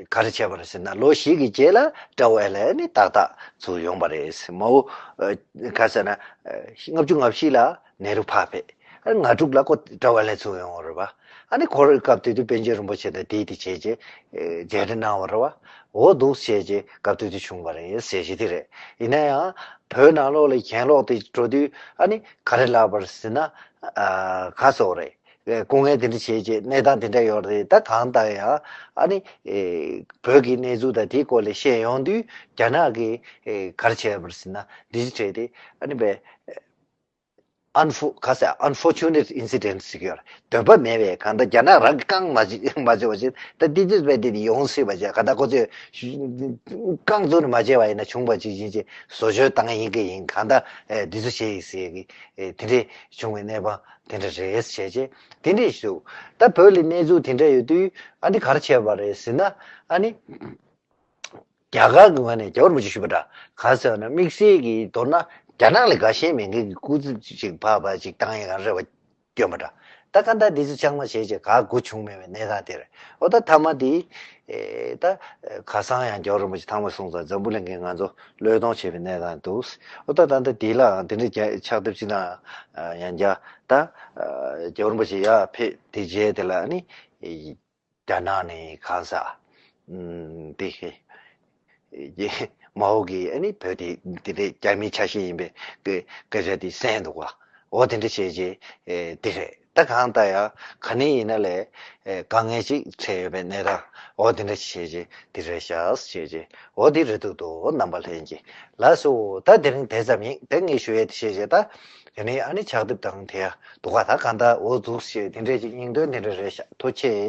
ག་རེ་བྱས་པ་རེད་ཟེར་ན། ལོ་བཞི་གི་རྗེས་ལ་ཀྲའོ་ཨེར་ལེ་ནི་ཏག་ཏག་ཚུར་ཡོང་པ་རེད། མའོ་ག་ཟེར་ན་ལྔ་བཅུ་ང་བཞི་ལ་ནེ་རུ་ཕར་ཕེབས། ཨ་ནི་ང་དྲུག་ལ་ཁོ་ཀྲའོ་ཨེར་ལེ་ཚུར་ཡོང་བ་རེད་པ། ཨ་ནི་ཁོ་རང་སྐབས་དེ་དུས་པཎ་ཆེན་རིན་པོ་ཆེ་དང་དེ་དེ་བྱས་རྗེས་མཇལ་འཕྲད་གནང་བ་རེད་པ། འོ་འདུག་བྱས་རྗེས་སྐབས་དེ་དུས་བྱུང་བ་རེད་ཟེར་བཞིན་དེ་རེད། ཡིན་ན་ཡང་བོད་ནང་ལོགས་ལ་གྱེན་ལོག་དེ་འགྲོ་དུས་ཨ་ནི་ག་རེ་ལབ་པ་རེད་ཟེར་ན། ཨ་ག་ཟེར་རེད། སྐུ་ངལ་དེ་འདྲ་བྱས་རྗེས་གནས་སྟངས་དེ་འདྲ་ཡོད་རེད། ད་གང་ལྟར་ཡང་ཨ་ནི་བོད་ཀྱི་གནས་ཚུལ་དང་དེའི་སྐོར་ལ་བཤད་ཡོང་དུས། རྒྱ་ནག་གིས་ག་རེ་བྱས་པ་རེད་ཟེར་ན། འདི་ཅི་བྱས་ཏེ་ཨ་ནི་བས། Unfo- ག་ཟེར། Unfortunate incident ཟེར་གྱི་ཡོད་རེད། འདོད་པ་མེད་པའི། གང་ལྟར་རྒྱ་ནག་རང་གིས་བཀང་མ་བྱེད་མ་བྱེད་པ་ཞིག་ད་འདི་ཚོ་བས་འདི་ཡོང་སྲིད་པ་བྱས། གང་ལྟར་ཁོ་ཚོས་བཀང་བཙུགས་ནས་མ་བྱས་པ་ཡིན་ན་བྱུང་བ་ཅིག་ཡིན་ཅེས་བཟོ་བཅོས་བཏང་ཡིན་གྱི་ཡིན། གང་ལྟར་ཨེ་འདི་ཚོ་བྱས་ཡིན་ཟེར་གྱི་ཨེ་དེ་འདྲས་བྱུང་བའི་གནས་སྟངས་དེ་འདྲ་རེད་ཟེར་བྱས། དེ་འདྲས་ཞུ། ད་བོད་ལ་གནས་ཚུལ་དེ་འདྲ་ཡོད་དུས་ཨ་ནི་ག་རེ་བྱས་པ་རེད་ཟེར་ན། ཨ་ནི། རྒྱ་གར་གྱི་ངོས་ནས་རྒྱལ་བ་རིན་པོ་ཆེ་ཞུས་པ་འདྲ། ག་ཟེར་ན་དམིགས་བསལ་གྱི་མདོར་ན་རྒྱ་ནག་ལས་འགའ་ཤས་མེད་མཁན་གྱི་སྐུ་ཚེ་ཅིག་ཕར་ཕར་ཅིག་བཏང་ཡས་ག་རེ་བ་སྐྱོན་པ་འདྲ། ད་ག་འདྲ་འདི་ཚོ་ཚང་མ་བྱས་བྱས་ག་དགོས་བྱུང་མེད་པའི་གནས་སྟངས་དེ་རེད། འོ་ད་མཐའ་མ་དེ་ཨེ་ད་ཁ་སང་ཡང་རྒྱལ་བ་རིན་པོ་ཆེ་ཐང་མ་སོང་ཙང་འཛམ་བུ་གླིང་གི་ང་ཚོ་བློས་གཏོང་བྱས་པའི་གནས་སྟངས་འདུག། འོ་ད་ད་ལྟ་དེ་ལའང་དེ་འདྲའི་ཕྱག་དེབ་ཅིག་ནང་ཡང་བསྐྱར་ད་རྒྱལ་བ་རིན་པོ་ཆེ་ཡར་ཕེབས་དེ་རྗེས་དེ་ལ་ནི། རྒྱ་ནག་ནས་གང་ཟག་དེ་མའོ་གིས་ཨ་ནི་བོད་དེ་དེ་འདྲའི་རྒྱ་མིའི་ཆ་ཤས་ཡིན་པའི་སྐད་ཆ་དེ་གསན་འདུག་ག། འོ་དེ་འདྲ་བྱས་རྗེས་དེ་རེད། ད་གང་ལྟར་ཡང་ག་ནས་ཡིན་ན་ལས་དཀའ་ངལ་ཅིག་འཕྲད་ཡོད་པའི་གནས་སྟངས། འོ་དེ་འདྲ་བྱས་རྗེས་དེ་རེད་ཤག་བྱས་རྗེས་འོ་དེ་རེད་འདུག་འདུག་རྣམ་པ་ལྷན་རྒྱས་ལགས་སོ། ད་དེ་རིང་དེ་ཙམ་ཡིན། ད་ངས་ཞུ་ཡས་དེ་བྱས་རྗེས་ད་དེ་ནས་ཨ་ནི་ཕྱག་དེབ་དང་དེ་ཡ་འདུག་ག། ད་གང་ལྟར་འོ་འདུག་བྱས་དེ་འདྲས་ཅིག་སྙིང་དོན་དེ་འདྲ་རེད་ཤག། ཐུགས་རྗེ་ཆེ།